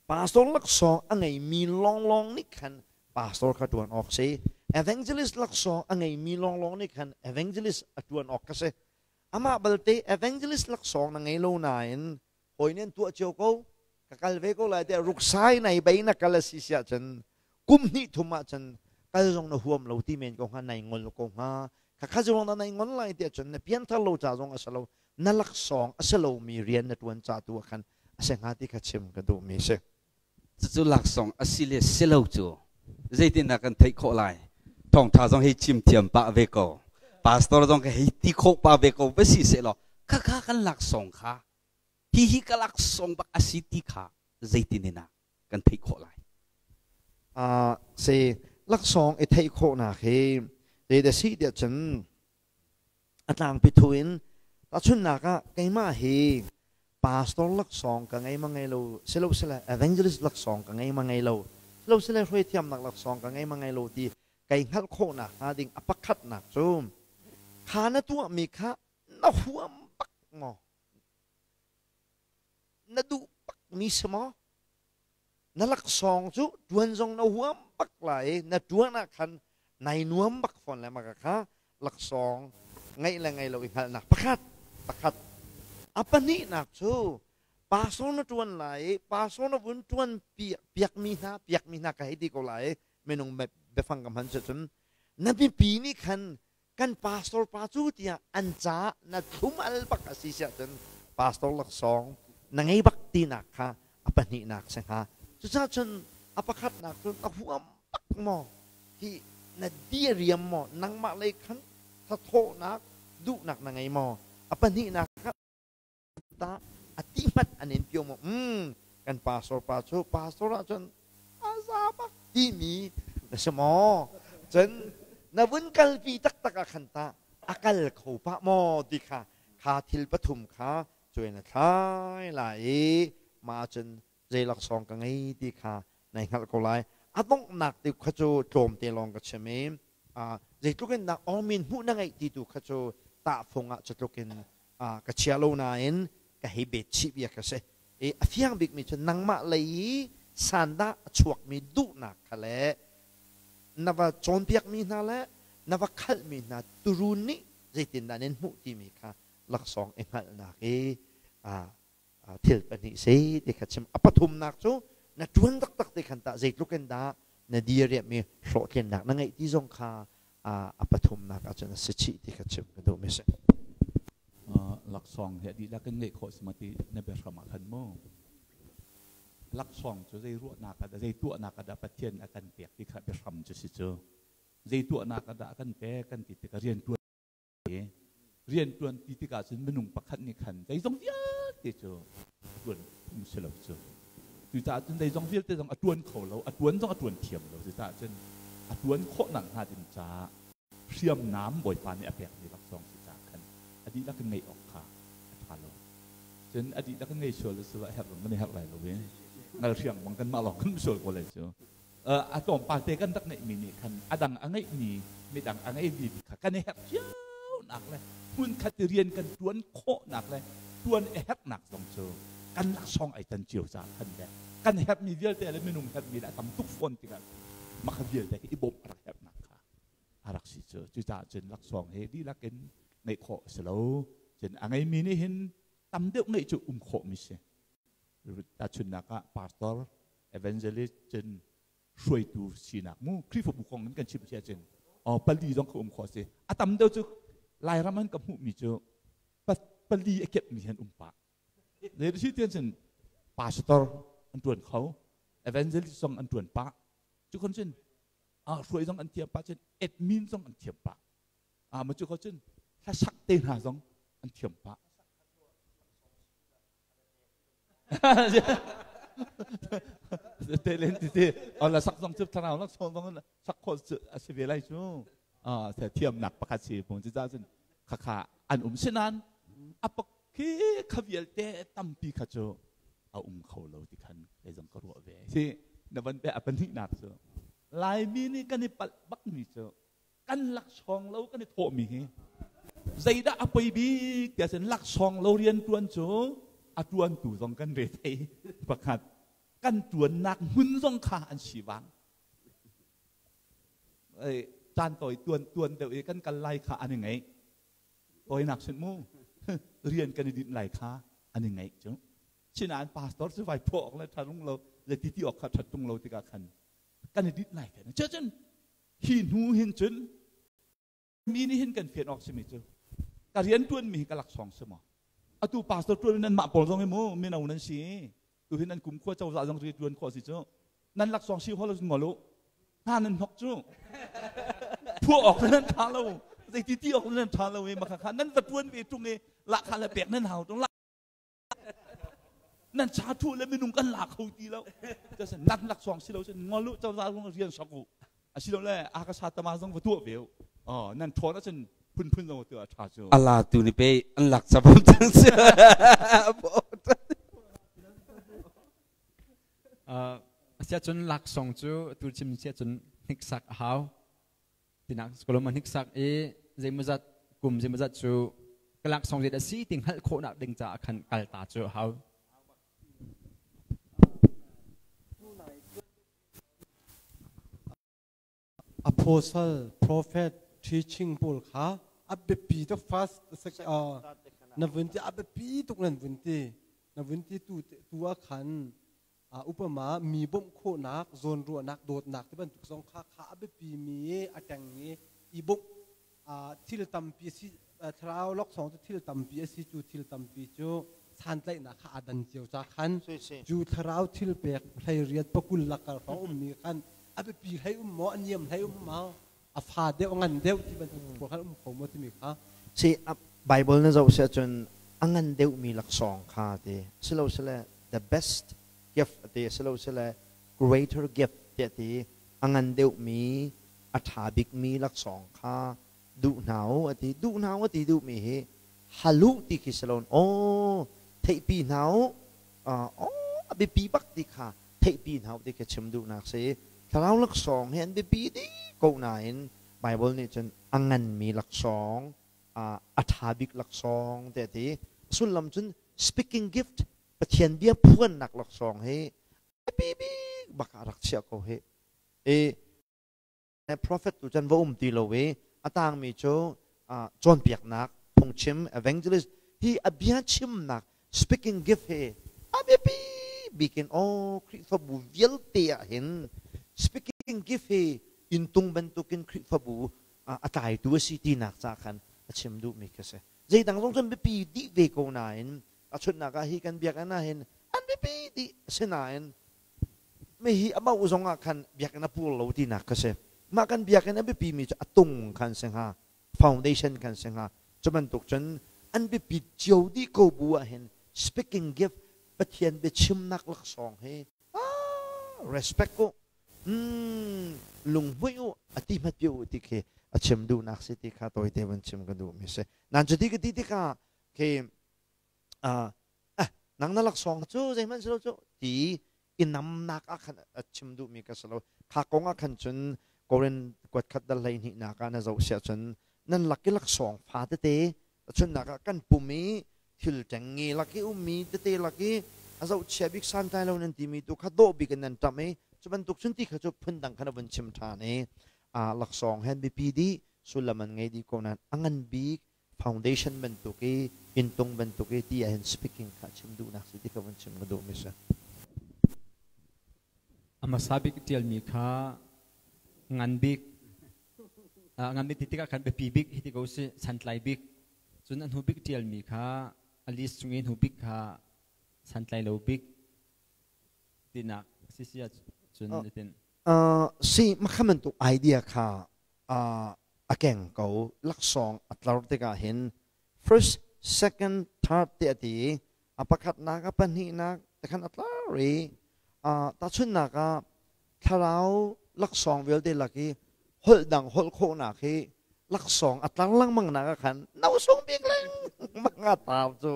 Pastor laksawng a ngeimi lawnglawng nih khan pastor kha ṭuan awk si. Evangelist laksawng a ngeimi lawnglawng nih khan evangelist a ṭuan awk kha si. Amah balte evangelist laksawng na ngei lo nain hawi nih an tuah cio ko, ka kal ve ko lai tiah ruksai nai bei na kal a si siah cun kum hnih thum ah cun kal zong na huam lo ti men ko hnga, nai ngol ko hnga. Khakha zong na nai ngol lai tiah cun na pianthar lo ca zong a si lo, na laksawng a si lomi rian na ṭuan ca tu ah khan a si hnga ti kha chim ka duhmi si. Cucu laksawng a si le si lo cu zeitindah kan theih khawh lai? Thawngṭha zong hei chim thiam pah ve ko, pastor zong ka hei ti khawh pah ve ko va si sehlaw, khakha kan laksawng kha, hihi ka laksawng bak a si ti kha zeitin in ah kan theih khawh lai? Si, laksawng i theih khawhnak hi zeidah si tiah cun a tlangpi thu in tahchunhnak ah keimah hi pastor laksawng ka ngei ma ngei lo, silo sile evangelist laksawng ka ngei ma ngei lo, silo sile hruaithiamnak laksawng ka ngei ma ngei lo ti kai hngalh khawhnak hnga ding a pakhatnak cu kha na tuahmi kha na huam bak maw, na duh bak mi si maw? Na laksawng cu ṭuan zong na huam bak lai, na ṭuan ah khan nai nuam bak fawn le maka kha laksawng ngeih le ngei lo i hngalhnak pakhat pakhat. A pahnihnak cu pastor na ṭuan lai i pastor na vun ṭuan piakmi hna, piakmi hna ka hei ti ko lai, minung biafang ka hman cun na mipi nih khan kan pastor pa cu tiah an caah na thlum al bak a si siah cun pastor laksawng na ngei bak tinak kha a pahnihnak si hnga. Cucaah cun a pakhatnak cun a huam bak maw, hi na diriam maw, nangmah lei khan thathawhnak duhnak na ngei maw? A pahnihnak kha ta a ti hmanh an in pio maw? Kan pastor pa cu pastor ahcun a za bak timi na si maw? Cun na vun kalpi taktak ah khan ta a kal kho pah maw ti kha, kha thil pathum kha cuai na thlai lai i mah cun zei laksawng ka ngei ti kha nai hngalh ko lai. A donghnak ti kha cu tlawmte lawng ka chim i zeitluk in dah awmin hmuh na ngeih ti tu kha cu tahfung ah cutluk in ka chia lo nain ka hei bet chih bia ka si. I a fiang bikmi cu nangmah lei i sandah a chuakmi duhnak kha le na va cawnpiakmi hna le na va khalhmi hna turun nih zeitindah nan hmuh timi kha laksawng i hngalhnak i thil pahnih si ti kha chim. A pathumnak cu na ṭuan taktak ti khan tah zeitluk in dah na diriammi hlawhtlinnak na ngeih ti zong kha. A pathumnak ahcun a si chih ti kha chim ka duhmi si. Laksawng he dihlak in ngeih khawh si ma ti na biahram ah khan mu. Laksawng cu zei ruahnak ah dah, zei tuahnak ah dah Pathian a kan pek ti kha biahram cu si cu. Zei tuahnak ah dah a kan pek kan ti tikah riantuan riantuan ti tikah cun minung pakhat nih khan zeizong vialte cu tuan phung si lo cu. Cucaah cun zeizong vialte zong a tuan kho lo, a tuan zong a tuan thiam lo. Cucaah cun a tuan khawh nakhnga ding caah hriamnam Bawipa nih a pekmi laksawng si caah khan a dihlak in ngeih awk kha a ṭha lo. Cun a dihlak in ngei sual a si lo, a herh zong kan i herh lai lo i ngalhriang bang kanmah lawng kan sual ko lai cu. A tlawmpal te kan rak ngeihmi nih khan a dang a ngeihmi midang a ngeimi kha kan i herh cionak le hmunkhat i rian kan ṭuan khawhnak le ṭuan i herhnak zong cu kan laksawng ai tan cio caah khan le kan herhmi vialte le minung herhmi le a tam tuk fawn tikah mah kha vialte khi i bawmh a rak herhnak kha a rak si cu. Cucaah cun laksawng hi dihlak in ngeih khawh a si lo. Cun a ngeimi nih hin tam deuh ngeih cu um khawhmi si. Tahchunhnak ah pastor, evangelist, cun hruaitu sinak mu Khrihfabu kong in kan chim si ahcun pali zong kha um khawh a si. A tam deuh cu Lairam an ka hmuhmi cu pali a kepmi han um pah. Zei si tian cun pastor an tuan kho, evangelist zong an tuan pah. Cu kon cun hruai zong an thiam pah, cun admin zong an thiam pah. Ma cu ko cun hlasak te hna zong an thiam pah. Te len ti ti la sak zong cu thlarau lak song zong sak khawh a si ve lai cu. Thiamnak pakhat si pung ci cun khakha an um sinan a pak khi kha vialte tampi kha cu a um kho lo ti khan kei zong ka ruah ve. Si na van pe a pahnihnak cu Laimi nih kan i palh bak mi cu kan laksawng lo kan i thawhmi hi zeidah a poi bik tiah cun laksawng lo rian tuan cu a tuantu zong kan re thei pakhat, kan tuannak hmun zong kha an si vang caan tawi tuan tuan deuh i kan kal lai kha an i ngeih tawinak sin mu rian kan i dinh lai kha an i ngeih cu. Sinain pastor cu vai phuah awk le ṭha rung lo le ti ti awk kha ṭhat tung lo tikah khan kan i dinh lai te. Cun hi hnu hin cun mi nih hin kan fian awk simi cu ka rian ṭuanmi hi ka laksawng si maw? Atu pastor ṭuan nan mah pawl zong hi mu mino nan si, tu hin nan kum khua cozah zong rian ṭuan khawh si cu nan laksawng si hol ngol u hna nan hnok cu phuah awk nan ṭha lo, zei ti ti awk nan ṭha lo i makha kha nan va ṭuan ve ṭung i lahkhah le pek nan hau ṭung nan cha thu le minung kan la kho ti lo. Nan laksawng si lo cun ngol u, cozah zong rian sok u, asilo le akasa tama zong va tuah ve u. Oh, nan ṭhawn ahcun phunphun zong tuah ṭha cu. Ala tu ni pe an lak sabam cang si. Asia cun laksawng cu tu chim sia cun hniksak a hau tinak kolom a hniksak i zeimawzat kum zeimawzat cu ka laksawng zei dah si ti hngalh khawhnak ding caah khan kal ta cu a hau. Apostle, prophet, teaching pawl kha a biapi tuk. First na vun ti a biapi tuk, nan vun ti na vun ti tu tu ah khan upama mi bawmh khawhnak, zawnruahnak, dawtnak ti bantuk zong kha kha a biapi mi a teng i i bawmh thil tampi si. Thlarau laksawng cu thil tampi a si cu thil tampi cu santlaihnak kha aa dan cio ca khan cu thlarau thil pek 18 pakul lakar hrawng ummi khan a biapi hlei um maw, a niam hlei um maw, a fa deuh, a ngan deuh ti bantuk pawl khan um kho maw timi kha. Si, Bible na zoh si ahcun a ngan deuhmi laksawng kha ti silo sile the best gift ti silo sile greater gift tiah ti, a ngan deuhmi, a ṭha bikmi laksawng kha duh hna u a ti. Duh hna u a ti duhmi hi halu ti khi si loin aw theihpi hna u, aw a biapi bak ti kha theihpi hna u ti khi chim duhnak si. Thlarau laksawng hi an biapi dih ko nain Bible nih cun a nganmi laksawng, a ṭha bik laksawng te a ti. Sullam cun speaking gift, Pathian bia phuannak laksawng hi biapi bik bak ah rak chiah ko hi. I prophet tu cun va um ti lo i a tangmi cu cawnpiaknak, phungchim, evangelist hi a bia chimnak speaking gift hi a biapi bikin. Aw, Khrihfabu vialte ah hin speaking gift hi intung bantukin Khrihfabu A tlaitu a si tinak ca khan a chim duhmi khi si. Zeidang zong cun biapi dih ve ko nain a chunnak ah hi kan biakinn ah hin an biapi dih sinain mi hi a mauh zong ah khan biakinn a pur lo tinak kha si. Mah kan biakinn a biapi mi cu a tung khan si hnga, foundation khan si hnga. Cu bantuk cun an biapit cio dih ko bu ah hin speaking gift, Pathian biachimnak laksawng hi respect u, lunghmuih u, a ti hmat pi u ti khi a chim duhnak si ti kha tawite van chim ka duh mi si. Nan cuti ka ti tikah khi nang na laksawng cu zeihmanh si lo cu ti i namnak ah khan a chim duhmi ka si lo. Kha kong ah khan cun Korin kuat khat dal 12 nak ah na zoh siah cun nan lak i laksawng fa tete, chunnak ah kan pum i thil ṭengnge lak i ummi tete lak i a zohchia bik santlai lo nan timi tu kha dawh bik in nan ṭamh i cu bantuk cun ti kha cu phundang khan a vun chim ṭhan i laksawng hen biapi dih, sullam an ngei dih ko nain a ngan bik foundation bantuk i inntung bantuk i ti ahhin speaking kha chim duhnak si ti kha vun chim ka duh mi si. A hmasa bik ṭialmi kha ngan bik, ngan bik ti tikah khan biapi bik hi ti ko si, santlai bik. Cun a hnu bik ṭialmi kha a list chung i hnu bik kha santlai lo bik tinak si si ahcun itin. Si makha bantuk idea kha a keng ko. Laksawng a tlar tikah hin first, second, third ti a ti i a pakhatnak, a pahnihnak te khan a tlar i tahchunhnak ah thlarau laksawng vialte lak i holh dang holh khawhnak hi laksawng a tlar lengmang nak ah khan no sung bik lengmang a tar cu.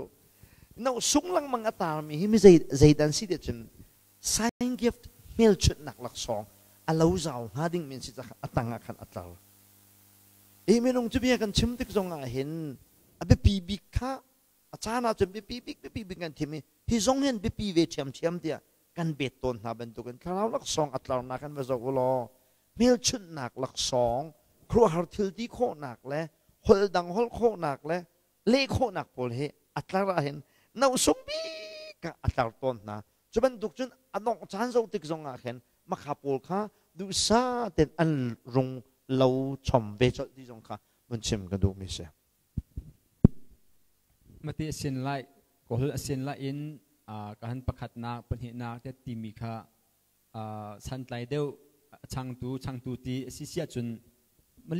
No sung lengmang a tarmi hi mi zei zeidan si ti cun sign gift, hmelchunhnak laksawng a lo zau hnga ding min si ca a tang ah khan a tlar i minung cu bia kan chim tik zong ah hin a biapi bik kha a caan ah cun biapi bik biapi bik kan thim i hi zong hin biapi ve ṭhiamṭhiam tiah kan bet tawn hna bantukin thlarau laksawng a tlarnak kan va zoh u law hmelchunhnak laksawng, khuaruahhar thil ti khawhnak le holh dang holh khawhnak le leh khawhnak pawl hi a tlar ah hin nosung bik ah a tlar tawn hna. Cu bantuk cun a dongh caan zoh tik zong ah khin makha pawl kha duhsah tein an rung lo chom ve colh ti zong kha vun chim ka duhmi si. Mati a sin lai kawl a sin lai in ka han pakhatnak, pahnihnak te timi kha santlai deuh changtu changtu ti a si si ahcun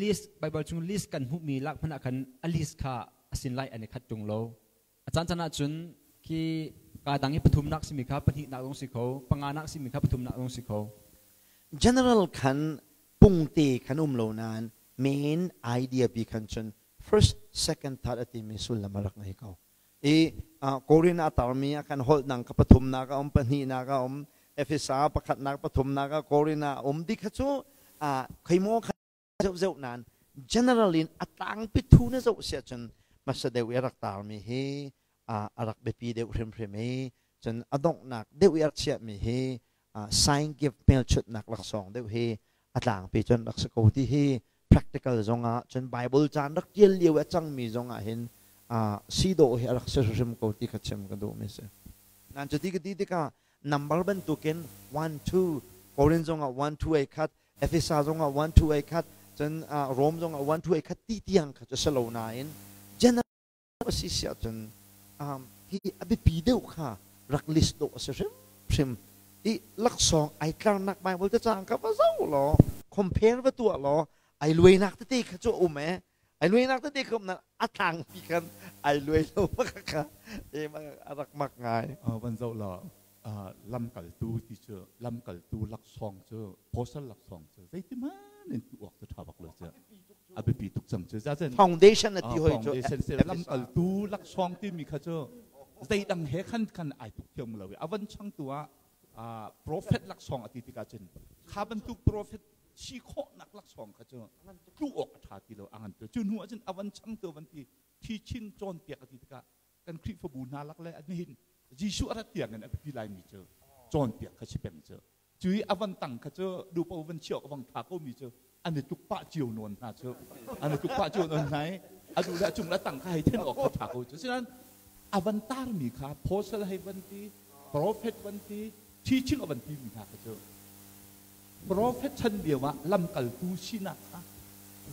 list, Bible chung list kan hmuhmi lak hmanh ah khan a list kha a sin lai an i khat ṭung lo. A caan caan ahcun khi kaa dang i pathumnak simi kha pahnihnak zong si kho, panganak simi kha pathumnak zong si kho. General khan pungte khan um lo nain main idea bi khan cun first, second, third a timi sullam a rak ngei ko. I Korin a tarmi ah khan holh ka pathumnak a um, pahnihnak a um, Efesa pakhatnak, pathumnak a Korin ah um di kha cu khoi kha zeuh zeuh nan general in a tlangpi thu na zoh sia cun hmasa deuh i rak tarmi hi a rak biapi deuh hrimhrim i cun a donghnak deuh i a chiahmi hi sign gift, hmelchunhnak laksawng deuh hi a tlangpi cun rak si ko ti hi practical zongah cun Bible caan rak tial lio a cangmi zongah hin si dawh hi a rak si hrim ko ti kha chim ka duhmi si. Nan cuti ka ti tikah number bantukin 1 2, Korin zongah 1 2 ai khat, Efesa zongah 1 2 ai khat, cun Rome zongah 1 2 ai khat ti tiang kha cu si lo nain general a si si ahcun hi a biapi deuh kha rak list dawh a si hrimhrim i laksawng ai tlarnak Bible te cang kha va zoh law compare va tuah law ai luainak tete kha cu a um e, ai luainak tete kha um na a tlangpi khan ai luai lo kha a rak mak ngai. Van zoh law lamkaltu ti cu, lamkaltu laksawng cu, apostle laksawng cu zeitihmanh in tu awk cu ṭha bak lo cu, a biapi tuk cang cu zazen. Foundation a ti hoi cu. Foundation lamkaltu laksawng timi kha cu zeidang he khan khan ai tuk thiam lo i a van changtu ah prophet laksawng a ti tikah cun kha bantuk prophet si khawhnak laksawng kha cu tu awk a ṭha ti lo a ngan tu. Cu hnu ahcun a van changtu van ti teaching, cawnpiak a ti tikah kan Khrihfabu hna lak le nihin Jesuh a rat tiang in a biapi laimi cu cawnpiak kha si peng cu. Cu i a van tang kha cu dupo van chiah awk vang tha ko mi cu an i tuk pah cio nawn hna cu, an i tuk pah cio nawn hna i a duh le a cung le a tang kha hei then awk kha tha ko cu. Sinain a van tar mi kha apostle hei van ti, prophet van ti, teaching a van ti mi hna kha cu prophet chan lio ah lamkaltu sinak kha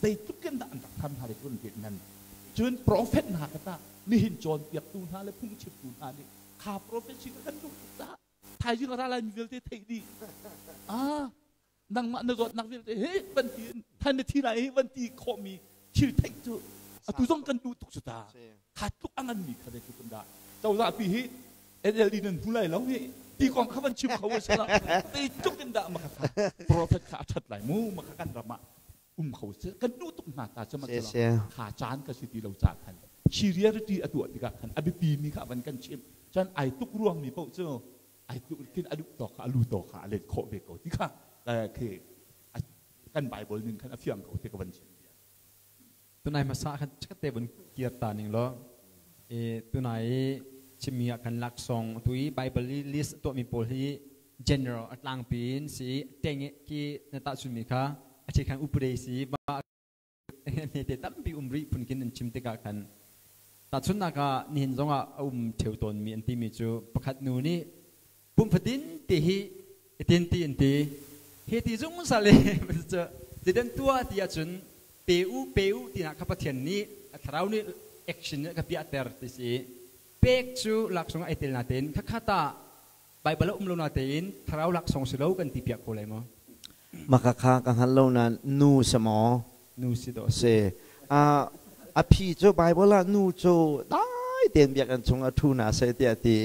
Zeitluk in dah an rak tham hna le cun nan. Cun prophet hna kha tah nihin cawnpiaktu hna le phungchimtu hna nih kha prophecy kha kan duh tuk caah thaizing a ra lai mi vialte theih dih. Ah, nangmah na zawtnak vialte he van ti in than na thi lai hi van ti khawhmi thil theih cu atu zong kan duh tuk cu ta. Kha tluk a nganmi kha zeitluk in dah cozah pi hi NLD nan hmu lai lo hi ti kong kha van chim kho a si la. Zeitluk in dah maka kha prophet kha a ṭhat lai mu maka kan ram ah um kho si kan duh tuk hna ta cama kha caan ka si ti lo ca khan seriality a tuah tikah khan a biapi mi kha van kan chimh cun ai tuk ruang mi paoh cu ai tuk kin a duh tawk kha a lu tawk kha a let khawh ve ko ti kha khi kan Bible ning khan a fiang ko ti ka van chim bia. Tunai hmasa khan chikkhatte vun kir ta ning law i tunai i chimmi ah khan laksawng tu i Bible i list tuahmi pawl hi general a tlangpi in si i teng ki na tahchunmi kha a ṭhi khan upade si ma hmete tampi um rih phun khin an chim tikah khan tahchunhnak ah nihin zongah a um ṭheo tawnmi an timi cu pakhat nu nih pum fatin ti hi itin ti an ti hi ti zungzal i zeidan tuah ti ahcun pe u pe u tinak kha Pathian nih a thlarau nih action ka piahter ti si pek cu laksawng ai tel natein khakha ta Baibal a um lo natein thlarau laksawng si lo kan ti piak ko lai maw? Maka kha ka hngal lo nain nu si maw? Nu si dawh si. A phi cu Baibal ah nu cu dai tein biakinn chung ah ṭhu hna seh tiah a ti.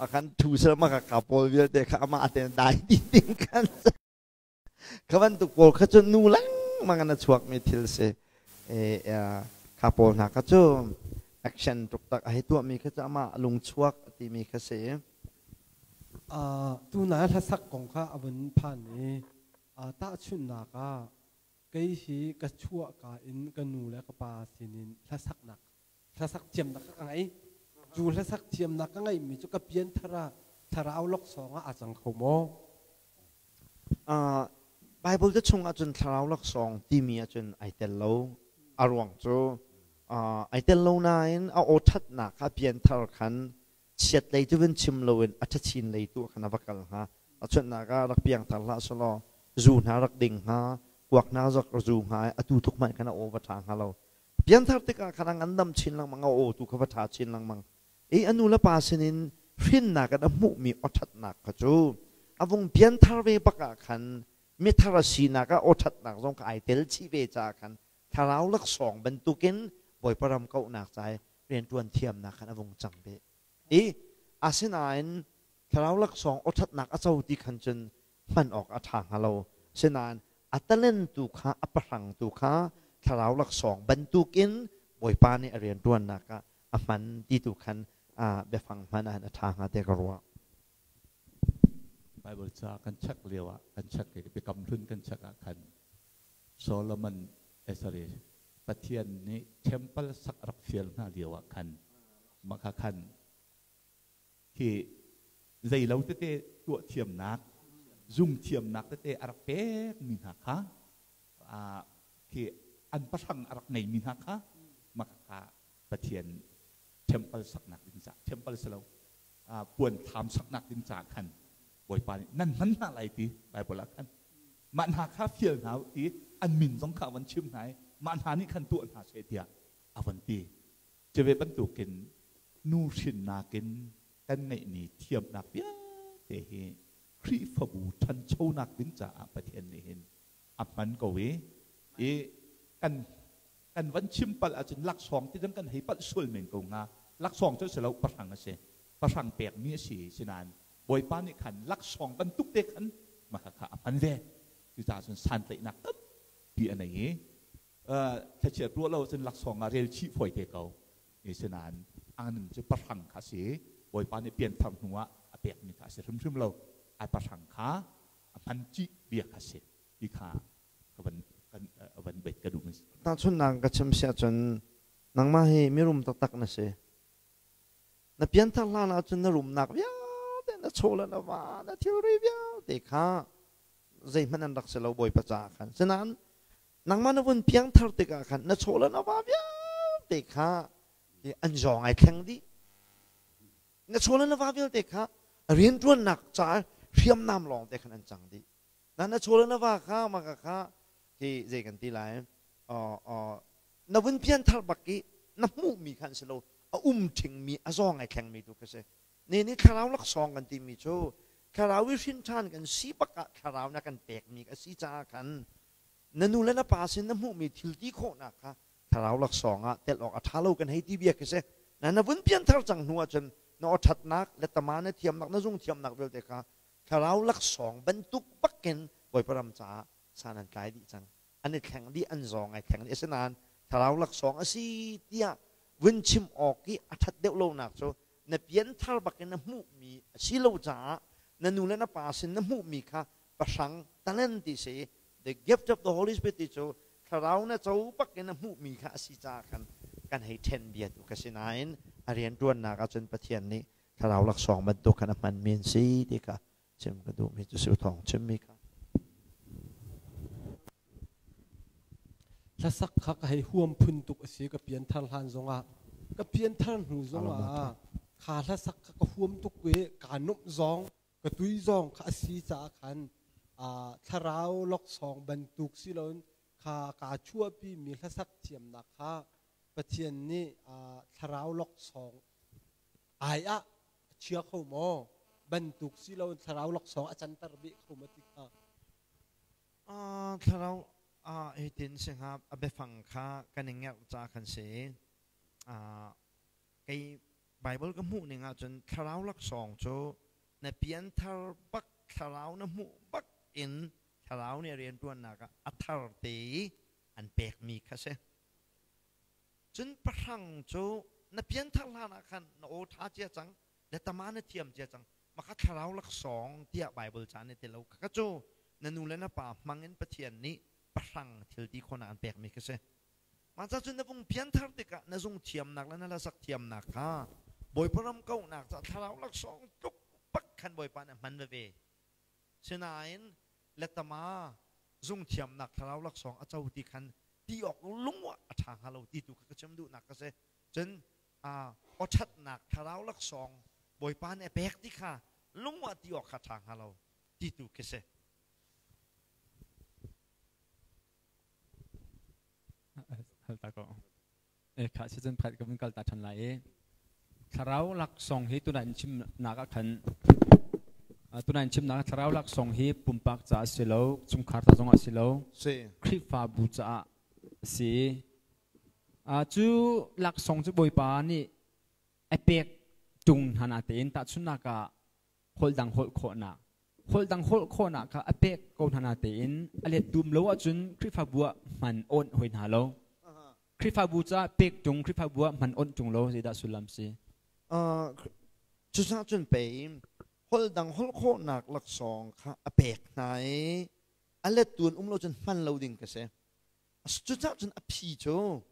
A kan ṭhu seh maka ka pawl vialte kha amah tein dai dih ding khan. Kha bantuk pawl kha cu nu lengmang in a chuakmi thil si. Kha pawl hna kha cu action tuk tak a hei tuahmi kha cu amah lungchuak a timi kha si. Tunai hlasak kong kha a vun phan i tahchunhnak ah kei hi ka chuahka in ka nu le ka pa sinin hlasaknak hlasak thiamnak ka ngei. Cu hlasak thiamnak ka ngeihmi cu ka pianthar ah thlarau laksawng ah aa cang kho maw? Bible ca chung ahcun thlarau laksawng timi ahcun ai tel lo. A ruang cu ai tel lo nain a aw ṭhatnak kha pianthar khan chiat lei cu vun chim loin a ṭhachin lei tu khan a va kal hnga. Tahchunhnak ah rak piangthar hlah selaw zu hna rak ding hnga, kuak hna zok zu hnga i atu tluk hmanh khan a aw va ṭha hnga lo. Pianthar tikah khan a ngandam chin lengmang, a aw tu kha va ṭha chin lengmang. I a nu le pa sinin hrinnak in a hmuhmi awṭhatnak kha cu a vung pianthar ve bak ah khan mithar a sinak ah awṭhatnak zong kha ai tel chih ve caah khan thlarau laksawng bantukin Bawipa ram kauhnak ca i rianṭuan thiamnak khan a vung cang ve. I asinain thlarau laksawng awṭhatnak a co ti khan cun hman awk a ṭha hnga lo. Asinain a talent tu kha a pahrang tu kha thlarau laksawng bantukin Bawipa nih a rianṭuannak ah a hman ti tu khan biafang hman ah a ṭha hnga te ka ruah. Bible ca kan check lio ah kan check i biakam hlun kan check ah khan Solomon sorry Pathian nih temple sak rak fial hna lio ah khan mah khan hi zeilo tete tuah thiamnak zung thiamnak tete a rak pek mi hna kha khi an pahrang a rak ngeimi hna kha mah kha Pathian temple saknak ding ca temple silo puan thlam saknak ding ca khan Bawipa nih nan hman hna lai ti Bible ah khan mah hna kha fial hna ti an min zong kha a van chim hna i mah hna nih khan tuah hna seh tiah a van ti. Cuve bantukin nu hrinnak in kan ngeihmi thiamnak vialte hi Khrihfabu ṭhanchonak ding caah Pathian nih hin a hman ko i i kan kan van chim palh ahcun laksawng ti cun kan hei palh sual men ko hnga. Laksawng cu si lo, pahrang a si, pahrang pekmi a si. Sinain Bawipa nih khan laksawng bantuk te khan mah kha a hman ve. Cucaah cun santlaihnak tampi a nei i thlachiat ruah lo cun laksawng ah rel chih fawi te ko. Sinain ang cu pahrang kha a si. Bawipa nih pianthar hnu ah a pekmi kha a si hrimhrim lo. Ai pahrang kha a hman cih bia kha si ti kha ka van kan van bait ka duh. Tahchunhnak ka chim si ahcun nangmah hi mirum taktak na si. Na pianthar hlan ahcun na rumnak vialte, na chaw le na va, na thilri vialte kha zeihmanh an rak si lo Bawipa caah khan. Sinain nangmah na vun piangthar tikah khan na chaw le na va vialte kha an zawng ai thleng dih. Na chaw le na va vialte kha rianṭuannak caah hriamnam lawng te khan an cang dih. Na na chaw le na va kha maka kha hi zei kan ti lai? Na vun pianthar bak i na hmuhmi kha an si lo, a um ṭhingmi, a zawng ai thlengmi tu kha si. Ne nih thlarau laksawng kan timi cu thlarau i hrin ṭhan kan si bak ah thlarau na kan pekmi a si caah khan na nu le na pa sin na hmuhmi thil ti khawhnak kha thlarau laksawng ah tel awk a ṭha lo kan hei ti bia khi si. Na na vun pianthar cang hnu ahcun na aw ṭhatnak le tama na thiamnak, na zung thiamnak vialte kha thlarau laksawng bantuk bakin Bawipa ram caah san an tlai dih cang. An i thleng dih, an zawng ai thleng dih. Asinain thlarau laksawng a si tiah vun chim awk i a ṭhat deuh lonak cu na pianthar bakin na hmuhmi a si lo caah na nu le na pa sin na hmuhmi kha pahrang talent ti si, the gift of the Holy Spirit ti cu thlarau na co bakin na hmuhmi kha a si caah khan kan hei ṭhen bia tu ka si. Nain a rianṭuannak ahcun Pathian nih thlarau laksawng bantuk khan a hmanmi an si ti kha chim ka duhmi cu si, thawng chimmi kha. Hlasak kha ka hei huam phun tuk a si. Ka pianthar hlan zongah, ka pianthar hnu zongah kha hlasak kha ka huam tuk i kaa nuamh zong ka tui zong kha a si caah khan thlarau laksawng bantuk si loin kha kaa chuahpi mi hlasak thiamnak kha Pathian nih thlarau laksawng ai ah a chia kho maw, bantuk si loin thlarau laksawng a canter beh kho maw ti kha? Thlarau hitin si hnga, a biafang kha kan i ngerh ca khan si. Kei Bible ka hmuh ning ahcun thlarau laksawng cu na pianthar bak, thlarau na hmuh bak in thlarau nih rianṭuannak ah a thar te i an pekmi kha si. Cun pahrang cu na pianthar hlan ah khan na aw ṭha cia cang le tama na thiam cia cang, maka thlarau laksawng tiah Bible ca nih ti lo. Kha cu na nu le na pa hmang in Pathian nih pahrang thil ti khawhnak an pekmi kha si. Mah ca cun na vung pianthar tikah na zung thiamnak le na hlasak thiamnak kha Bawipa ram kauhnak ca thlarau laksawng tluk bak khan Bawipa nih a hman veve. Sinain letama zung thiamnak thlarau laksawng a co ti khan ti awk lung ah a ṭha hnga lo ti tu kha ka chim duhnak ka si. Cun awṭhatnak thlarau laksawng Bawipa nih a pek ti kha lung ah ti awk kha ṭha hnga lo ti tu khi si. Hal ta ko. E kha si cun phat ka vun kal ta ṭhan lai i thlarau laksawng hi tunai in chimnak ah khan, tunai in chimnak ah thlarau laksawng hi pumpak caah si lo, chungkhar ca zongah si lo, si. Khrihfabu caah a si. Cu laksawng cu Bawipa nih a pek ṭung hna natein, tahchunhnak ah holh dang holh khawhnak, holh dang holh khawhnak kha a pek ko hna natein a let dum lo ahcun Khrihfabu ah hman awnh hoi hna lo. Khrihfabu caah pek ṭung, Khrihfabu ah hman awnh ṭung lo, zeidah sullam si? Cucaah cun pei holh dang holh khawhnak laksawng kha a pek hna i a lettu an um lo cun hman lo ding ka si. Cucaah cun a phi cu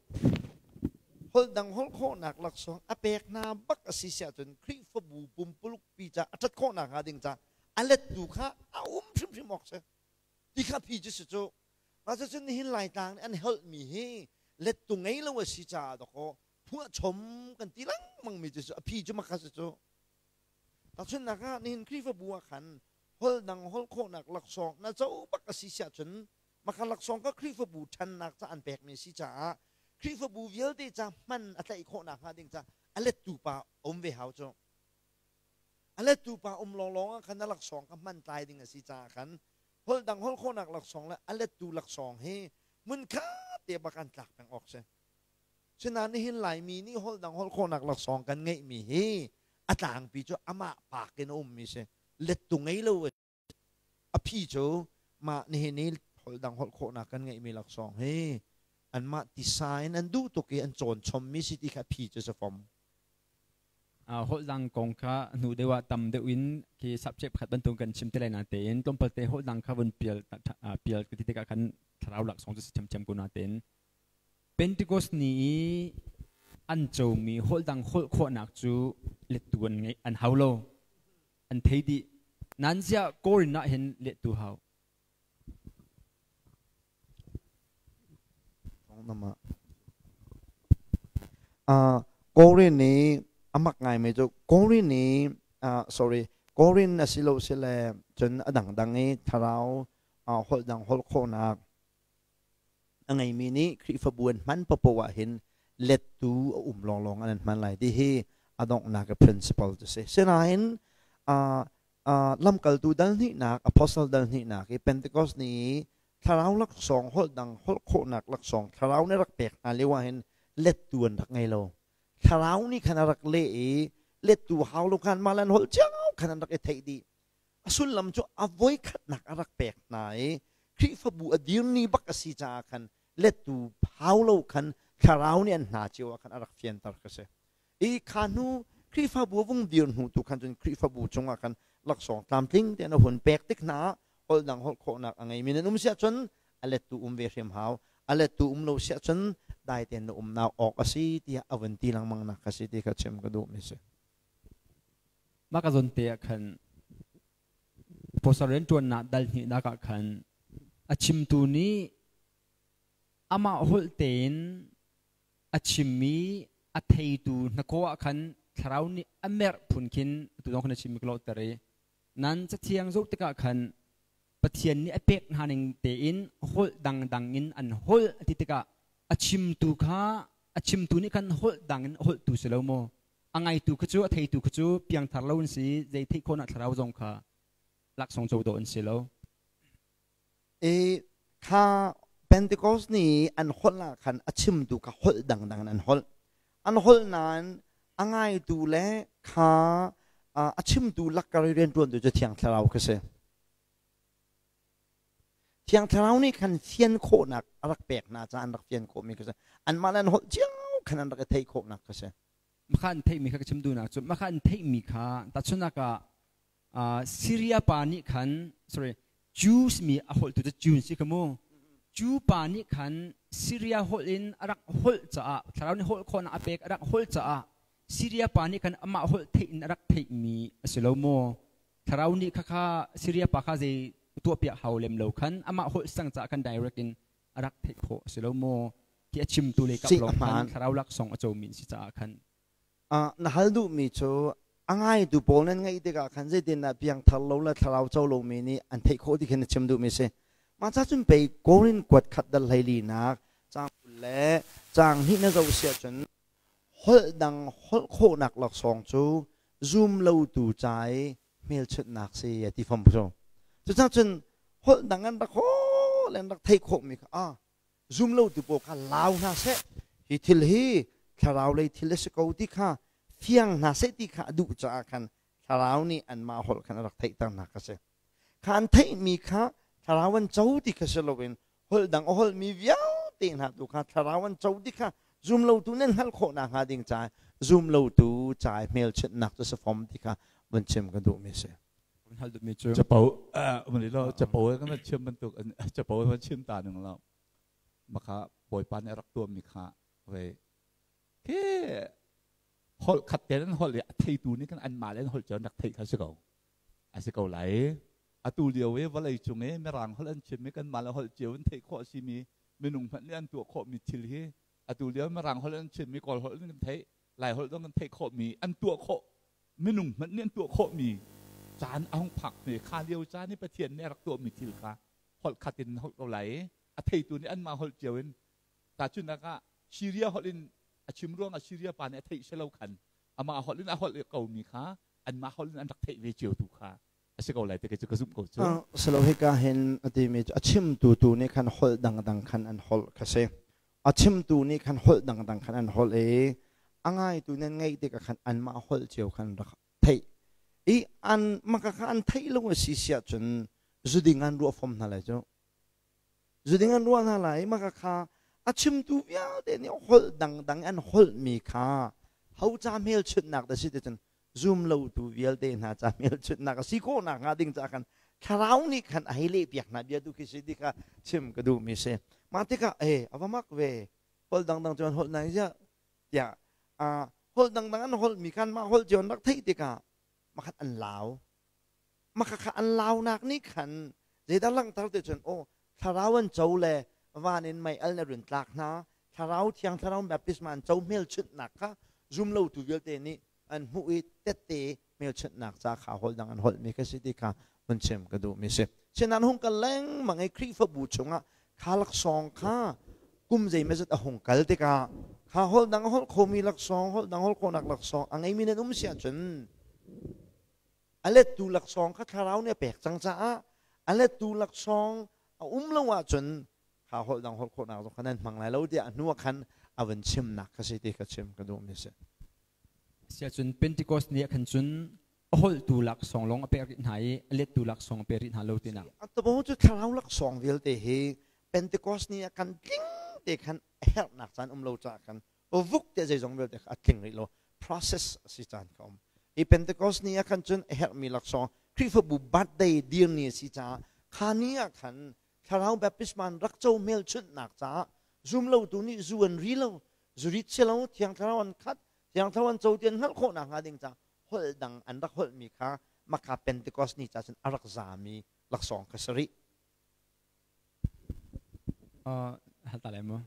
holh dang holh khawhnak laksawng a pek hna bak a si siah cun Khrihfabu pumpuluk pi ca a ṭhat khawhnak hnga ding ca a lettu kha a um hrimhrim awk si ti kha phi cu si cu. Mah cucun nihin Laitlang nih an holhmi hi lettu ngei lo a si caah dawkaw phuahchom kan ti lengmang mi cu a phi cu makha si cu. Tahchunhnak ah, nihin Khrihfabu ah khan holh dang holh khawhnak laksawng na co bak a si siah cun maka laksawng ka Khrihfabu ṭhannak ca an pekmi si caah Khrihfabu vialte ca hman a tlaih khawhnak hnga ding ca a lettu pa um ve hau cu. A lettu pa um lawnglawng ah khan a laksawng kha hman tlai ding a si caah khan holh dang holh khawhnak laksawng le a lettu laksawng hi hmun khat te bak an tlak peng awk si. Sinain nihin Laimi nih holh dang holh khawhnak laksawng kan ngeihmi hi a tlangpi cu amah pak in a ummi si. Lettu ngei lo. A phi cu mah nihin i holh dang holh khawhnak kan ngeihmi laksawng hi anmah tisa in an duh tuk i an cawn chommi si ti kha a phi cu si fom. Holh dang kong kha hnu deuh ah tam deuh in khi subject pakhat bantuk kan chim te lai, natein tlawmpal te holh dang kha vun pial pial ka ti tikah khan thlarau laksawng cu si ṭhiamṭhiam ko, natein Pentecost ni i an comi holh dang holh khawhnak cu lettu an ngeih an hau lo, an thei dih. Nan ziah Korin ah hin lehtu hau? Korin nih a mak ngaimi cu Korin nih, sorry, Korin a si lo sile cun a dangdang i thlarau holh dang holh khawhnak A ngeimi nih Khrihfabu an hman paohpaoh ah hin lettu a um lawnglawng an hman lai ti hi a donghnak i principle cu si. Sinain lamkaltu dal hnihnak, apostle dal hnihnak i Pentecost ni i thlarau laksawng holh dang holh khawhnak laksawng thlarau nih rak pek hna lio ah hin lettu an rak ngei lo. Thlarau nih khan a rak leh i lettu hau lo khan mah le an holh cio khan an rak i theih dih. A sullam cu a voikhatnak a rak pek hna i Khrihfabu a dirni bak a si caah khan lettu hau lo khan thlarau nih an hna cio ah khan a rak fianter ka si. I kha hnu Khrihfabu a vung dir hnu tu khan cun Khrihfabu cungah khan laksawng tlamtling tein a hun pek tik hna ah holh dang holh khawhnak a ngeimi nan um siah cun a lettu um ve hrim hau. A lettu um lo siah cun dai tein na umnak awk a si tiah a vun ti lengmang nak ka si ti kha chim ka duhmi si. Mah ka zawn te ah khan apostle rianṭuannak dal hnihnak ah khan a chimtu nih amah holh tein a chimmi a theitu hnakaw ah khan thlarau nih a merh phun khin atu zong khan a chimmi ka lawhter i nan cathiang zoh tikah khan Pathian nih a pek hna ning tein holh dangdang in an holh ti tikah a chimtu kha a chimtu nih khan holh dang in holhtu si lo maw? A ngaitu kha cu a theitu kha cu piangthar lo an si, zei theih khawhnak thlarau zong kha laksawng co dawh an si lo. I kha Pentecost ni an holh ah khan a chimtu kha holh dangdang in an holh. An holh nain a ngaitu le kha a chimtu lakkar i rianṭuantu cu Thiang Thlarau kha si. Thiang Thlarau nih khan fian khawhnak a rak pek hna caah an rak fian khawhmi kha si. Anmah le an holh cio khan an rak i theih khawhnak kha si. Makha an theihmi kha ka chim duhnak cu makha an theihmi kha tahchunhnak ah Syria pa nih khan, sorry, Jews mi a holhtu cu Jews si kha mu. Jew pa nih khan Syria holh in a rak holh caah thlarau nih holh khawhnak a pek a rak holh caah Syria pa nih khan amah holh theih in a rak theihmi a si lo maw? Thlarau nih khakha Syria pa kha zei tuahpiak hau lem lo khan amah holh sang caah khan direct in a rak theih khawh a si lo maw? Hi a chimtu lei kap lawng khan thlarau laksawng a comi si caah khan. Na hal duhmi cu a ngaitu pawl nan ngaih tikah khan zeitindah piangthar lo le thlarau co lomi nih an theih khawh ti khin na chim duhmi si. Mah ca cun pei Korin kuat khat dal 14nak caang 20 le caang 2 na zoh si ahcun holh dang holh khawhnak laksawng cu zum lotu ca i hmelchunhnak si a ti fom cu. Cucaah cun holh dang an rak holh an rak theih khawhmi kha ah zum lotu pawl kha lau hna seh, hi thil hi thlarau lei thil a si ko ti kha fiang hna seh ti kha a duh caah khan thlarau nih anmah holh khan a rak theihter hna kha si. Kha an theihmi kha thlarau an co ti kha si loin holh dang a holhmi vialte hna tu kha thlarau an co ti kha zum lotu nan hngalh khawh nakhnga ding caah zum lotu ca i hmelchunhnak cu si fom ti kha vun chim ka duhmi a si. Hal duhmi cu Capo mali lo capo kan chim bantuk capo kan chim ta ning lo maka bawipa nih rak tuahmi kha ve ke holh khat te an holh i a theitu nih kan anmah le an holh cu an rak theih kha si ko a si ko lai. Atu lio i vawlei cung i mirang holh an chim i kanmah le holh cio in theih khawh a simi minung hmanh nih an tuah khawhmi thil hi atu lio mirang holh an chimmi Kawl holh in kan theih, Lai holh zong kan theih khawhmi an tuah khawh, minung hmanh nih an tuah khawhmi caan a hung phak hme. Kha lio caan i Pathian nih a rak tuahmi thil kha holh khat in holh ko lai i a theitu nih anmah holh cio in, tahchunhnak ah Syria holh in a chim ruangah Syria pa nih a theih si lo khan amah holh in a holh komi kha anmah holh in an rak theih ve cio tu kha a si ko lai ti cu ka zumh ko cu. Silo hika hin a timi cu a chimtu tu nih khan holh dangdang khan an holh kha si. A chimtu nih khan holh dangdang khan an holh i a ngaitu nan ngaih tikah khan anmah holh cio khan rak theih i an maka kha an theih lo a si siah cun zuding an ruah fom hna lai cu. Zuding an ruah hna lai. Maka kha a chimtu vialte nih holh dangdang an holhmi kha ho ca hmelchunhnak dah si ti cun zum lotu vialte hna ca hmelchunhnak a si khawhnak hnga ding caah khan thlarau nih khan a hei lehpiak hna bia tu khi si ti kha chim ka duhmi si. Mah tikah e a va mak ve, holh dangdang cu an holh nai ziah tiah holh dangdang an holhmi khan mah holh cio an rak theih tikah makhat an lau. Maka kha an launak nih khan zeidah langhter ti cun aw thlarau an co le van in mei al na run tlak hna, thlarau thiang thlarau baptisma an co hmelchunhnak kha zum lotu vialte nih an hmuh i tette hmelchunhnak ca kha holh dang an holhmi kha si ti kha hun chim ka duhmi si. Sinan hung kal lengmang i Khrihfabu chungah kha laksawng kha Kum zeimazat a hung kal tikah kha holh dang a holh khomi laksawng, holh dang holh khawhnak laksawng a ngeimi nan um si ahcun a lettu laksawng kha thlarau nih a pek cang caah a lettu laksawng a um lo ahcun kha holh dang holh khawhnak zong kha nan hmang lai lo tiah a hnu ah khan a vun chimnak kha si ti kha chim ka duhmi a si. Siahcun Pentecost ni ah khan cun a holhtu laksawng lawng a pek rih hna i a lettu laksawng a pe rih hna lo tinak. Atubo cu thlarau laksawng vialte hi Pentecost ni ah khan tling te khan a herhnak caan um lo caah khan vuk te zeizong vialte kha a tling rih lo, process a si caan kha um. Hi Pentecost ni ah khan cun a herhmi laksawng, Khrihfabu birthday dir ni a si caah kha ni ah khan thlarau baptisma rak co hmelchunhnak caah zumlotu nih zu an ri lo, zurit si lo, Thiang Thlarau an khat, Thiang Thlarau an co ti an hngalh khawh nakhnga ding caah holh dang an rak holhmi kha maka Pentecost ni ca cun a rak zami laksawng kha si rih. Hal ta lai maw?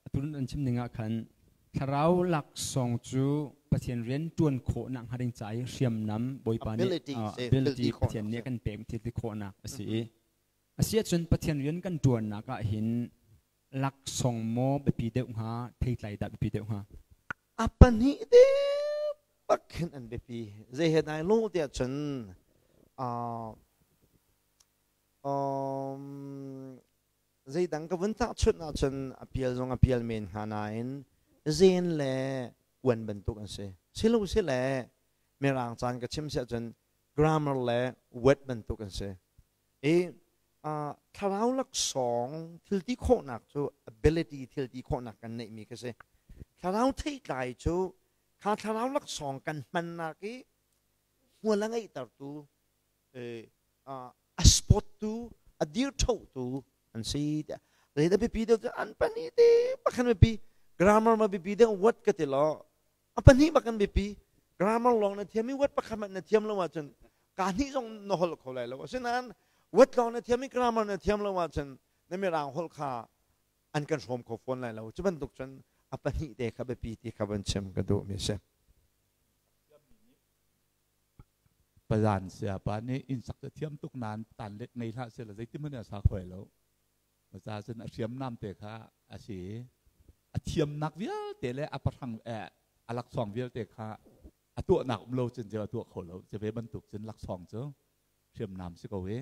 Atu an chim ning ah khan thlarau laksawng cu Pathian rian ṭuan khawh nak hnga ding ca i hriamnam Bawipa nih ability Pathian nih a kan pek thil ti khawhnak a si i a si ahcun Pathian rian kan ṭuannak ah hin laksawng maw biapi deuh hnga, theitlai dah biapi deuh hnga? A pahnih te bak khin an biapi. Zei he dai lo tiah cun zeidang ka vun tahchunh ahcun a pial zong a pial men hnga nain zen le uan bantuk an si. Silo si le Mirang caan ka chim si ahcun grammar le word bantuk an si. I thlarau laksawng thilti khawhnak cu ability, thilti khawhnak kan neihmi ka si. Thlarau theitlai cu kha thlarau laksawng kan hmannak i hmual a ngeihtertu, a spot tu, a dir tu an si. Zei da biapi deuh cu an pahnih te bakhan biapi. Grammar ma biapi deuh, word ka ti lo, a pahnih bak an biapi. Grammar lawng na thiam i word pakhat hmanh na thiam lo ahcun ka hnih zong na holh kho lai lo. Asinain word lawng na thiam i grammar na thiam lo ahcun na mirang holh kha an kan hrawm kho fawn lai lo. Cu bantuk cun a pahnih te kha biapi ti kha van chim ka duh mi si. Pazan sayapa nih inn sak cu thiam tuk nain tan let ngei hlah seh law zeitin hmanh in a sa kho lai lo. Cucaah cun a hriamnam te kha a si i a thiamnak vialte le a pahrang a laksawng vialte kha a tuahnak um lo cun a tuah kho lo. Cu ve bantuk cun laksawng cu hriamnam si ko i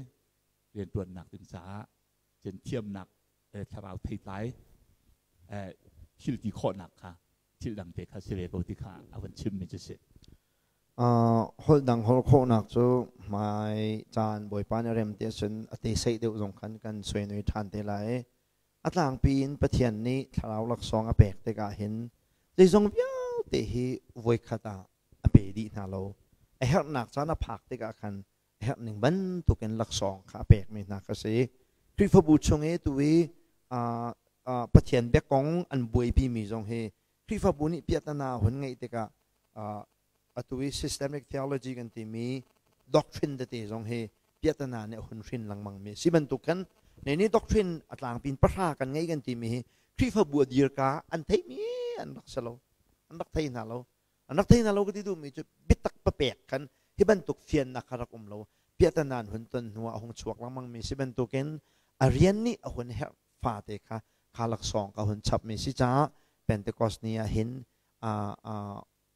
rianṭuannak ding caah cun thiamnak thlarau theitlai thil ti khawhnak kha thil dang te kha si ve ko ti kha a van chimmi cu si. Holh dang holh khawhnak cu hmai caan Bawipa nih rem ti ahcun a te seih deuh zong khan kan suainui ṭhan te lai. A tlangpi in Pathian nih thlarau laksawng a pek tikah hin zeizong vialte hi voikhat ah a pe dih hna lo. A herhnak caan a phak tikah khan a herh ning bantukin laksawng kha a pekmi hna kha si. Khrihfabu chung i tu i Pathian biakong an buaipimi zong hi Khrihfabu nih piahtana hun ngeih tikah atu i systemic theology kan timi doctrine tete zong hi piahtana nih a hun hrin lengmang mi si bantuk khan ne ni doctrine a tlangpin pahra kan ngei kan timi hi Khrihfabu a dirka an theimi an rak si lo, an rak thei hna lo. An rak thei hna lo ka ti duhmi cu biatak papek khan hi bantuk fiannak kha rak um lo. Piahtana an hun ton hnu ah a hung chuak lengmang mi si bantukin a rian nih a hun herh fate kha kha laksawng ka hun chapmi si caah Pentecost ni ah hin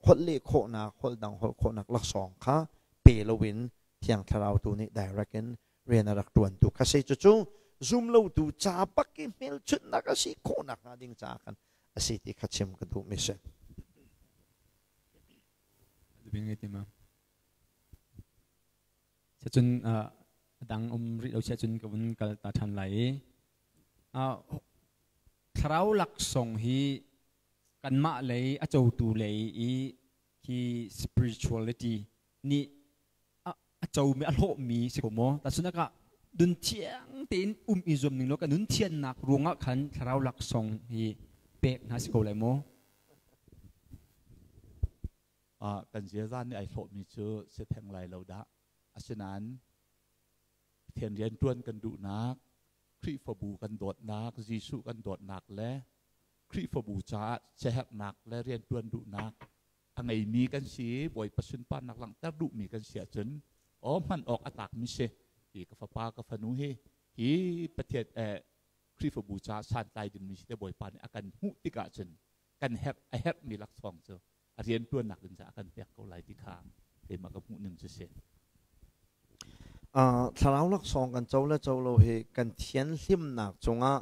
holh leh khawhnak, holh dang holh khawhnak laksawng kha pe loin Thiang Thlarau tu nih direct in rian a rak ṭuantu kha si. Cucu zumlotu ca bak i hmelchunhnak a si khawhnak hnga ding caah khan a si ti kha chim ka duhmi si. Cun a dang um rih lo sia cun ka vun kal ta ṭhan lai i thlarau laksawng hi kanmah lei a cotu lei i hi spirituality nih a comi, a hlawhmi si ko maw? Tahchunhnak ah nun thiang tein um i zuam ning law ka nun thiannak ruangah khan thlarau laksawng hi pek hna si ko lai maw? Kan ziaza nih ai hlawhmi cu si theng lai lo dah. Asinain Pathian rianṭuan kan duhnak, Khrihfabu kan dawtnak, Jesuh kan dawtnak le Khrihfabu caah siaherhnak le rianṭuan duhnak a ngeimi kan si i Bawipa sunparnak langhter duhmi kan si ahcun aw hman awk a tlakmi si. Hi ka fapa ka fanu hi hi Pathian eh, Khrihfabu caah santlai dingmi si te Bawipa nih a kan hmuh tikah cun kan herh a herhmi laksawng cu a riantuannak ding caah a kan pek ko lai ti kha keimah ka hmuh ning cu si. Thlarau laksawng kan co le co lo hi kan thianhlimnak cungah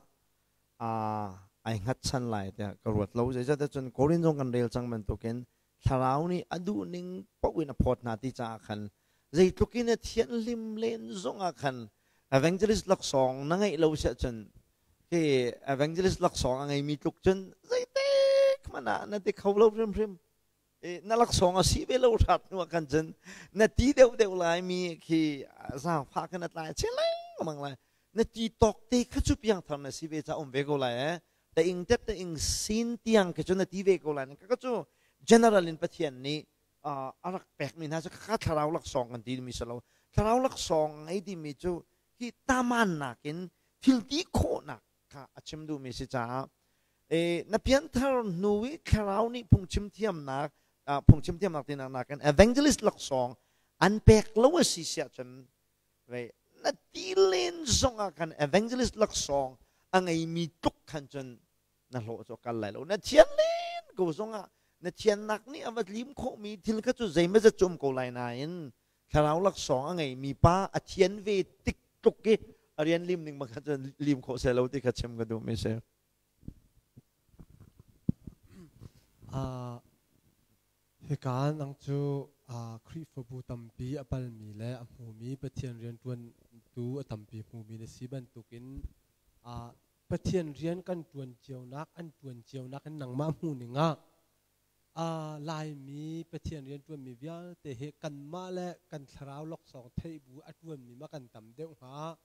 ai hngatchan lai tiah ka ruat lo. Zeicahtiah cun Korin zong kan rel cang bantukin thlarau nih a duhning paoh in a phawt hna ti caah khan zeitluk in a thianhlim len zongah khan evangelist laksawng na ngeih lo siah cun khi evangelist laksawng a ngeimi tluk cun zeitik hmanh ah na ti kho lo hrimhrim. Na laksawng a si ve lo hrat hnu ah khan cun na ti deuh deuh lai mi khi zaangfah khan a tlai chin lengmang lai. Na ti tawk te kha cu piangthar na si ve ca um ve ko lai eh. Ta ing tet ta ing sin tiang khi cu na ti ve ko lai. Ka cu general in Pathian nih a rak pekmi hna cu kha thlarau laksawng kan ti mi si lo. Thlarau laksawng ngei timi cu hi taman nakin thil ti khawhnak kha a chim duhmi si caah na pianthar hnu i thlarau nih phungchim thiamnak phungchim thiamnak tinak nakin evangelist laksawng an pek lo a si siah cun na ti len zongah khan evangelist laksawng a ngeimi tluk khan cun na hlawh cu kal lai lo. Na thian len ko zongah na thiannak nih a va lim khawhmi thil kha cu zeimazat cu um ko lai nain thlarau laksawng a ngeimi pa a thian ve tik tluk i a rian lim ning bang kha cun lim khawh seh lo ti kha chim ka duhmi si. Hika nang cu Khrihfabu tampi a palmi le a hmumi Pathian rianṭuantu a tampi hmumi na si bantukin Pathian rian kan ṭuan cionak an ṭuan cionak in nangmah hmuh ning ah Laimi Pathian rianṭuanmi vialte hi kanmah le kan thlarau laksawng theih bu a ṭuanmi ma kan tam deuh hnga,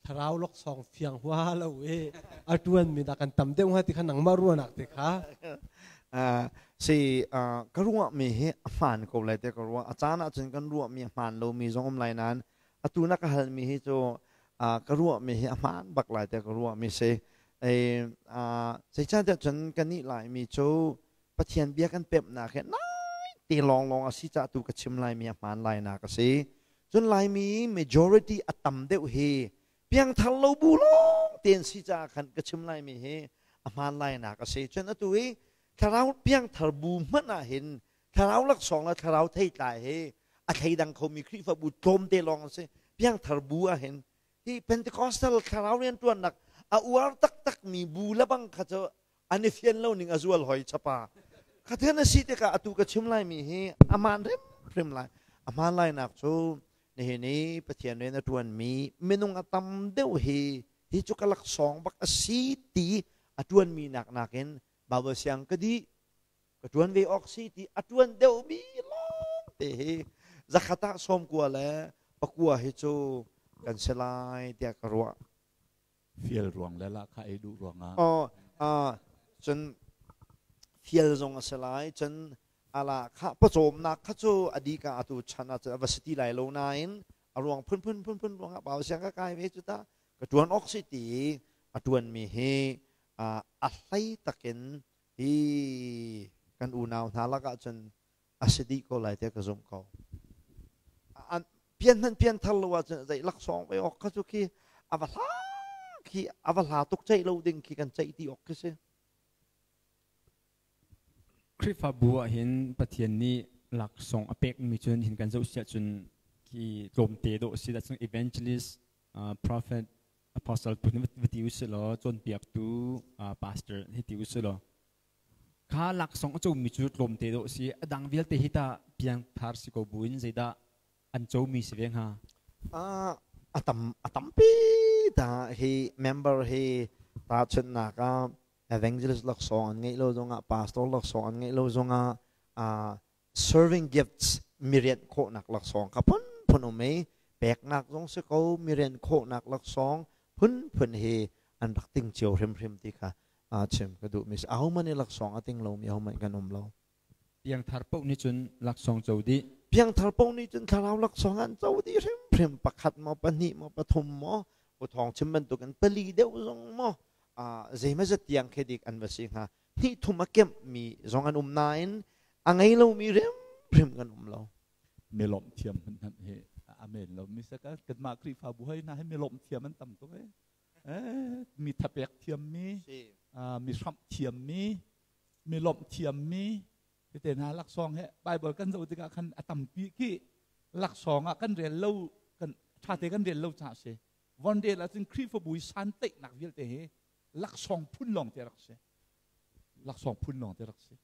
thlarau laksawng fiang hua lo i a ṭuanmi dah kan tam deuh hnga ti kha nangmah ruahnak te kha. Si ka ruahmi hi a hmaan ko lai te ka ruah. A caan ahcun kan ruahmi a hmaan lomi zong um lai nain atu na ka halmi hi cu ka ruahmi hi a hmaan bak lai te ka ruahmi si. Zeicahtiah cun kannih Laimi cu Pathian bia kan pemhnak hi nai te lawnglawng a si caah tu ka chim laimi a hmaan lainak a si. Cun Laimi majority a tam deuh hi piangthar lo bu lawng te an si caah khan ka chim laimi hi a hmaan lainak a si. Cun atu hi thlarau piangthar bu hmanh ah hin thlarau laksawng le thlarau theitlai hi a thleidang khomi Khrihfabu tlawmte lawng an si. Piangthar bu ah hin hi Pentecostal thlarau rianṭuannak a uar taktakmi bu lebang kha cu an i fian lo ning a zual hoi chapa. Khathen a si tikah atu ka chim laimi hi amaan hrimhrim lai. A hmaan lainak cu nihin i Pathian rian a ṭuanmi minung a tam deuh hi hi cu ka laksawng bak a si ti a ṭuanmi nak nakin Bible siang ka dih ka ṭuan ve awk si ti a ṭuan deuhmi lawngte hi zakhat ah 99 hi cu kan si lai tiah ka ruah. Fial ruang le lahkhah ei duh ruangah. Oh, cun fial zong a si lai. Cun ala kha pawcawmnak kha cu a dika atu chan ah cun a va si ti lai lo nain a ruang phunphun phunphun ruangah pau siang ka kai ve cu ta ka ṭuan awk si ti a ṭuanmi hi a hlei takin hi kan unau hna lakah cun a si dih ko lai tiah ka zumh ko. An pian hmanh pian thar lo ahcun zei laksawng ve awk kha cu khi a va hla khi a va hla tuk ceih lo ding khi kan ceih ti awk khi si. Khrihfabu ah hin Pathian nih laksawng a pekmi cun hin kan zoh siah cun khi tlawmte dawh si dah cun evangelist, prophet, apostle tu va ti usih law cawnpiaktu pastor hi ti usih law kha laksawng a comi cu tlawmte dawh si. A dang vialte hi tah piangthar si ko buin zeidah an comi si ve hnga? A tam a tampi ta hi member hi tahchunhnak ah evangelist laksawng an ngeih lo zongah, pastor laksawng an ngeih lo zongah, serving gifts mirianh khawhnak laksawng kha phunphun um i peknak zong si ko, mirianh khawhnak laksawng phunphun hi an rak ting cio hrimhrim ti kha chim ka duhmi si. Ahohmanh i laksawng a ting lomi ahohmanh kan um lo. Piangthar paoh nih cun laksawng co dih. Piangthar paoh nih cun thlarau laksawng an co dih hrimhrim. Pakhat maw, pahnih maw, pathum maw, uthawng chim bantukin pali deuh zong maw, zeimazat tiang khi dik an va si hnga. Hnih thum a kemhmi zong an um nain a ngei lomi hrimhrim kan um lo. Milawmh thiam hmanh hi amen lo mi saka kanmah Khrihfabu hoi hna hi milawmh thiam an tam tuk e. Mi thapek thiammi, mi hramh thiammi, mi lawmh thiammi, tete hna laksawng he Bible kan zoh tikah khan a tampi khi laksawng ah kan rel lo, kan ṭhate kan rel lo caah a si. Von rel ahcun Khrihfabu i santeihnak vialte hi laksawng phun lawng te rak si. Laksawng phun lawng te rak si.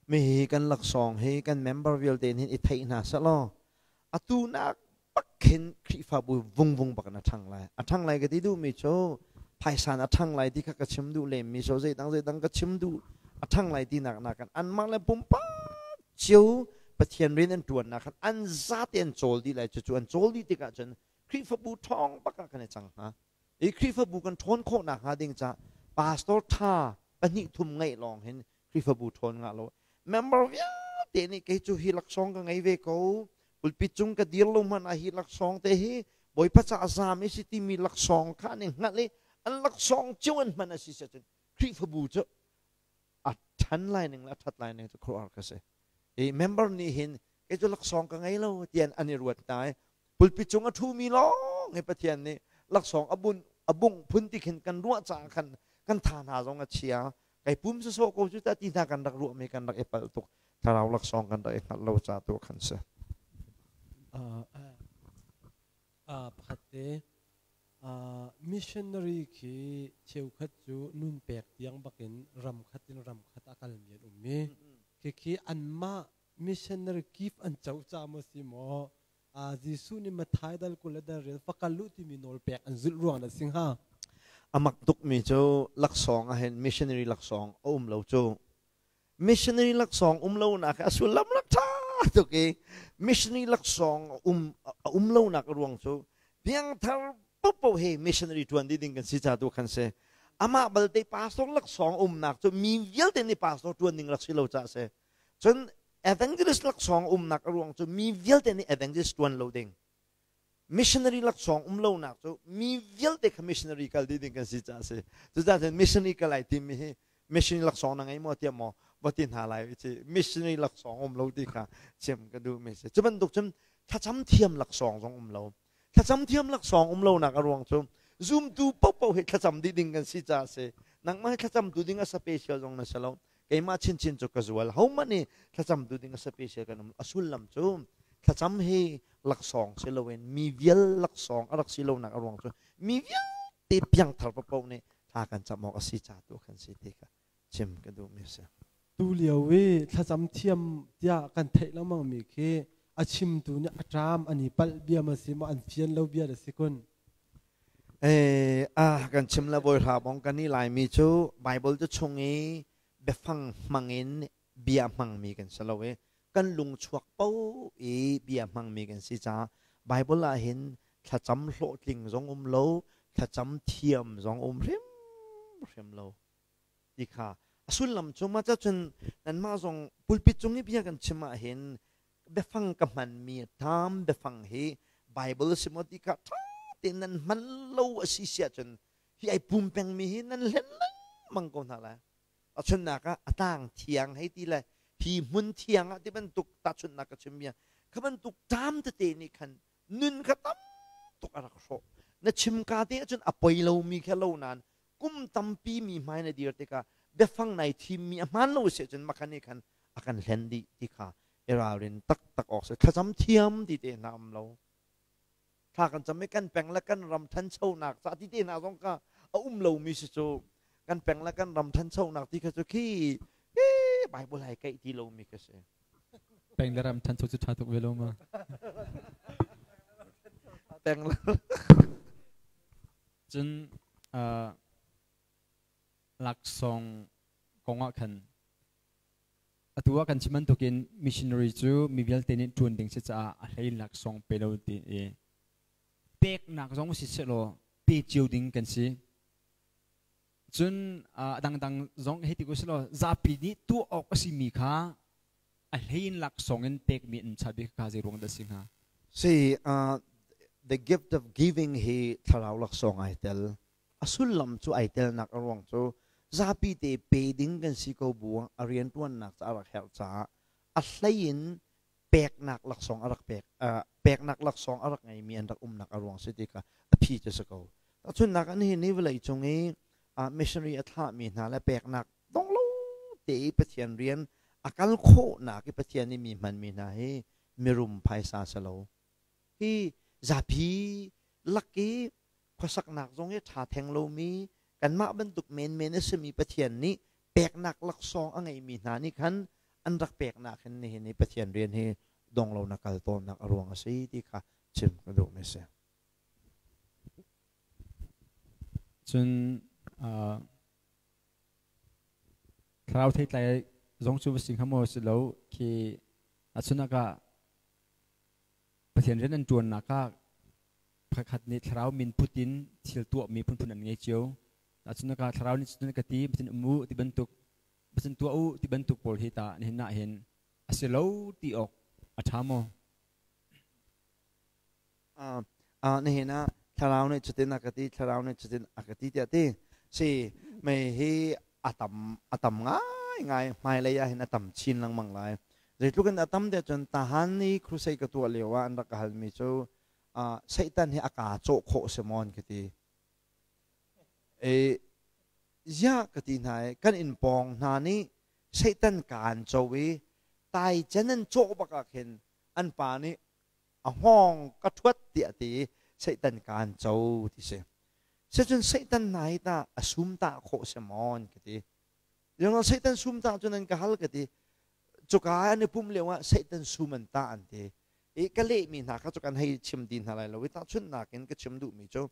Mi hi kan laksawng hi kan member vialte nih i theih hna selaw atu nak bak khin Khrihfabu vungvung bak in a ṭhang lai. A ṭhang lai ka ti duhmi cu phaisa a ṭhang lai ti kha ka chim duh lemmi so zeidang zeidang ka chim duh a ṭhang lai ti nak nakin anmah le pumpak cio Pathian rian an ṭuannak khan an zate an cawl dih lai. Cucu an cawl dih tikah cun Khrihfabu ṭhawng bak ah kan i cang hnga. I Khrihfabu kan ṭhawn khawh nakhnga ding caah pastor ṭha pahnih thum ngeih lawng hin Khrihfabu ṭhawn ngah lo. Member vialte nih kei cu hi laksawng ka ngei ve ko. Pulpit cung ka dir lo hmanh ah hi laksawng te hi Bawipa caah zaam i si timi laksawng kha an i hngalh i an laksawng cio an hman a si cun Khrihfabu cu a ṭhan lai ning le a ṭhat lai ning cu khuaruahhar ka si. I member nih hin kei cu laksawng ka ngei lo tian an i ruat hna i pulpit cung a ṭhumi lawng hi Pathian nih laksawng a bun a bungh phun ti khin kan ruah caah khan kan tha hna zong a chia. Kai pum sawsawh ko cu ta ti hna kan rak ruahmi kan rak i palh tuk. Thlarau laksawng kan rak i hngalh lo ca tu khan si. Pakhat te missionary khi cheukhat cu nun pek tiang bakin ram khat in ram khat a kalmi an um i khikhi anmah missionary gift an co ca maw si maw, Jesuh nih Matthai dal 20 le dal rial va kal u timi nawl pek an zulh ruang dah si hnga? A mak tukmi cu laksawng ahhin missionary laksawng a um lo cu. Missionary laksawng um lonak a sullam rak ṭha tuk i missionary laksawng a um lonak a ruang cu piangthar popo he missionary ṭuan dih ding kan si ca tu khan si. Amah balte pastor laksawng umnak cu mi vialte nih pastor ṭuan ding rak si lo caah si. Cun evangelist laksawng umnak a ruang cu mi vialte nih evangelist ṭuan lo ding. Missionary laksawng um lonak cu mi vialte kha missionary kal dih ding kan si caah a si. Cucaah cun missionary kal ai timmi hi missionary laksawng na ngei maw tiah maw va ti hna lai ci missionary laksawng um lo ti kha chim ka duhmi si. Cu bantuk cun thlacam thiam laksawng zong um lo. Thlacam thiam laksawng um lonak a ruang cu zumtu paohpaoh hi thlacam dih ding kan si caah a si. Nangmah hi thlacamtu ding a special zong na si lo. Keimah chinchin cu ka zual. Hohmanh nih thlacam tu ding a special kan um. A sullam cu thlacam hi laksawng si loin mi vial laksawng a rak si lonak a ruang cu mi vialte piangthar paohpaoh nih thla kan cam awk a si ca tu kan si ti kha chim ka duhmi a si. Tu lio i thlacam thiam tiah kan theih lengmang mi khi a chimtu nih a ṭam an i palh bia ma si maw, an fian lo bia da si kun? Kan chim le bawi hra bong kan i Laimi cu Bible cu chung i biafang hmangin bia hmangmi kan si lo i kan lung chuak po i bia hmangmi kan si caah Bible ah hin thlacam hlawhtling zong um lo, thlacam thiam zong um hrimhrim lo ti kha a sullam cu. Mah cun nanmah zong pulpit cung i bia kan chim ah hin biafang ka hmanmi tam biafang hi Bible si maw ti kha ṭha tein nan hman lo a si si ahcun hi ai pum pengmi hi nan hlen lengmang ko hna lai. Tahchunhnak ah a tlang thiang hei ti le hi hmun thiang ah ti bantuk tahchunhnak ka chim bia kha bantuk ṭam tete nih khan nun kha tam tuk a rak hrawh. Na chim ka te ahcun a poi lomi kha lo nain kum tampi mi hmai na dir tikah biafang nai thimmi a hmaan lo si ahcun makhan nih khan a kan hlen dih ti kha i ralrin taktak awk si. Thlacam thiam ti te hna um lo. Thla kan cam i kan peng le kan ram thanchonak ca ti te hna zong kha a um lomi si cu kan peng le kan ram thanchonak ti kha cu khi Bible hai kaih ti lomi ka si. Peng le ram thancho cu ṭha tuk ve lo ma? Peng le Cun laksawng kong ah khan atu ah kan chim bantukin missionary cu mi vialte nih ṭuan ding si caah a hlei in laksawng pe lo ti i peknak zong si sehlaw pe cio ding kan si. Cun a dangdang zong hei ti ko selaw zapi nih tuah awk a simi kha a hlei in laksawng in pekmi an cha bik kha zei ruang dah si hnga? Si, the gift of giving hi thlarau laksawng ai tel. A sullam cu ai telnak a ruang cu zapi te pe ding kan si ko bu a rianṭuannak ca a rak herh caah a hlei in peknak laksawng a rak pek, peknak laksawng a rak ngeimi an rak umnak a ruang si ti kha a phi cu si ko. Tahchunhnak ah nihin ni vawlei cung i missionary a thlahmi hna le peknak dong lo te i Pathian rian a kal khawhnak i Pathian nih mi hmanmi hna hi mirum phaisa si lo. Hi zapi lak i khuasaknak zong hi ṭha theng lomi kanmah bantuk menmen a simi Pathian nih peknak laksawng a ngeimi hna nih khan an rak peknak hin nihin i Pathian rian hi dong lo na kal tawnnak a ruang a si ti kha chim ka duhmi a si. Cun thlarau theitlai zong cu va si hnga maw si lo khi ahcun ah Pathian rian an ṭuannak ah pakhat nih thlarau min put in thil tuahmi phunphun an ngei cio. Ahcun ah thlarau nih cun ka ti Pathian um u ti bantuk Pathian tuah u ti bantuk pawl hi tah nihin ah hin a si lo ti awk a ṭha maw? Nihin ah thlarau nih cutin a ka ti, thlarau nih cutin a ka ti tiah ti. Si, mei hi a tam a tam ngaingai hmailei ah hin a tam chin lengmang lai. Zeitluk in a tam tiah cun tahan i crusade ka tuah lio ah an rak ka halmi cu Satan hi a kaa cawh khawh si maw an ka ti. E, ziah ka ti hna i kan inn pawng hna nih Satan kaan co i tai cen an cawh bak ah khin an pa nih a hngawng ka ṭhuat tiah ti i Satan kaan co ti si. Sicun Satan hna hi tah a sum tah khawh si maw an ka ti. Yong Satan sum tah cun an ka hal ka ti. Cuka an i pum lio ah Satan sum an tah an ti. I ka lehmi hna kha cu kan hei chim ti hna lai lo i tahchunhnak in ka chim duhmi cu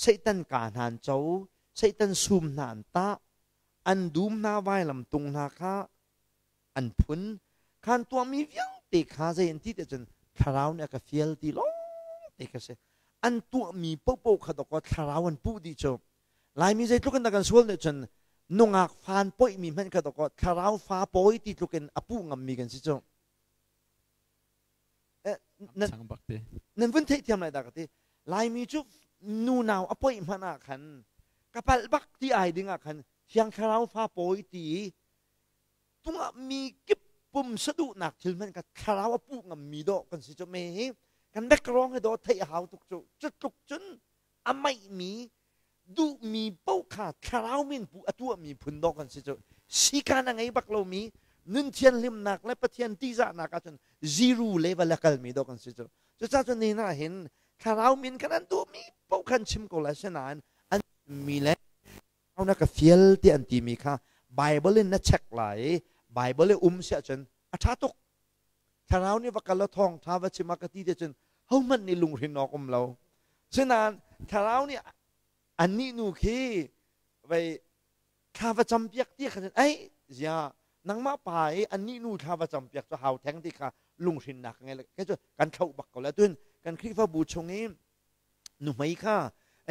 Satan ka hna an co, Satan sum hna an tah, an dum hna vailam tung hna kha an phun khan tuahmi vialte kha zei an ti te cun thlarau nih a ka fial ti lawng te kha si an tuahmi popo kha dawkaw thlarau an puh dih cu Laimi zeitluk in dah kan sual nih cun nungak fan poihmi hmanh kha dawkaw thlarau fa pawi ti tluk in a puh ngammi kan si cu nan vun theihthiam lai dah ka ti Laimi cu nunau a poih hmanh ah khan ka palh bak ti ai ding ah khan thiang thlarau fa pawi ti tungah mi kip pum saduhnak thil hmanh ka thlarau a puh ngammi dawh kan si cu me hi kan background hi dawh theih a hau tuk cu cu tluk cun a maihmi duhmi paoh kha thlarau min pu a tuahmi phun dawh kan si cu sikan a ngei bak lomi nun thianhlimnak le Pathian tihzahnak ahcun zero level a kalmi dawh kan si cu cucaah cun ni na hin thlarau min kan an duhmi paoh khan chim ko lai sinain an mi le na ka fial ti an timi kha Bible in na check lai i Bible i um si ahcun a ṭha tuk. Thlarau nih va kal law thawngṭha va chim a ka ti te cun hohmanh nih lunghren awk um lo. Sinain thlarau nih annih nu khi vei thla va campiak ti kha cun ei zia nangmah pa i annih nu thla va campiak cu hau theng ti kha lunghrinnak ka ngei le kei cu kan thloh bak ko le tun kan Khrihfabu chung i nuhmei kha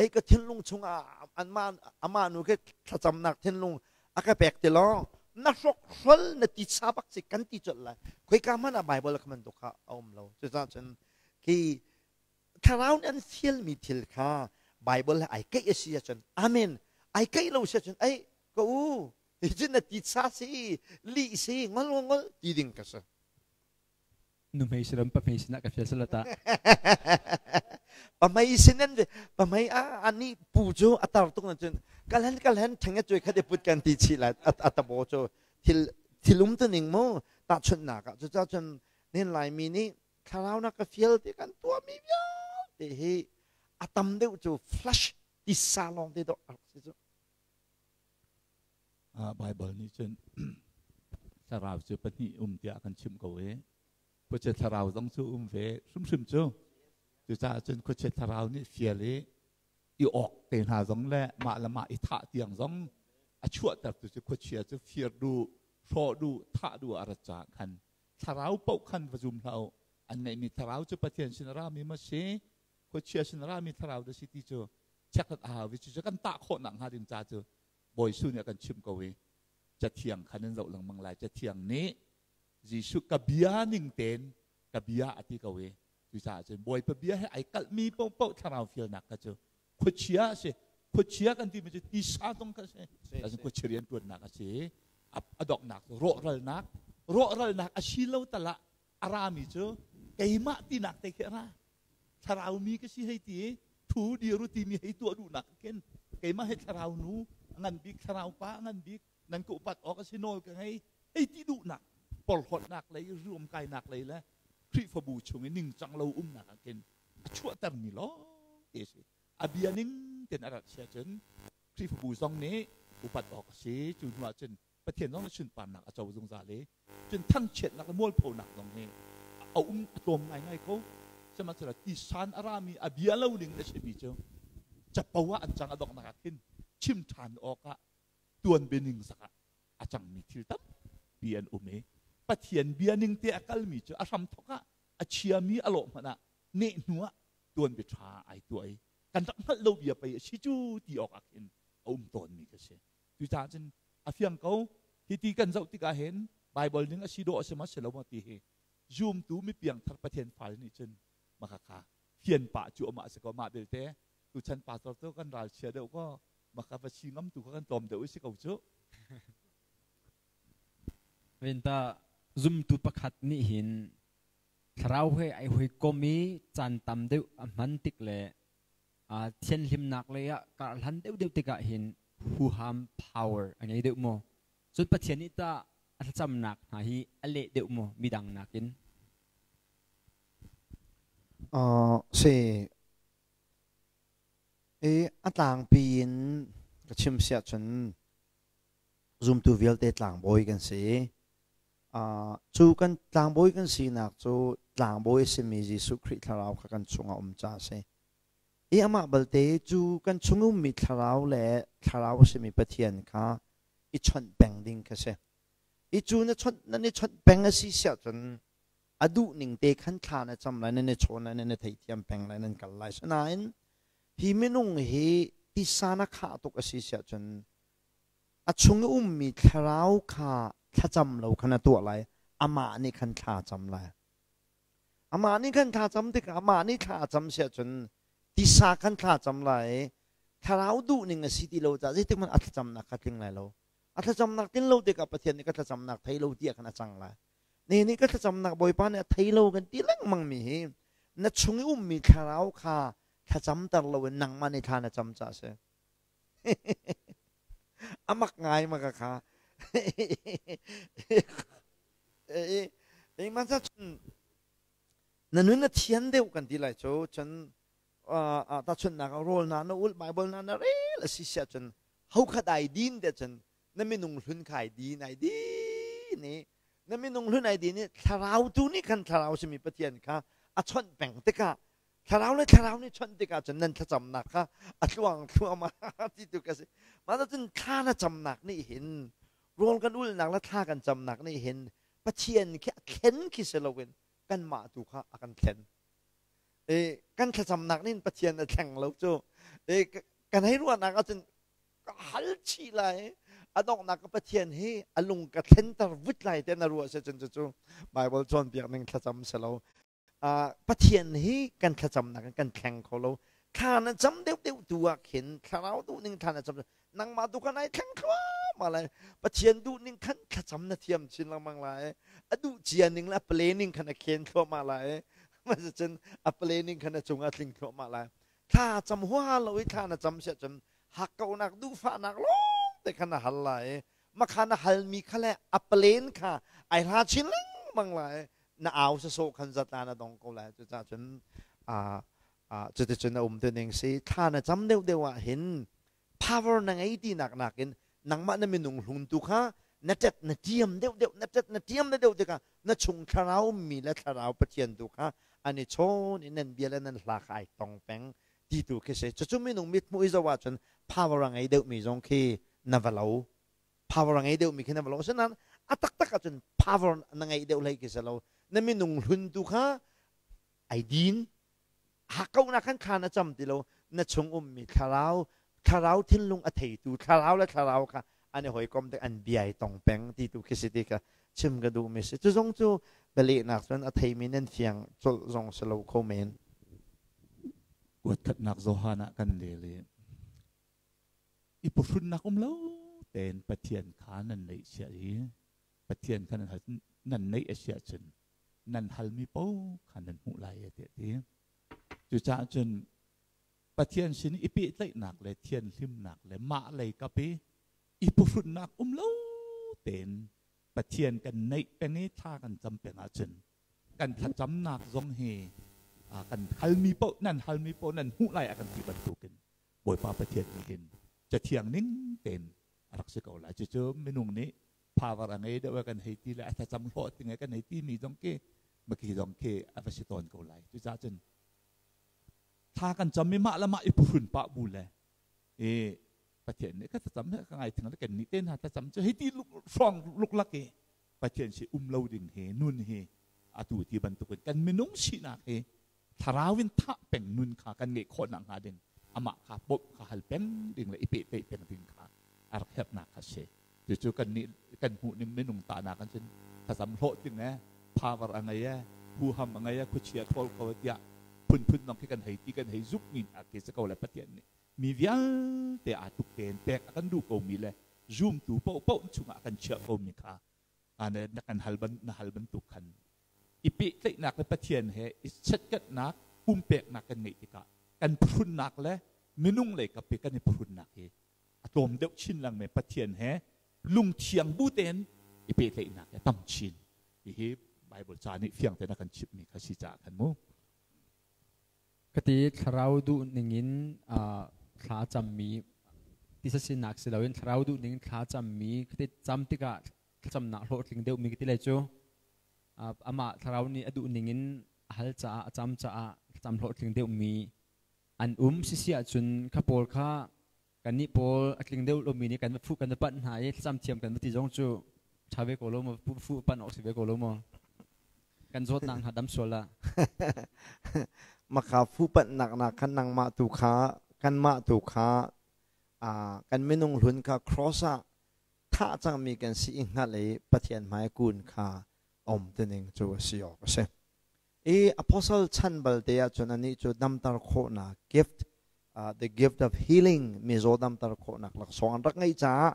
ei ka thinlung chungah anmah amah nu khi thlacamnak thinlung a ka pek ti law na hrokhrol na ti cha bak si kan ti colh lai khoika hmanh ah Bible kha bantuk kha a um lo cucaah cun khi thlarau nih an fialmi thil kha Bible he ai keih a si ahcun amen ai keih lo si ahcun ei ka u hi cu na ti cha si lih si ngol ngol ti ding ka si Nuhmei siram pahmei sinah ka fial sala ta. Pahmei sinan pahmei a ani pu cu a tar tuk na cun kalhen kalhen theng a cuai khat i put kan ti chih lai a tabo cu thil thilum tu ning mu tahchunhnak ah cucaah cun nin Laimi nih thlarau na ka fial ti kan tuahmi vialte hi a tam deuh cu flash tisa lawng te dawh a rak si cu. Baibal nih cun thlarau cu pahnih um tiah kan chimh ko i khuachia thlarau zong cu um ve hrimhrim cu. Cucaah cun khuachia thlarau nih fial i i awk te hna zong le mah le mah i thah tiang zong a chuahtertu cu khuachia cu fir duh, hrawh duh, thah duh a rat caah khan thlarau paoh khan va zum hlah u. An ngeihmi thlarau cu Pathian sin a rami maw si, khuachia sin a rami thlarau dah si ti cu chekhlat a hau i cucu kan tah khawh nakhnga ding ca cu Bawi Jesuh nih a kan chimh ko i Cathiang khan in zoh lengmang lai. Cathiang nih Jesuh ka bia ning tein ka bia a ti ko i cucaah cun Bawipa bia he ai kalhmi paohpaoh thlarau fialnak kha cu khuachia a si. Khuachia kan timi cu tisa zong kha a si. Cun khuachia rianṭuannak a si. A donghnak rawhralnak rawhralnak a si lo tal ah a rami cu keimah tinak te khi a ra. Thlarau mi ka si hei ti i Thu dir u timi hei tuah duhnak khin keimah he thlarau nu a ngan bik, thlarau pa a ngan bik, nan ka upat awk a si, nawl ka ngei hei ti duhnak, porhlawtnak lei, ruamkainak lei le Khrihfabu chung i ningcang lo umnak ah khin a chuahtermi lawng te a si. A bia ning tein a rat si ahcun Khrihfabu zong nih upat awk a si. Cu hnu ah cun Pathian zong nih sunparnak a co zungzal i cun thangchiatnak le mualphonak zong hi a um a tlawm ngaingai ko. Sihmanhsehlaw tisan a rami a bia lo ding a simi cu capo ah an cang, a donghnak ah khin chim ṭhan awkah tuanbia ningzak ah a cangmi thil tampi an um i Pathian bia ning te a kalmi cu a hramthawk ah a chiami a lawh hmanh ah neh hnu ah tuanbia ṭha ai tuah i kan rak hngalh lo bia pei a si cu ti awk ah khin a um tawnmi ka si. Cucaah cun a fiang ko, hiti kan zoh tikah hin Baibal ning a si dawh a si ma si lo maw ti hi zumtu mi piangthar Pathian fale nih cun maka kha fian pah cu amah si ko. Mah belte tuchan pastor cu kan ral chia deuh ko, maka va si ngam tu kha kan tlawm deuh i si ko cu. Venta zumtu pakhat nih hin thlarau he ai hawikom i caan tam deuh a hman tik le thianhlimnak lei ah karhlan deuhdeuh tikah hin huham, power, a ngei deuh maw? Cun Pathian nih tah a thlacamnak hna hi a leh deuh maw midang nakin? Si. I a tlangpi in ka chim siah cun zumtu vialte tlangbawi kan si. Cu kan tlangbawi kan sinak cu tlangbawi a simi Jesuh Khrih thlarau kha kan chungah um caah a si. I amah balte cu kan chung ummi thlarau le thlarau a simi Pathian kha i chawnh peng ding kha si. I cu na chawnh nan i chawnh peng a si siah cun a duh ning te khan thla na cam lai, nan i chawn lai, nan i theithiam peng lai, nan kal lai. Sinain hi minung hi tisa na khah tuk a si siah cun a chung i ummi thlarau kha thlacam lo kha na tuah lai, amah nih khan thla cam lai. Amah nih khan thla cam tikah, amah nih thla a cam siah cun tisa khan thla cam lai i thlarau duhning a si ti lo caah zeitik hmanh a thlacamnak kha tling lai lo. A thlacamnak tlin lo tikah Pathian nih ka thlacamnak thei lo tiah khan a cang lai. Ne nih ka thlacamnak Bawipa nih a thei lo kan ti lengmang mi hi na chung i ummi thlarau kha thlacamter loin nangmah nih thla na cam caah a si. A mak ngai ma ka kha. Engmah ca cun na nun na thian deuh kan ti lai cu, cun tahchunhnak ah rawl na na ulh, Bible na na rel a si siah cun hokhat ai din te cun na minung hlun kha ai din ai din i na minung hlun ai din i thlarau tu nih khan thlarau simi Pathian kha a chawnh peng tikah, thlarau le thlarau nih chawnh tikah cun nan thlacamnak kha a tluang thluahmah ti tu ka si. Mah cun thla na camnak nih hin, rawl kan ulnak le thla kan camnak nih hin Pathian khi a thlen khi si loin kanmah tu kha a kan thlen. E, kan thlacamnak nih Pathian a thleng lo cu. E, kan hei ruahnak ahcun ka hal chih lai, a donghnak ka Pathian hi a lung ka thlenter vut lai te na ruah si cun cucu Bible cawnpiak ning thlacam si lo. Pathian hi kan thlacamnak in kan thleng kho lo. Thla na cam deuhdeuh tu ah khin thlarau duh ning thla na cam, nangmah tu khan ai thleng thluahmah lai. Pathian duh ning khan thlacam na thiam chin lengmang lai. A duh cia ning le a planning khan a khen thluahmah lai. Cun a planning khan a cungah tling thluahmah lai. Thla cam huaha lo i thla na cam siah cun hakkauhnak, duhfahnak lawng te khan a hal lai. Makha na halmi kha le a plan kha ai hla chin lengmang lai. Na au sasawh khan zatla na dong ko lai. Cucaah cun cuticun a um tuning si. Thla na cam deuhdeuh ah hin power na ngei tinak nakin nangmah na minung hlun tu kha na tet na tiam deuhdeuh, na tet na tiam deuh tikah na chung thlarau mi le thlarau Pathian tu kha an i chawn i nan bia le nan hla kha ai tong peng ti tu khi si. Cucu minung mit hmuh i zoh ahcun power a ngei deuhmi zong khi na va lo, power a ngei deuhmi khi na va lo. Asinain a taktak ahcun power na ngeih deuh hlei khi si lo. Na minung hlun tu kha ai din, hakkauhnak khan thla na cam ti lo. Na chung ummi thlarau, thlarau thinlung a theitu thlarau le thlarau kha an i hawikom tik an bia i tong peng ti tu khi si ti kha chim ka duhmi si. Cu zong cu bialehnak cun a theimi nan fiang colh zong si lo kho men. Kuatkhatnak Johan ah kan rel i i phuhrunnak um lo tein Pathian kha nan neih siah i Pathian kha nan neih a si ahcun nan halmi paoh kha nan hmuh lai, a ti. Cucaah cun Pathian sin i pehtlaihnak le thianhlimnak le mah lei kap i i phuhrunnak um lo tein Pathian kan neih peng i thla kan cam peng ahcun kan thlacamnak zong hi kan halmi paoh nan halmi paoh nan hmuh lai a kan ti bantukin Bawipa Pathian nih hin cathiang ning tein a rak si ko lai. Cucu minung nih power a ngei deuh kan hei ti le a thlacam hlawh ting kan hei ti mi zong khi maki zong khi a va si tawn ko lai. Cucaah cun thla kan cam i mah le mah i phuhrun pah bu le i Pathian nih ka thlacam he ka ngai thing le kan nih te hna thlacam cu hei ti hrawng luklak i Pathian si um lo ding hi nun hi atu ti bantukin kan minung sinak hi thlarau in thah peng nun kha kan ngeih khawh nak hnga ding amah kha bawmh kha hal peng ding le i pehtlaih peng ding kha a rak herhnak kha si. Cucu kan nih kan hmuh ning minung tahnak an cun thlacam hlawh ting e power a ngei e huham a ngei e khuachia thawl ko tiah phunphun nong khi kan hei ti kan hei zumh mi hna khi si ko le Pathian nih mi vialte aa tuk tein pek a kan duh ko mi le zumtu paohpaoh chungah a kan chiah ko mi kha na kan hal ban na hal bantuk khan i pehtlaihnak le Pathian he i chetkatnak pumpeknak kan ngeih tikah kan phrunnak le minung lei kap i kan i phrunnak hi a tlawm deuh chin lengmang. Pathian he lungthiang bu tein i pehtlaihnak hi a tam chin. Hihi Bible ca nih fiang tein a kan chimhmi kha si caah khan mu. Kati thlarau duh ningin thla cammi tisa sinak si loin thlarau duh ning thla cammi khati cam tikah thlacamnak hlawhtling deuhmi kati lai cu amah thlarau nih a duh ningin a hal caah a cam caah thlacam hlawhtling deuhmi an um. Sisi ahcun kha pawl kha kannih pawl a tling deuh lomi nih kan va fuh kan va panh hna i thlacam thiam kan va ti zong cu ṭha ve ko lo maw, fuh panh awk si ve ko lo maw, kan zawtnak hna dam sual ah? Maka fuh panhnak na khan nangmah tu kha kanmah tu kha kan minung hlun kha cross ah thah cangmi kan si i hngalh i Pathian hmai kun kha om tining cu a si awk a si. I apostle chan balte ahcun anih cu damter khawhnak gift, the gift of healing, mizaw damter khawhnak laksawng an rak ngeih caah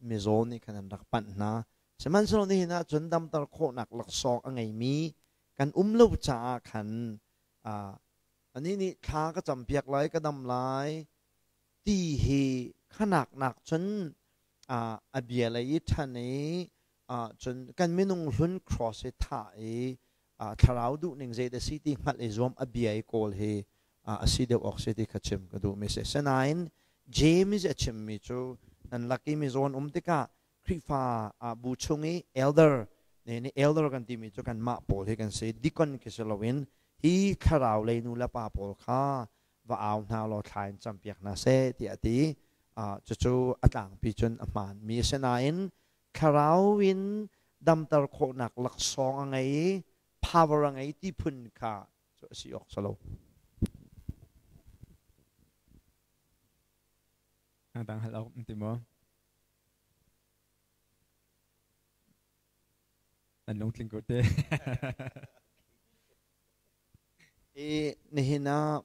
mizaw nih khan an rak panh hna. Sihmanhsehlaw nihin ahcun damter khawhnak laksawng a ngeimi kan um lo caah khan anih nih thla ka campiak lai, ka dam lai ti hi khanak nak cun a bia lei i ṭhan i cun kan minung hlun cross i thah i thlarau duhning zei dah si ti hngalh i zuam, a bia i kawl hi a si deuh awk si ti kha chim ka duh mi si. Sinain James a chimmi cu nan lak i mizawn um tikah Khrihfa bu chung i elder nih, elder kan timi cu kanmah pawl hi kan si, deacon khi si loin, hi thlarau lei nu le pa pawl kha va au hna law thla in campiak hna seh tiah a ti. Cucu a tlangpi cun a hmaan mi a si nain thlarau in damter khawhnak laksawng a ngei i power a ngei ti phun kha cu a si awk si lo. Dang hal awk ti maw? Nan lungtling ko te. I nihin ah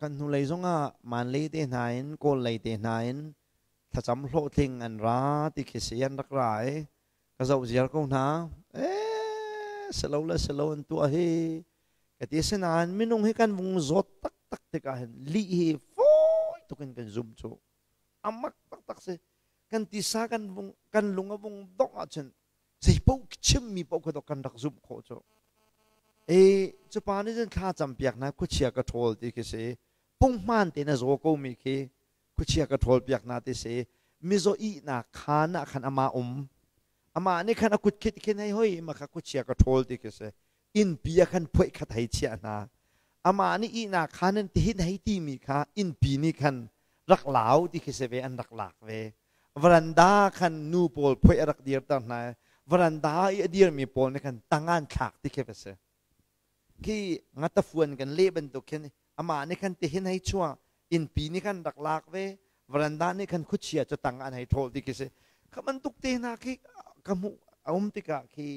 kan hnulei zongah Manlay te hna in Kawl lei te hna in thlacam hlawhtling an ra ti khi si. An rak ra i ka zoh ziar ko hna. Ee, silo le silo an tuah hi ka ti. Sinain minung hi kan vung zawt taktak tikah hin lih hi fawi tuk in kan zum cu amak taktak si. Kan tisa kan vung kan lung a vung dongh ahcun zei paoh chimmi paoh kha kan rak zumh khawh cu. E cu pa nih cun thla campiak hna, khuachia ka ṭhawl ti khi si. Punghman tein a zaw ko mi khi khuachia ka ṭhawl piak hna ti si. Mizaw ihnak khaan ah khan amah um, amah nih khan a kut khit khin hei hoi ma kha khuachia ka ṭhawl ti khi si. Innpi ah khan phoih khat hei chiah hna. Amah nih ihnak khaan in tihin hei ti mi kha innpi nih khan rak lau ti khi si ve, an rak lak ve. Varanda khan nu pawl phoih a rak dirter hna. Varanda i a dirmi pawl nih khan tangan thlak ti khi va si. Khi ngatafuan kan leh bantuk khin amah nih khan tihin hei chuah, innpi nih khan rak lak ve, varanda nih khan khuachia cu tang an hei ṭhawl ti khi si. Kha bantuk te hna khi ka hmuh a um tikah khi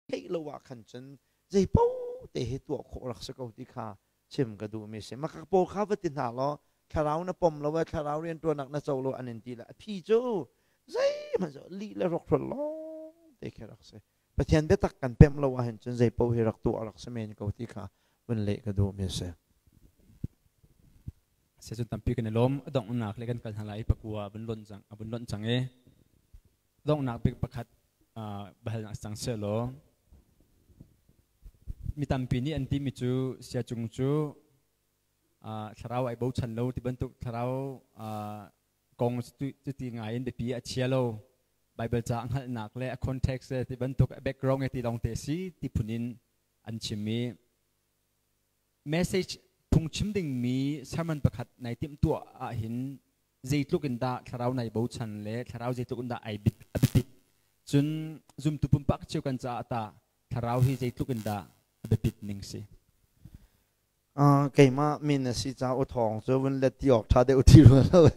theih lo ah khan cun zei paoh te hi tuah khawh rak si ko ti kha chim ka duh mi si. Maka pawl kha va ti hna law thlarau na pom lo, thlarau rianṭuannak na co lo an in ti le a phi cu zeihmanh lih le rawkhrol lawng te khi rak si. Pathian biatak kan pemh lo ahhin cun zei paoh hi rak tuah rak si men ko ti kha vun leh ka duh mi si. Sezun tampi kan i lawm. A donghnak le kan kal hna lai pakua a vun lonh cang a vun lonh cang i donghnak bik pakhat biahalnak cang sehlaw mi tampi nih an timi cu siacung cu thlarau ai bochan lo ti bantuk thlarau kong cuti ngai in biapi a chia lo Bible ca a hngalhnak le a context le ti bantuk a background e ti lawng te si ti phun in an chim i message phungchim dingmi sermon pakhat nai timhtuah ahhin zeitluk in dah thlarau nai bochan le thlarau zeitluk in dah ai a biapit cun zumtu pumpak cio kan caah tah thlarau hi zeitluk in dah a biapit ning si Keimah min a si ca u thawng cu vun let ti awk ṭha deuh ti rua lo.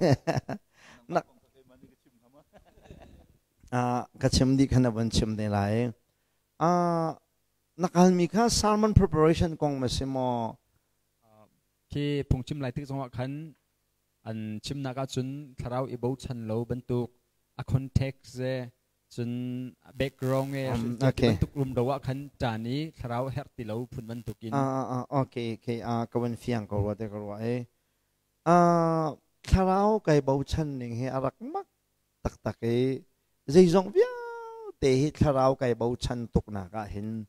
Ka chim dih khan a vun chim te lai. Na kalmi kha sermon preparation kong ma si maw? Khi phungchim lai tik zongah khan an chimnak ahcun thlarau i bochan lo bantuk a context le cun background e bantuk rumro ah khan ṭan i thlarau herh ti lo phun bantuk in. Okay, okay, ka van fiang ko rua te ka rua e. Thlarau kai bochan ning hi a rak mak taktak i zeizong vialte hi thlarau kai bochan tuknak ah hin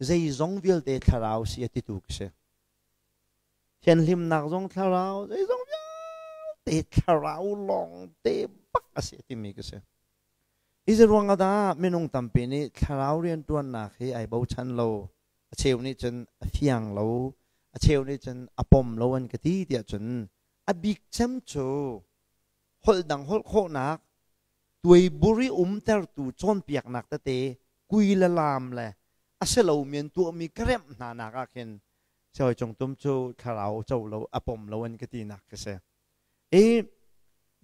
zeizong vialte thlarau si a titu ka si. Thianhlimnak zong thlarau, zeizong vialte thlarau lawng te bak a si timi ka si. Hi ruang ah dah minung tampi nih thlarau rianṭuannak hi ai bochan lo. A cheu nih cun a fiang lo, a cheu nih cun a pom lo an ka ti tiah cun a bik cem cu holh dang holh khawhnak tuaibur i umtertu cawnpiaknak tete kui le laam le a si lomi an tuahmi ka remh hna nak ah khin sihawi cung tum cu thlarau co lo a pom lo an ka tinak ka si. I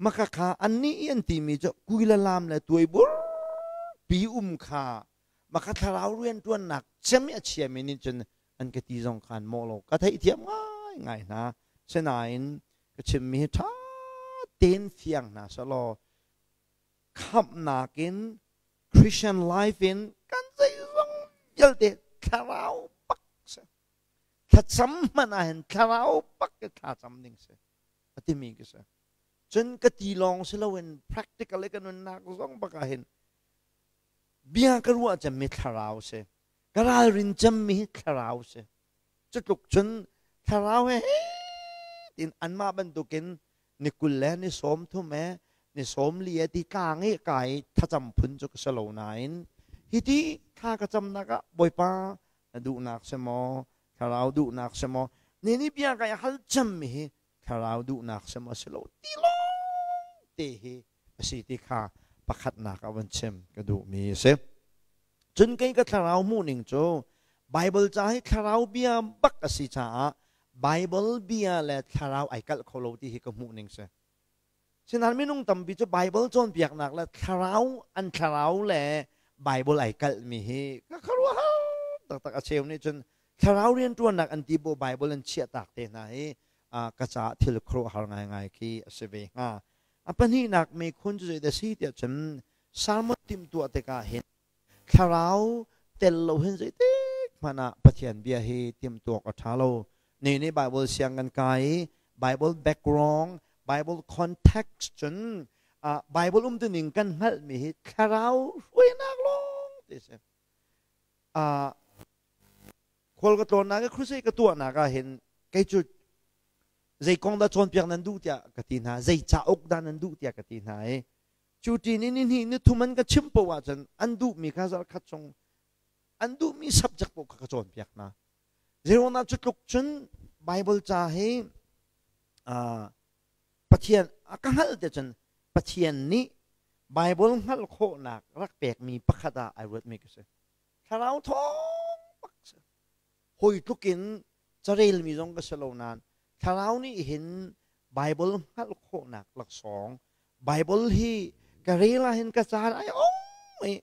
maka kha annih i an timi cu kui le laam le tuaibur pi um kha maka thlarau rianṭuannak cem i a chiami nih cun an ka ti zong khan mawh lo ka theihthiam ngai ngai hna. Sinain ka chimmi hi ṭha tein fiang hna selaw khamhnak in Christian life in kan zeizong vialte thlarau bak si thlacam hmanh ah hin thlarau bak ke thlacam ding si a timi ka si. Cun ka ti lawng si loin practical i ka nunnak zong bak ah hin bia ka ruah cemmi thlarau si ka ralrin cemmi hi thlarau si. Cutluk cun thlarau he tin anmah bantukin ni 20 le ni 30 e ni 40 e ti tlang i kai thlacam phun cu ka si lo nain hi ti thla ka camnak ah Bawipa na duhnak si maw thlarau duhnak si maw ni ni bia kai hal cemmi hi thlarau duhnak si maw si lo ti lawng te hi a si ti kha pakhatnak ah van chim ka duhmi a si. Cun kei ka thlarau hmuhning cu Bible ca hi thlarau bia bak a si caah Bible bia le thlarau ai kalh kho lo ti hi ka hmuhning si. Sinain minung tampi cu Bible cawnpiaknak le thlarau an thlarau le Bible ai kalhmi hi ka khuaruahhar taktak. A cheu nih cun thlarau rianṭuannak an ti bu Bible an chiahtak te hna hi ka caah thil khuaruahhar ngaingai khi a si ve hnga. A pahnihnak mekhun cu zeidah a si tiah cun sermon timhtuah tikah hin thlarau tel lo hin zeitik hmanh ah Pathian bia hi timhtuak a ṭha lo. Ni nih Bible siang kan kai i Bible background, Bible context cun Bible umtuning kan hngalhmi hi thlarau hruainak lawng ti si. Khual ka tlawnnak i crusade ka tuahnak ah hin kei cu zei kong dah cawnpiak nan duh tiah ka ti hna, zei cauk dah nan duh tiah ka ti hna i cu ṭin in ni hnih ni thum an ka chimh paoh ahcun an duhmi kha zarhkhat chung an duhmi subject paoh kha ka cawnpiak hna. Zeiruangah cu tluk cun Bible ca hi Pathian a ka hngalh te cun Pathian nih Bible hngalh khawhnak rak pekmi pakhat ah ai ruatmi ka si. Thlarau thawng bak si. Hawi tluk in carelmi zong ka si lo nain thlarau nih hin Bible hngalh khawhnak laksawng Bible hi ka rel ah hin ka caan ai ong i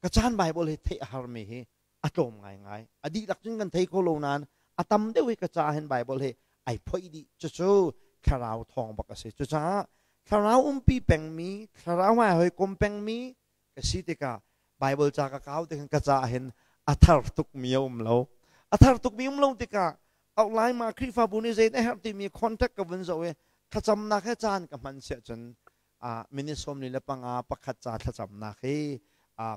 ka caan Bible hi theih a harmi hi a tlawm ngaingai. A dihlak cun kan thei kho lo nain a tam deuh hi ka ca hin Bible hi ai phoih dih. Cucu thlarau thawng bak a si. Cucaah thlarau umpi pengmi, thlarau hmai hawikom pengmi ka si tikah Bible ca ka kau tikhin ka ca hin a thar tukmi a um lo. A thar tukmi um lo tikah outline ma Khrihfabu nih zei na herh timi contact ka vun zoh i Thlacamnak he caan ka hman siah cun minute 45 pakhat ca thlacamnak hi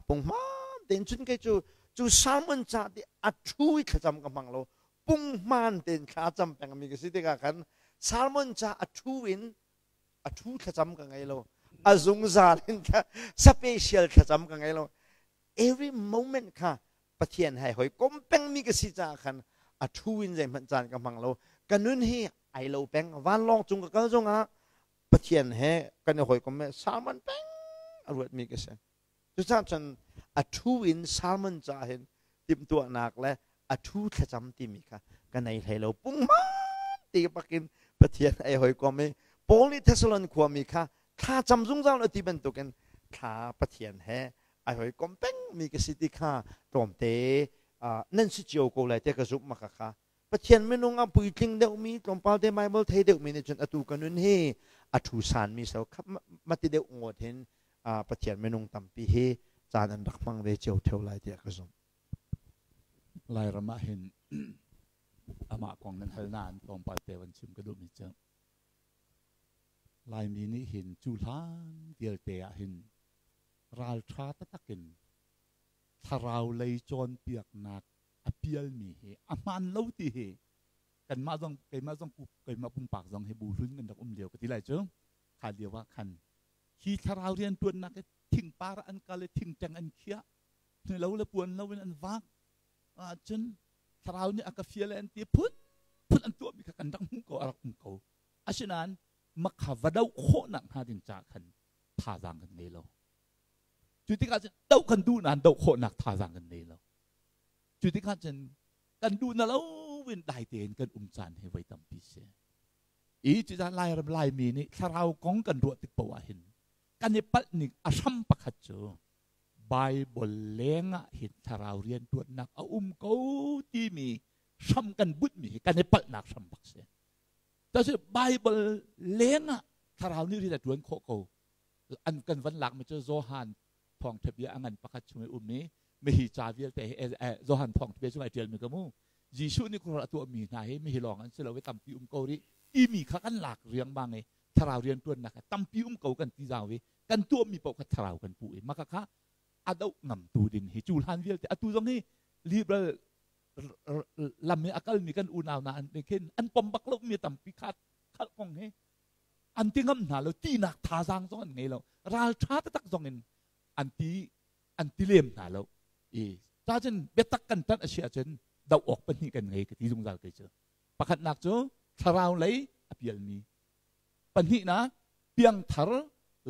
punghman tein cun kei cu cu sermon ca ti a thu i thlacam ka hmang lo punghman tein thla cam pengmi ka si tikah khan sermon ca a thu in a thu thlacam ka ngei lo a zungzal in special thlacam ka ngei lo every moment kha Pathian he hoi kom pengmi ka si caah khan a thu in zeihmanh caan ka hmang lo ka nun hi ai lo peng vanlawng cung ka kal zongah Pathian he kan i hawikom he sermon peng a ruatmi ka si cucaah cun a thu in sermon caah hin timhtuahnak le a thu thlacam timi kha ka nei hlei lo punghman ti bakin Pathian ai hawikom i Paul nih Thessalon khuami kha thla cam zungzal a ti bantukin thla Pathian he ai hawikom pengmi ka si ti kha tlawmte nan si cio ko lai te ka zumh maka kha Pathian minung a puitling deuhmi tlawmpal te Bible thei deuhmi nih cun atu ka nun hi a thu sanmi so khap mati deuh ngawt hin Pathian minung tampi hi caan an rak hmang ve cio theo lai tiah ka zumh. Lairam ah hin amah kong nan hal nain tlawmpal te van chim ka duhmi cu Laimi nih hin cu hlan vialte ah hin ralṭha taktak in thlarau lei cawnpiaknak a pialmi hi a hmaan lo ti hi kanmah zong keimah zong keimah pumpak zong hi bu hlun kan rak um lio ka ti lai cu kha lio ah khan hi thlarau rianṭuannak hi thingpar an kal i thingṭeng an khiah lo le puan lo in an vak ahcun thlarau nih a ka fial an ti phun phun an tuahmi kha kan rak hmuh ko a rak um ko asinain makha va doh khawhnak hnga ding ca khan thazaang kan ngei lo cu tikah cun doh kan duh nain doh khawhnak thazaang kan ngei lo cu tikah cun kan duh na lo in dai tein kan um caan hi voi tampi si i cucaah Lairam Laimi nih thlarau kong kan ruah tik poah hin kan i palh ning a hram pakhat cu Bible leng ah hin thlarau riantuannak a um ko timi hram kan butmi hi kan i palhnak hram bak si. Tasi Bible leng ah thlarau nih rian a tuan khawh ko. An kan van lakmi cu Johan thawngtha bia a ngan pakhat chung i um i mihi ca vialte hi Johan thawngtha bia chung ai ṭialmi ka mu. Jesuh nih khuaruah a tuahmi hna hi mihi lawng an si lo i tampi um ko rih timi kha kan lak riangmang i thlarau rianṭuannak kha tampi um ko kan ti zau i kan tuahmi paoh kha thlarau kan puh i maka kha a doh ngamtu ding hi cu hlan vialte atu zong hi liberal lam i a kalmi kan unau hna an khin an pom bak lo mi tampi kha khalh kong hi an ti ngam hna lo tinak thazaang zong an ngei lo ral tha taktak zong in an ti an ti lem hna lo i ta cun biatak kan tanh a si ahcun doh awk pahnih kan ngei ka ti zungzal kei cu pakhatnak cu thlarau lei a pialmi pahnihnak piangthar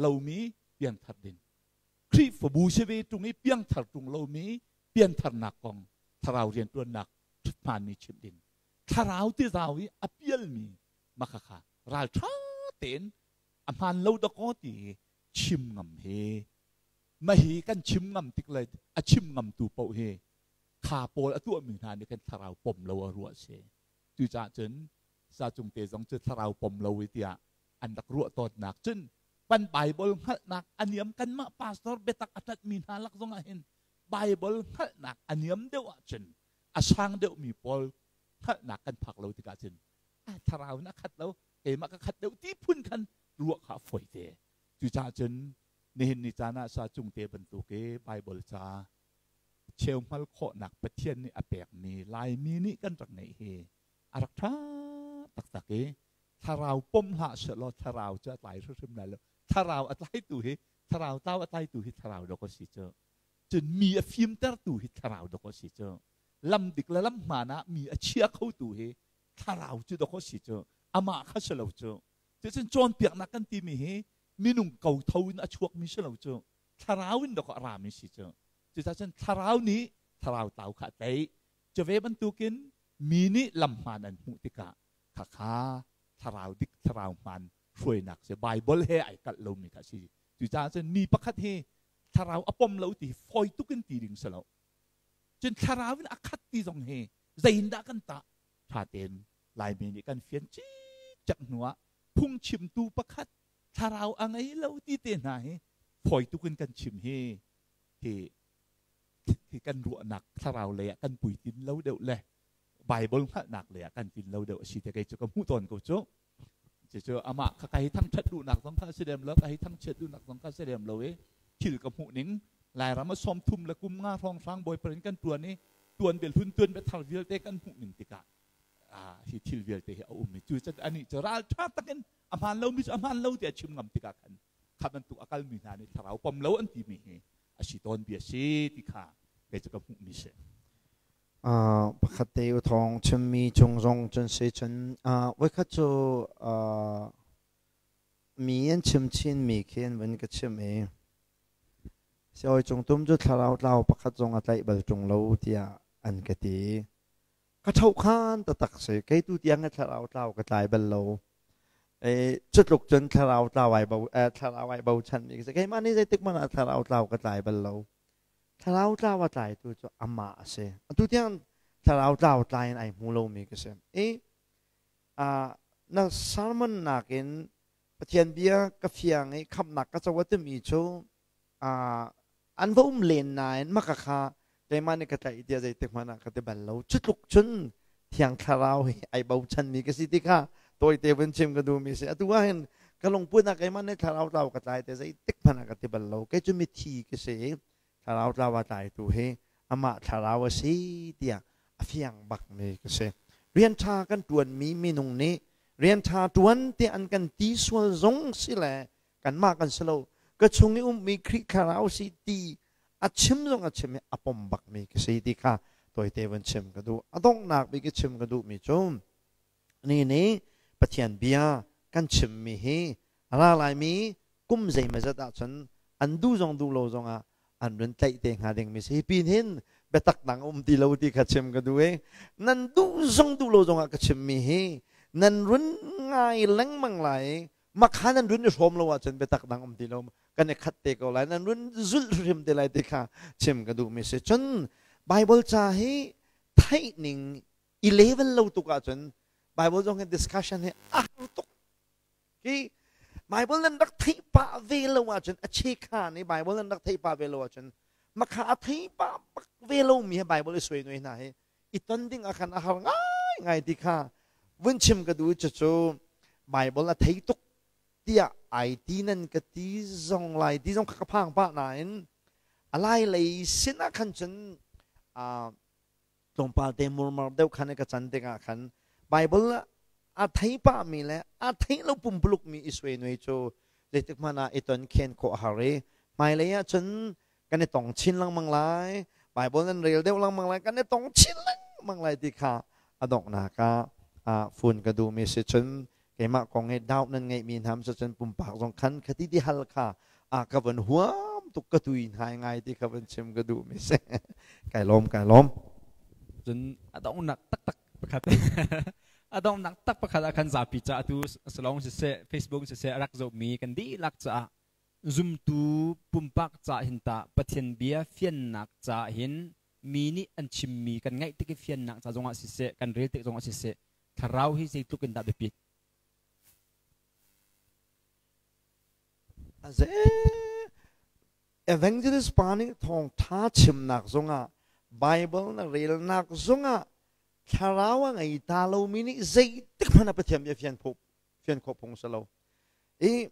lomi piangthar ding Khrihfabu si ve ṭung i piangthar ṭung lomi piantharnak kong thlarau rianṭuannak hmaanmi chimh ding thlarau tizau i a pialmi maka kha ralṭha tein a hmaan lo dakaw ti chim ngam hi mahi kan chim ngam tik le a chim ngamtu paoh hi kha pawl a tuahmi hna nih khan thlarau pom lo a ruah si cucaah cun sacung te zong cu thlarau pom lo i tiah an rak ruah tawnnak cun kan Bible hngalhnak a niam kanmah pastor biatak a ṭanhmi hna lak zongah hin Bible hngalhnak a niam deuh ahcun a sang deuhmi pawl hngalhnak kan phak lo tikah cun a thlarau in a khat lo keimah ka khat deuh ti phun khan ruah kha a fawi te cucaah cun nihin ni caan ah sa cung te bantuk i Bible ca cheu hngal khawhnak Pathian nih a pekmi Laimi nih kan rak ngeih hi a rak ṭha taktak i thlarau pom hlah sehlaw thlarau cu a tlai hrimhrim lai lo thlarau a tlaitu hi thlarau tlau a tlaitu hi thlarau dawk a si cu cun mi a fimtertu hi thlarau dawk a si cu lam dik le lam hmaan ah mi a chia khotu hi thlarau cu dawk a si cu amah kha si lo cu cucun cawnpiaknak kan timi hi minung ko tho in a chuakmi si lo cu thlarau in dawk a rami si cu cucaah cun thlarau nih thlarau tlau kha a tlaih cu ve bantukin mi nih lam hmaan an hmuh tikah khakha thlarau dik thlarau hmaan hruainak si Bible he ai kalh lomi kha si cucaah cun mi pakhat hi thlarau a pom lo ti fawi tuk in ti ding si lo cun thlarau in a khat ti zong hi zeiindah kan tah tha tein Laimi nih kan fian cik hnu ah phungchimtu pakhat thlarau a ngei lo ti te hna hi fawi tuk in kan chim hi hi hi kan ruahnak thlarau lei ah kan puitin lo deuh le Bible hngalhnak lei ah kan tin lo deuh a si te kei cu ka hmuh tawn ko cu. Cucu amah kha ka hei thangṭhat duhnak zong kha a si lem lo, ka hei thangchiat duhnak zong kha a si lem lo i thil ka hmuh ning Lairam ah 30 le kum nga hrawnghrang bawipa in kan ṭuan i tuan bia hlun tuan bia thar vialte kan hmuh ning tikah hi thil vialte hi a um i cu anih cu ralṭha takin a hmaan lomi cu a hmaan lo tiah chim ngam tikah khan kha bantuk a kalmi hna nih thlarau pom lo an timi hi a si tawn bia si ti kha kei cu ka hmuhmi si. Pakhat te u thawng chimmi cung zong cun si cun voikhat cu mi an chim chinmi khi an vun ka chim i siawi cung tum cu thlarau tlau pakhat zong a tlaih bal ṭung lo tiah an ka ti. Ka ṭhohkhan taktak si. Kei tu tiang hi thlarau tlau ka tlai bal lo. Cutluk cun thlarau tlau ai bo thlarau ai bochanmi ka si. Keimah nih zeitik hmanh ah thlarau tlau ka tlai bal lo. Thlarau tlau a tlaitu cu amah a si. Atu tiang thlarau tlau tlai in ai hmu lomi ka si. I na sermon nakin Pathian bia ka fiang i khamhnak ka co a timi cu an va um len nain maka kha keimah nih ka tlaih tiah zeitik hmanh ah ka ti bal lo. Cu tluk cun Thiang Thlarau hi ai bochanmi ka si ti kha tawite vun chim ka duhmi si. Atu ah hin ka lungput ah keimah nih thlarau tlau ka tlai te zeitik hmanh ah ka ti bal lo. Kei cu mithi ka si i thlarau tlau a tlaitu hi amah thlarau a si tiah a fiang bakmi ka si. Rian ṭha kan ṭuanmi minung nih rian ṭha ṭuan tiah an kan ti sual zong si le kanmah kan si lo. Ka chung i ummi Khrih thlarau si ti a chim zong a chim i a pom bakmi ka si ti kha tawite vun chim ka duh. A donghnak bik i chim ka duhmi cu ni nih Pathian bia kan chimmi hi a ra laimi kum zeimawzat ahcun an duh zong duh lo zongah an run tlaih te hnga dingmi si. Hi pin hin biatak dang um ti lo ti kha chim ka duh i nan duh zong duh lo zongah ka chimmi hi nan run ngai lengmang lai i makha nan run i hrawm lo ahcun biatak dang um ti lo kan i khat te ko lai nan run zulh hrim te lai ti kha chim ka duhmi si. Cun Bible ca hi theih ning i level lo tuk ahcun Bible zong hi discussion hi a har tuk. Hi Bible nan rak theih pah ve lo ahcun a chekha nih Bible nan rak theih pah ve lo ahcun makha a thei pah bak ve lomi he Bible i suai nuai hna hi i ton ding ah khan a har ngai ngai ti kha vun chim ka duh cucu Bible a thei tuk tiah ai ti nan ka ti zong lai ti zong kha ka phang pah nain a lai lei sin ah khan cun tlawmpal te murmar deuh khan ka can tikah khan Bible a thei pahmi le a thei lo pumpuluk mi i suai nuai cu zeitik hmanh ah i ton khen khawh a har i hmailei ah cun kan i tong chin lengmang lai Bible nan rel deuh lengmang lai kan i tong chin lengmang lai ti kha a donghnak ah fun ka duhmi si cun keimah kong i doubt nan ngeihmi hna si cun pumpak zong khan khati ti hal kha a ka van huam tuk ka tui ngai ngai ti kha van chim ka duhmi si. Kai lawm, kai lawm. Cun a donghnak taktak pakhat a donghnak tak pakhat ah khan zapi ca atu salong siseh Facebook siseh a rak zohmi kan dihlak caah zumtu pumpak ca hin ta Pathian bia fiannak ca hin mi nih an chimmi kan ngaih tik i fiannak ca zongah siseh kan rel tik zongah siseh thlarau hi zeitluk in dah biapit? Aze evangelist pa nih thawngtha chimnak zongah Bible na relnak zongah thlarau a ngei ta lomi nih zeitik hmanh ah Pathian bia fian khawh fian khawh phung si lo. I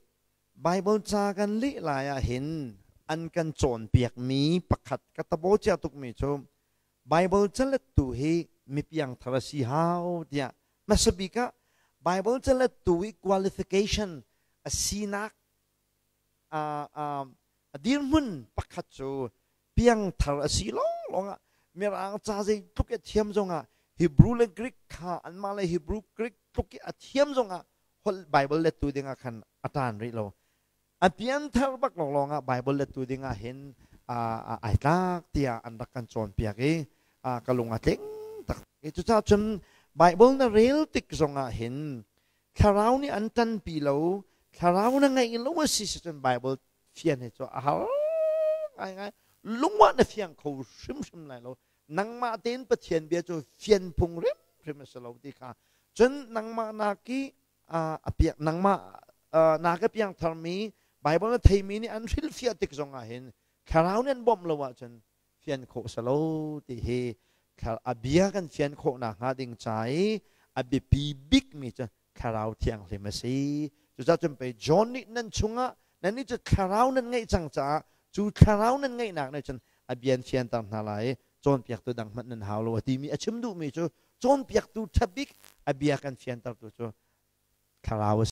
Bible ca kan leh lai ah hin an kan cawnpiakmi pakhat ka tabo cia tukmi cu Bible calettu hi mi piangthar a si hau tiah hmasa bik ah Bible calettu i qualification a sinak a dirhmun pakhat cu piangthar a si lawnglawng ah Mirang ca zeitluk i a thiam zongah Hebrew le Greek kha anmah le Hebrew Greek tluk i a thiam zongah holh Bible lettu dingah khan a ṭan rih lo. A pianthar bak lawnglawng ah Bible lettu dingah hin ai tlak tiah an rak kan cawnpiak i ka lung a tling tak. Cucaah cun Bible na rel tik zongah hin thlarau nih an ṭanpi lo, thlarau na ngeih lo a si si cun Bible fian hi cu a har ngaingai. Lungah na fiang kho hrimhrim lai lo. Nangmah tein Pathian bia cu fian phung hrimhrim a si lo ti kha. Cun nangmah nak i a piak nangmah na ka piang tharmi Bible na theimi nih an hrilhfiah tik zongah hin thlarau nih an bawmh lo ahcun fian khawh si lo ti hi a bia kan fian khawh nakhnga ding ca i a biapi bikmi cu Thlarau Thianghlim a si. Cucaah cun pei John nih nan chungah nannih cu Thlarau nan ngeih cang caah cu Thlarau nan ngeihnak nih cun a bia an fianter hna lai i cawnpiaktu dang hmanh nan hau lo a timi a chim duhmi cu cawnpiaktu ṭha bik a bia kan fiantertu cu Thlarau a si.